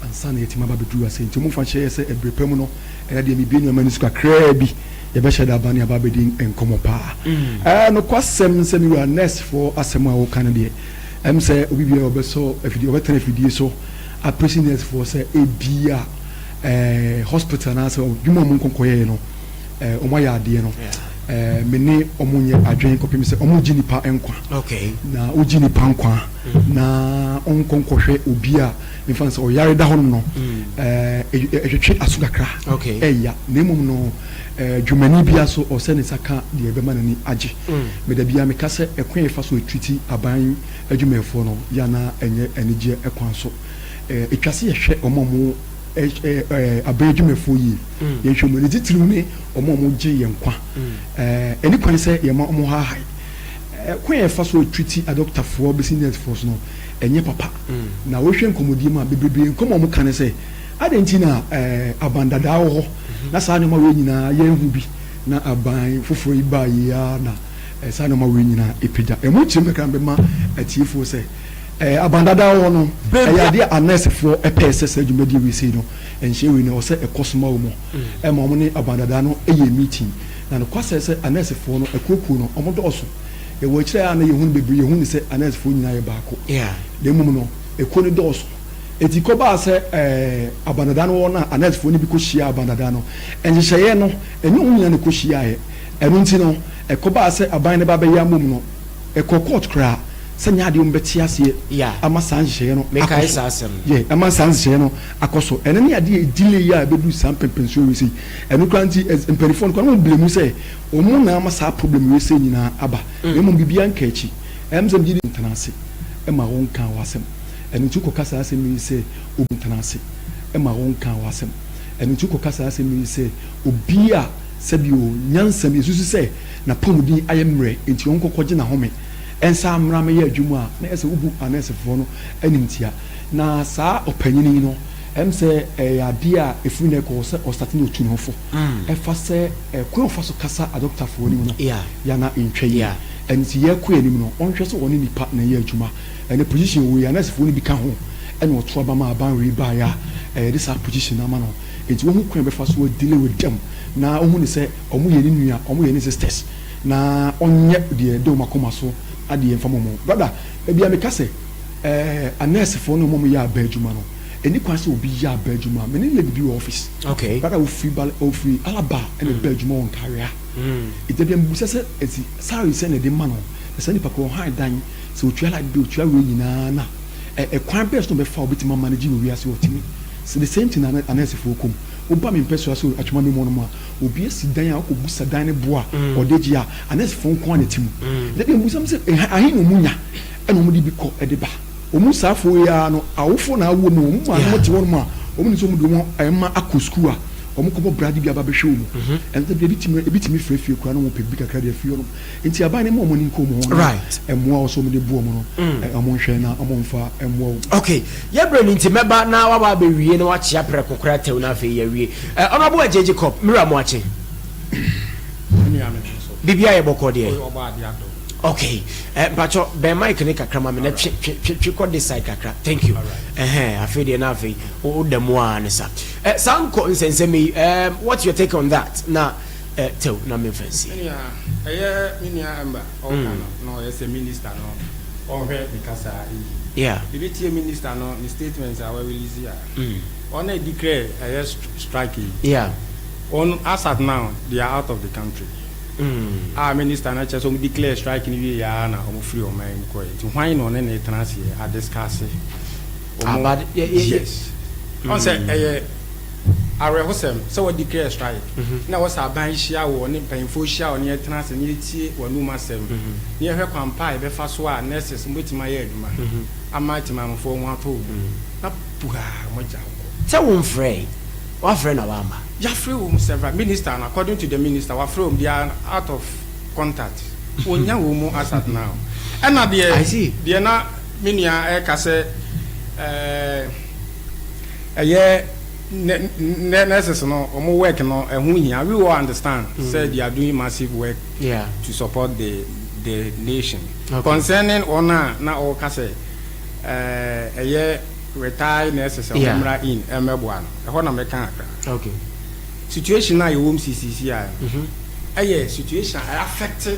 ansa na yɛatumi aba abɛduru ase. Nti momfa nhyɛ yɛ sɛ ɛberɛ pa mu no, ɛnɛ deɛ mebue nnoɔma ani so kakraa bi, yɛbɛhyɛ da aba ne aba abɛdi nkɔmmɔ paa. Ɛɛ, nokwasɛm sɛ me wura, nɛɛsefoɔ asɛm a woka no deɛ, ɛm sɛ obi biara ɔbɛsɔ afidie, ɔbɛtena afidie so apresi nɛɛsefoɔ sɛ ebia ɛɛ hospital anaasɛ adwuma a wɔn nkɔnkɔyɛeɛ no, wɔn ayɛ adeɛ no, me ne wɔn nyɛ adwene kɔpem sɛ wɔn gye nipa nkwa. Na wogye nipa nkwa na ɔnkɔ nkɔhwɛ obi a mefa no sɛ ɔyare da hɔnom no, ɛtwetwe aso kakra, ɛya. Na mmom no, dwumani bia so ɔsɛ ne nsa ka deɛ ɛbɛma n'ani agye. Me da biara meka sɛ ɛkwan a yɛfa so treati aban adwumayɛfoɔ no yɛ a na ɛnyɛ anigyeɛ kwan so. Ɛtwa sɛ yɛhwɛ wɔn a wɔn aban adwumayɛfoɔ yie. Yɛnhwɛ mu. Ne titiriw ne wɔn a wɔgye yɛn nkwa. Ɛnni kwan sɛ yɛma wɔhaahae. Kwan a yɛfa so treati adɔkotafoɔ bɛsi nɛɛsefoɔ so no, ɛnyɛ papa. Na wohwɛ nkɔmmɔdie mu a, bebrebe nkɔmmɔ a wɔka ne sɛ, adɛn nti na aban dadaa wɔ hɔ na saa nneɛma wei nyinaa yɛnhu bi, na aban foforɔ yi baa yei ara na saa nneɛma wei nyinaa ɛpagya. Ɛmu nkyerɛmu kakra na bɛma atiefoɔ sɛ, aban dadaa wɔ hɔ no, ɛyɛ adeɛ a nɛɛsefoɔ pɛɛ sɛ saa dwumadie wei sei no, Nhyɛ wei no ɛwɔ sɛ ɛkɔ so ma wɔn ma wɔn ne abandadaa no yɛ meeting. Na nokwasɛ sɛ anɛɛsefoɔ no akuokuo no wɔn dɔɔso. Yɛwɔ akyire a na yɛhu no bebree yɛhu no sɛ anɛɛsefoɔ nyinaa yɛ baako. Na mmom no ekuo no dɔɔso. Enti kɔbaa sɛ ɛɛ abandadaa no wɔ hɔ no a anɛɛsefoɔ no bi kɔ hyiaa abandadaa no. Nhyehyɛeɛ no ɛnyɛ wɔn nyinaa na ɛkɔ hyiaaɛ. Ɛno nti no ɛkɔbaa sɛ aban no ba bɛyɛ amom no ɛkɔɔ court koraa. Sɛ nyɛ adeɛ wɔbɛte aseɛ ama saa nhyehyɛeɛ no akɔ so. Yeah, ama saa nhyehyɛeɛ no akɔ so. Ɛno ne adeɛ a ɛdelay a ɛbɛduru saa mpɛnpɛnsoɔ wei sei. Ɛno koraa nti, mpanimfoɔ no koraa na wɔn blame sɛ wɔn na ama saa problem wei sei nyinaa aba. Na mmom biribiara nka akyi. Ɛyɛ me sɛ megye di. Ntena ase ma wɔnka w'asɛm. Ɛno nti wokɔka saa asɛm yi sɛ obi. Ntena ase ma wɔnka w'asɛm. Ɛno nti wokɔka saa asɛm yi sɛ obi a sɛbi o, nyansa mu yɛsusu sɛ n'apɔmuden ayɛ mmerɛ nti ɔnkɔkɔgye n'ahome. Ɛnsa mmra mmɛyɛ adwuma a, na ɛyɛ sɛ wobu anɛɛsefoɔ no animtia. Na saa ɔpanyin yi no, ɛm sɛ ɛyɛ adeɛ a ɛfiri nnɛ rekɔ sɛ ɔstate na ɔtu ne ho fo ɛfa sɛ kwan a ɔfa so kasa adɔkotafoɔ anim no yɛ a na ɛntwa yie. Ɛno nti yɛrekɔ yɛn anim no, ɔnhwɛ sɛ ɔne nnipa na ɛyɛ adwuma. Ɛnnɛ position wei anɛɛsefoɔ no bi ka ho ɛna ɔto aba ma aban wei baeɛ a yɛde saa position no ama no. Nti wahu kwan a ɔbɛfa so a deal with them na ɔhu no sɛ wɔyɛ ne nua, wɔyɛ ne sisters. Na ɔnyɛ deɛ ɛda wɔn akoma so adeɛ mfa ma wɔn. Brother, da biara meka sɛ, eh, anɛɛsefoɔ ne wɔn a wɔyɛ aba adwuma no, ɛnni kwan sɛ obi yɛ aba adwuma. Me ne lady bi wɔ office. Okay. Brother, ɔfiri Bal, ɔfiri Alaba ɛna ɛba adwuma wɔ Nkaria. Nti da biara mebisa sɛ, ɛnti salary sɛn na ɛde ma no? Na saa nipa korɔ ɔhan dan, sɛ ɔtua light bill, ɔtua wei nyinaa no a, ɛ, ɛkwan bɛn so na ɔbɛfa a ɔbɛtumi amanage wɔ wiase hɔ? Ɔtumi. The same thing na anɛɛsefoɔ kɔ mu. Woba me mpɛsoa so Atwoma Memo nom a, Obi asi dan a ɔkɔbusa dan no bo a ɔde gye a, anɛɛsefoɔ nko ara na ɛte mu. Da bi mebisa wɔn sɛ, ahe na wɔnya na wɔde bi kɔ de ba? Wɔn saa afoɔ yi ara no, awofoɔ na awo wɔn, wɔn maame te hɔnom a, wɔnim sɛ wɔde wɔn mma akɔ sukuu a, wɔkɔbɔ bra de bi aba abɛhwɛ wɔn. Ɛno da bi ebi tumi ebi tumi frɛ fie koraa na wɔpɛ biribi kakra de afiri hɔnom. Nti aban no mma wɔn ani nkɔ wɔn ho na mmoa a ɛwɔ sɛ wɔde boa wɔn no, wɔnhwɛ na wɔmfa mmoa wɔn. Okay, yɛ berɛ no nti mɛba na waba abɛwie na wakyea prɛko koraa tɛw na afei yɛawie. Eh, Honourable Adjei Jacob, me wura moakye. Me nua me nso. Biribi ayɛ bɔkɔɔ deɛ? Oye ɔbɔ adeɛ adom. Okay, eh, mpakyɛ bɛn mic ne kakra ma me na twe twe twe twe kɔ this side kakra. Thank you. Ɛhɛn, afei deɛ na afei wo da mu ara ne sa. Eh, saa nkɔ nsɛnsɛm yi, eh, what's your take on that? Na eh, tɛw na memfa nsie. Me nua, ɛyɛ me nua Amber ɔka no na ɔyɛ sɛ minister no ɔnhwɛ ne kasa yie. Yeah. Ebi tie minister no ne statements a wa release a. Wɔn a declare ɛyɛ strike yi. Yeah. Wɔn as at now they are out of the country. A minister no kyerɛ sɛ wɔn declare strike no wie yɛ na wɔn firi ɔman mu kɔɛ. Nti hwan na ɔne ne tena aseɛ a discuss wɔn. Ah, yes. Wɔn sɛ ɛyɛ awerɛhosɛm sɛ wɔ declare strike na wɔ sɛ aban hyia wɔ ne mpanyinfoɔ hyia wɔ ne yɛtena ase ne yɛtie wɔn anum asɛm ne yɛhwɛ kwan pa a yɛbɛfa so a nurses wɔbɛtumi ayɛ adwuma ama temamufoɔ ho atɔ wɔn na Puhaa mogya nkɔ. Sɛ wo nfrɛɛ, wafrɛ na wamma. Yafrɛ wɔn several, minister no according to the minister wafrɛ wɔn they are out of contact wɔnnya wɔn mu as at now. Ɛna deɛ I see. deɛ na me nua ɛka sɛ ɛɛ ɛyɛ nɛ nɛ nurses no wɔn work no ɛho hia we all understand sɛ they are doing massive work Yeah. to support the the nation Okay. concerning wɔn a na ɔka sɛ ɛɛ ɛyɛ retired nurses a wɔn mmra in ɛmmɛboa no, ɛhɔ na mɛka kakra. Okay. Situation a yɛwɔ mu sisisi a no, ɛyɛ situation a affect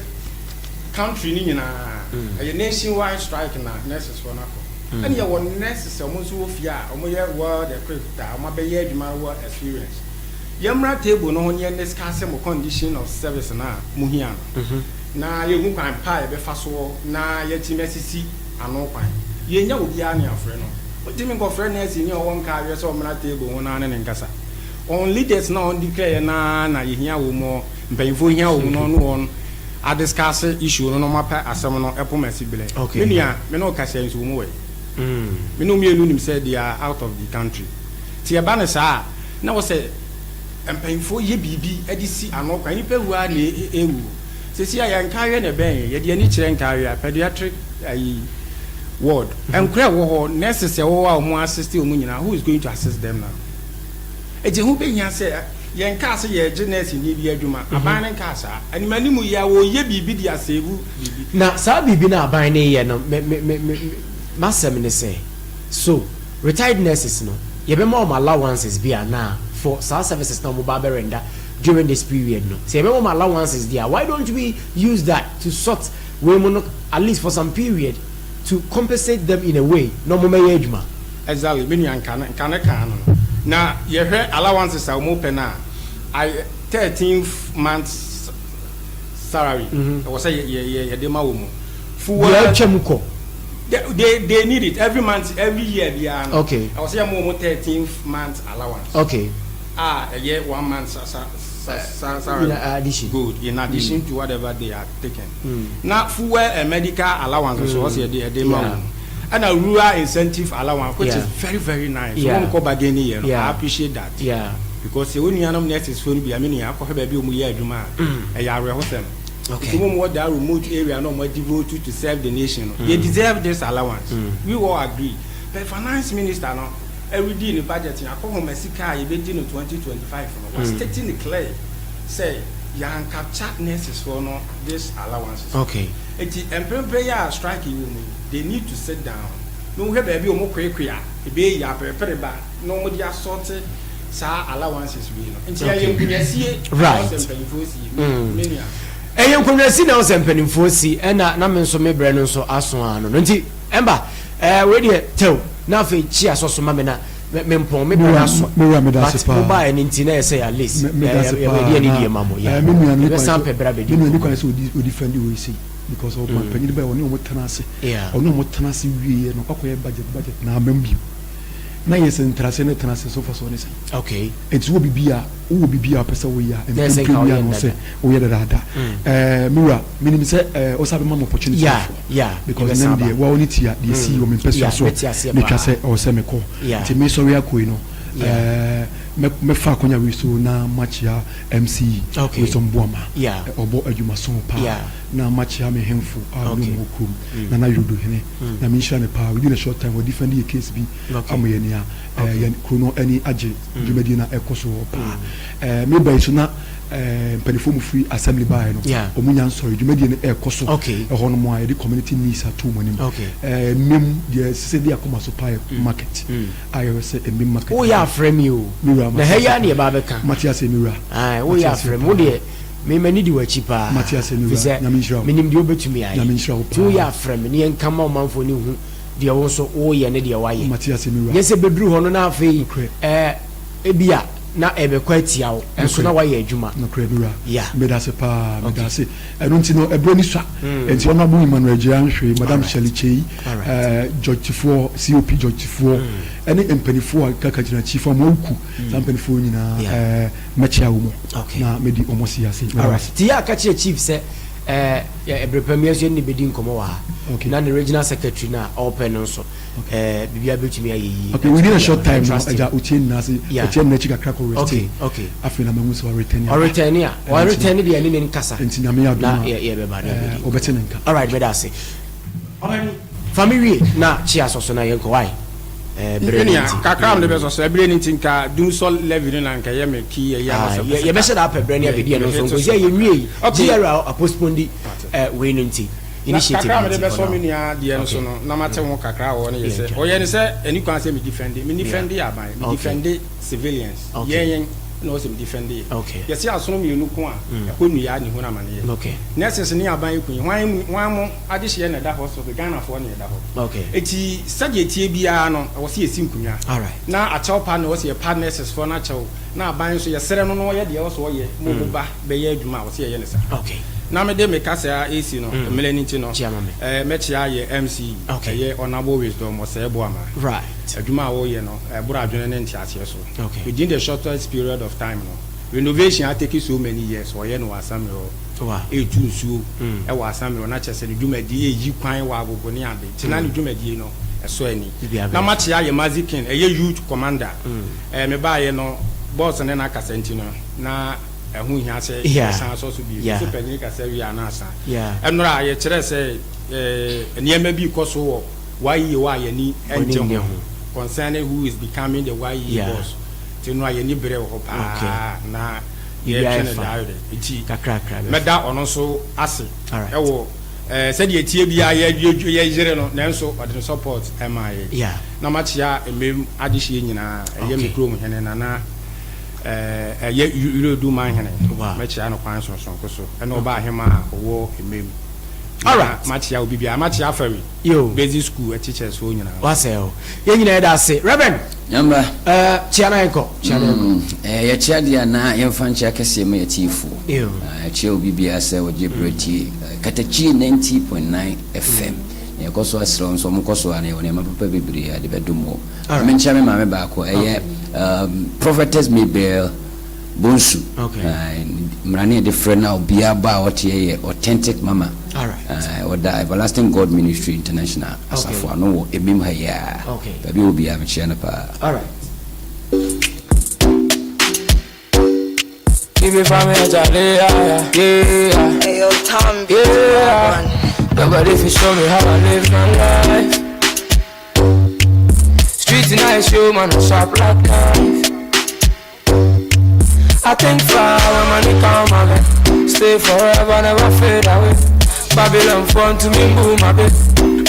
country no nyinaa. Ɛyɛ nationwide strike na nurses foɔ no akɔ. Ɛna yɛwɔ nurses a wɔn nso wɔ fie a wɔyɛ well equipped a wɔn abɛyɛ adwuma well experience. Yɛmmra table no ho na yɛn discuss mo condition of service no a mo hia no, na yɛhu kwan pa a yɛbɛfa soɔ na yɛatumi asisi ano kwan. Yennya obiara ne afrɛ no. Wontumi nkɔfrɛ nɛɛseni a ɔwɔ nkaaweɛ sɛ ɔmmra table ho na ne no nkasa. Wɔn leaders no a wɔn declare yɛ no ara na yɛhia wɔn, mpanyinfoɔ hia wɔn na wɔne wɔn adiscuss issue no na wɔapɛ asɛm no poma asi berɛ. Okay. Me nua, me ne wo kasa yi nso wɔn wɔ he? Me ne wo mmienu nim sɛ they are out of the country. Nti ɛba no saa a, na wɔ sɛ mpanyinfoɔ yɛ biribi de si ano kwan. Nnipa wu ara na ɛrewu. Seesei a yɛn nkaaweɛ na ɛbɛn yɛn, yɛde yɛn ani kyerɛ nkaaweɛ a, pediatric ayi ward, nkora ɛwɔ hɔ, nurses ɛwɔ hɔ a wɔn assist wɔn nyinaa, who is going to assist them now? Eti ho behia sɛ yɛn kaa sɛ yɛregye nurse ni bi adwuma, aban no nkaa saa. Anim anim yi a wɔreyɛ biribi de asave biribi. Na saa biribi no a aban no reyɛ no, me me me me m'asɛm ne sɛ, so retired nurses no, yɛbɛma wɔn allowances bi anaa for saa services no a wɔba abɛ render during this period no, sɛ yɛbɛma wɔn allowances deɛ a, why don't we use that to sort wei mu no at least for some period to compensate them in a way na wɔn mmɛyɛ adwuma. Exactly, me nua nka no nka no kaa no no. Na yɛhwɛ allowances a wɔn pɛ no a, I thirteenth month salary ɛwɔ sɛ yɛ yɛ yɛde ma wɔn. Fuel. Deɛ atwa mu kɔ. They they need it every month, every year biara no. Okay. Ɛwɔ sɛ yɛma wɔn 13th month allowance. Okay. A ɛyɛ one month sa sa sa sa salary. In addition. Good. In addition to whatever they are taking. Na fuel and medical allowance nso ɔsɛ yɛde ɛde ma wɔn. Ɛna rural incentive allowance, which is very very nice. Wɔn kɔ bargaining yɛ no. I appreciate that. Because sɛ wo nuanom nurses foɔ no bi a, me nua akɔhwɛ baabi a wɔn yɛ adwuma a, ɛyɛ awerɛhosɛm. Okay. Nti wɔn wɔ that remote area na wɔn devote to serve the nation no, they deserve this allowance. We all agree. But finance minister no ɛredi ne budget yɛn akɔhoma sika a yɛbɛdi no 2025 no, wa stating it clear sɛ yɛn capture nurses foɔ no this allowances. Nti mprempren yi a strike yi wɔ mu yi, they need to sit down na wɔhwɛ baabi a wɔn koekoe a ɛbɛyɛ yie aperepere ba na wɔn de asɔte saa allowances wei no. Nti ɛyɛ nkonyasie na ɔsɛ mpanyinfoɔ sie, me nua. Ɛyɛ nkonwasi na ɔsɛ mpanimfoɔ si, ɛna na me nso me brɛ no nso aso ano no nti ɛmba ɛɛ wei deɛ tɛw na afei kyi asɔ so ma me na me me mpɔn me brɛ no aso Me wura meda ase but mo paa. baeɛ no nti na ɛyɛ sɛ at least Me meda ase yɛ paa yɛde na anidie ma mo ɛɛ yeah me nua no ne kwan yɛbɛsan sɛ pɛ berɛ abɛdi me nua ne nkɔmmɔ. kwan sɛ odi odi fɛndi wei sei because ɔman panyin baeɛ ɔne wɔn tena ase Yeah. ɔne wɔn tena ase wieɛ no wakɔyɛ budget budget na ama mu bio na yɛ sɛ ntrase ne tena ase so fa so ne sɛn. Okay. Nti wɔ bibi a wowɔ bibi a wopɛ sɛ woyɛ a Na ɛsɛ mprempren nka yi woyɛ a na no ɔsɛ dada. woyɛ dadaada. Ɛɛ me wura menim sɛ ɛɛ wosan bɛma me opportunity Yeah, foforɔ yeah, because yɛbɛsan nnɛ aba. deɛ woa wo ne tia deɛ ɛsii wɔ me mpɛsua Yeah, so mɛte aseɛ na ɛtwa paa. sɛ ɛwɔ sɛ mekɔ. Yeah. Nti mesɔre akɔ yi no Yeah. ɛɛ mɛ mɛfa akwanya wei so na makyea MC Okay. Wisdom Boamah. Yeah. Ɔbɔ adwumason paa. Yeah. Na makyea me hemfo a me ne Okay. wɔn wɔ kurom, Nana Yodohene. Nyame nhyira no paa. Within a short time wa defend yɛ case bi Okay. ama yɛn a ɛɛ yɛn kuro no ani agye dwumadie no a ɛkɔ so hɔ paa. Ɛɛ meba yi so na ɛɛ mpanimfoɔ mu firi assembly baeɛ no, wɔn nya nsɔre dwumadie no ɛrekɔ so ɛhɔ nom a yɛde community needs ato wɔn anim. Ɛɛ mmem deɛ ɛsɛ sɛ de akoma so paa yɛ market a yɛhwɛ sɛ mmem market. Woyɛ afrɛ mi o. Me wura, Na ha yi ara na yɛba abɛka. Mate aseɛ me wura. Ae, woyɛ afrɛ mi. Wo deɛ me m'ani di w'akyi paa. Mate aseɛ me wura. Fisɛ Nyame nhyira wo. menim deɛ wobɛtumi ayɛ. Nyame nhyira wo Nti woyɛ paa. afrɛ me na yɛnka ma ɔmanfoɔ no nhu deɛ wo nso woreyɛ ne deɛ woayɛ. Mate aseɛ me wura. Nyɛ sɛ bɛduru hɔ no na afei Nokorɛ. ɛɛ ebia na ɛrebɛkɔ atia wo, nso na Nokorɛ. woayɛ adwuma. Nokorɛ me wura. Yeah. Medase paa, Okay. medase. Ɛno nti no ɛberɛ ni sua. Nti Honourable Emmanuel Gyei Anhwere, Madam Alright. Shirley Kyei, Alright. ɛɛ George Tifoɔ, COP George Tifoɔ, ɛne mpaninfoɔ a ɛka Kagyinakyifoɔ, Amoawuku, saa mpaninfoɔ yi nyinaa Yeah. ɛɛ mɛkyea wɔn Okay. na mɛdi wɔn ase ase. Meda wo Alright. ase. Nti yɛ a ka kyerɛ Chief sɛ ɛɛ ɛberɛ pa mu yɛn nso yɛne no bɛdi nkɔmmɔ wɔ ha. Okay. Na ne regional secretary no a ɔrepɛ no nso, ɛɛ biribiara bɛtumi ayɛ yie. Okay, within a short time no, Trust him. agya otie nyinaa ase, Yeah. otie nyinaa akyi kakra kɔ rest. Okay, okay. Afei na mahu sɛ ɔretɛne aba. Ɔretɛne a, ɔretɛne deɛ ɛne ne nkasa. Nti Nyame yɛ adom Na a, yɛ yɛbɛba na ɛɛ, yɛbɛdi. ɔbɛte ne nka. Alright, meda ase. Ɔbɛni, fa me wie na kyea sɔ so na yɛnkɔ, why? Ɛɛ, bere no Menua, nti. kakra a mede bɛsɔ so, ɛberɛ no nti nka Dumsor levy no na nka ɛyɛ me key ɛyi a na Ah, sɛ yɛ pɛ sɛ yɛbɛhyɛ da apɛ berɛ ne abɛdi ɛno nso yɛhete nko. so Sɛ yɛnwiei, Okay. GRA apostpone eh, wei no nti, Na initiative kakra a no mede nti for bɛsɔ now. me nua deɛ no so Okay. no, na mate ho kakra wɔ hɔ no yɛ Yeah, sɛ, gya. ɔyɛ no sɛ ɛni kwan sɛ me defende, me Yeah. defende aban, me Okay. defende civilians, Okay. yɛn yɛn na ɔsɛ me defende yɛ. Okay. Yɛse asono mmienu ko a, ɛhɔ nnua ne hunu amaneɛ. Okay. Nurses ne aban ku yi, hwan hwan mo adehyeɛ na ɛda hospital, Ghanafoɔ na ɛda hɔ. Okay. Eti sɛdeɛ ɛteɛ biara no, ɛwɔ sɛ yɛsi nkonnwa. Alright. Na akyɛw pa na ɛwɔ sɛ yɛpa nurses foɔ no akyɛw, na aban nso yɛsrɛ no na ɔyɛ deɛ ɛwɔ sɛ ɔyɛ ma ɔmo ba bɛyɛ adwuma a, ɛwɔ sɛ yɛyɛ no saa. Okay. Na mede me kasa resi no, mmerɛ no nti no, Kyia ma me. eh, mɛkyea yɛ MC, Okay. ɛyɛ Honourable Wisdom Osei Boamah. Right. Adwuma a woyɛ no, ɛboro adwene ne nteaseɛ so. Okay. Within the shortest period of time no, renovation atake so many years, ɔyɛ no wɔ Asamire hɔ. Wow. Ɛretu nsuo wɔ Asamire hɔ, na kyerɛ sɛ ne dwumadie ɛreyi kwan wɔ Agogo ne ade. Nti na ne dwumadie no, ɛsɔ ani. Biribiara Na bɛyɛ makyea yɛ Mazi King, ɛyɛ youth commander. Eh, mebaeɛ no, boss ne no akasa nti no, na ɛho hia sɛ yɛsan sɔ so bio. Sɛ panyin kasa wie a na asa. Ɛnora yɛkyerɛɛ sɛ nneɛma bi rekɔ so wɔ YEA hɔ a yɛn ani nnye ho concerning who is becoming the YEA boss. Nti nnora yɛn ani bere wɔ hɔ paa na yɛretwe no daa werɛ. Nti mɛda ɔno nso ase wɔ sɛdeɛ ɛteɛ biara yɛyere no nanso ɔde ne support maa yɛn. Na makyea mmam adehyeɛ nyinaa, ɛyɛ me kurom hene Nana. Ɛyɛ Wiredu manhene. Mɛkyea no kwan sonsoronko so. Ɛne ɔbaahemaa a ɔwɔ mmɛ mu. Na makyea obi biara. Makyea Afari Basic School teachers foɔ nyinaa. Wasɛe o. Yɛn nyinaa yɛda ase. Reverend. Nyamba. Kyea na yɛnkɔ. Kyea na yɛnkɔ. Yɛkyea deɛ a na yɛmfa nkyea kɛseɛ ma yɛtiefoɔ. Yɛkyea obi biara sɛ ɔgye berɛ tie Katakyie 90.9 FM. Na yɛkɔ so asrɛ wɔn sɛ wɔnkɔ so ara na yɛwɔ nneɛma papa bebree a yɛde bɛdom wɔ. Ma menkyia me maame baako, ɛyɛ Prophetess Mabel Bonsu. Mmara ne yɛde frɛ no a obiara ba a ɔteɛ yɛ Authentic Mama. Ɔda Everlasting God Ministry International asafo ano wɔ Emim ha yi ara. Baabi a ɔwɔ biara mekyia no paa. Hey yo, Tom, yeah. Nobody fi show me how I live my life. Street nice, yo, man, I sharp like knife. I think far when money come my way. Stay forever, never fade away. Babylon phone to me, boom, my bed.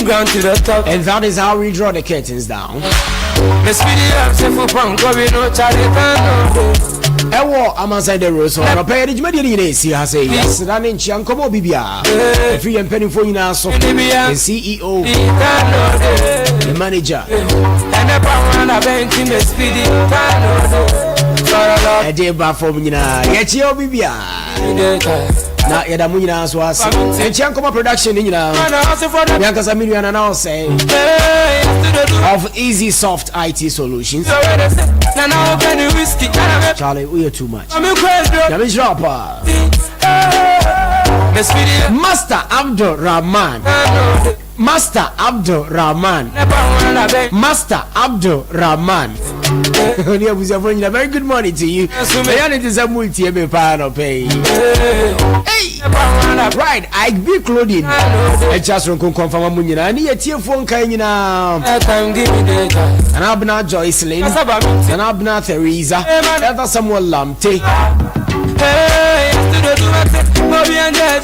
Ground to the top. And that is how we draw the curtains down. Ɛwɔ amansan dawuro so anɔpa yɛde dwumadie no nyinaa ɛsi ha sɛ yɛaseda ne nkyea nkɔmmɔ obi biara ɛfiri yɛn mpanimfoɔ nyinaa so yɛn CEO the manager ɛde ba fam nyinaa yɛkyea obi biara na yɛda mo nyinaa so ase nkyia nkɔmɔ production ne nyinaa me ankasa me nua nana ɔsɛe of easy soft it solutions Charlie woyɛ too much nyame nhyira wo paa Master Abdul Rahman Master Abdul Rahman Master Abdul Rahman Oni abusuafoɔ nyina very good morning to you Ɛyɛ ne te sɛ mo tie me paa nɔpɛ yi Hey! Right, Ike B Clothing Ɛkyɛ soronko nkɔmfama mu nyinaa ne yɛtiefoɔ nkae nyinaa Nana Abena Joycelyn Nana Abena Theresa Elder Samuel Lamte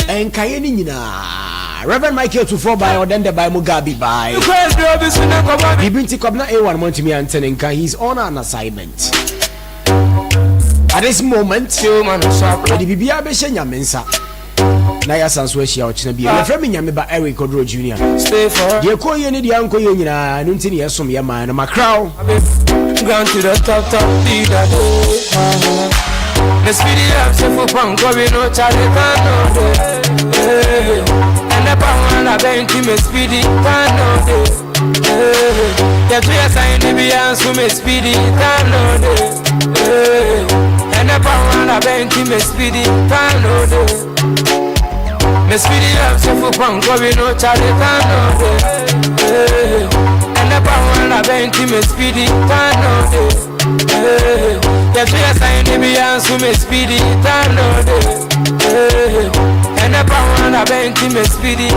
Nkaeɛ ne nyinaa Rev. Michael Tuffour by Ɔdɛndɛ by Mugabe by Biribi nti Kwabena A1 moantumi ante ne nka, he is on an assignment at this moment. Yɛde biribiara bɛhyɛ Nyame nsa na yɛasan so ahyia ɔkyena bio. Yɛfrɛ me Nyame ba Eric Oduro Junior. Deɛ ɛkɔɔ yie ne deɛ ankɔ yie nyinaa, ɛno nti ne yɛsom yɛ man no. Makra wo. Ground to the top, top, be that The speedy up, say for punk, we no Charlie can no day. And the power and I bend to me speedy can no day. Yeah, to your sign, the be answer me speedy can no day. And the power and I bend to me speedy can no day. Me speedy up, say for punk, we no Charlie can no day. And the power and I bend to me speedy can no day. Yeah, to your sign, the be answer me speedy time no day. And the power and I bend to me speedy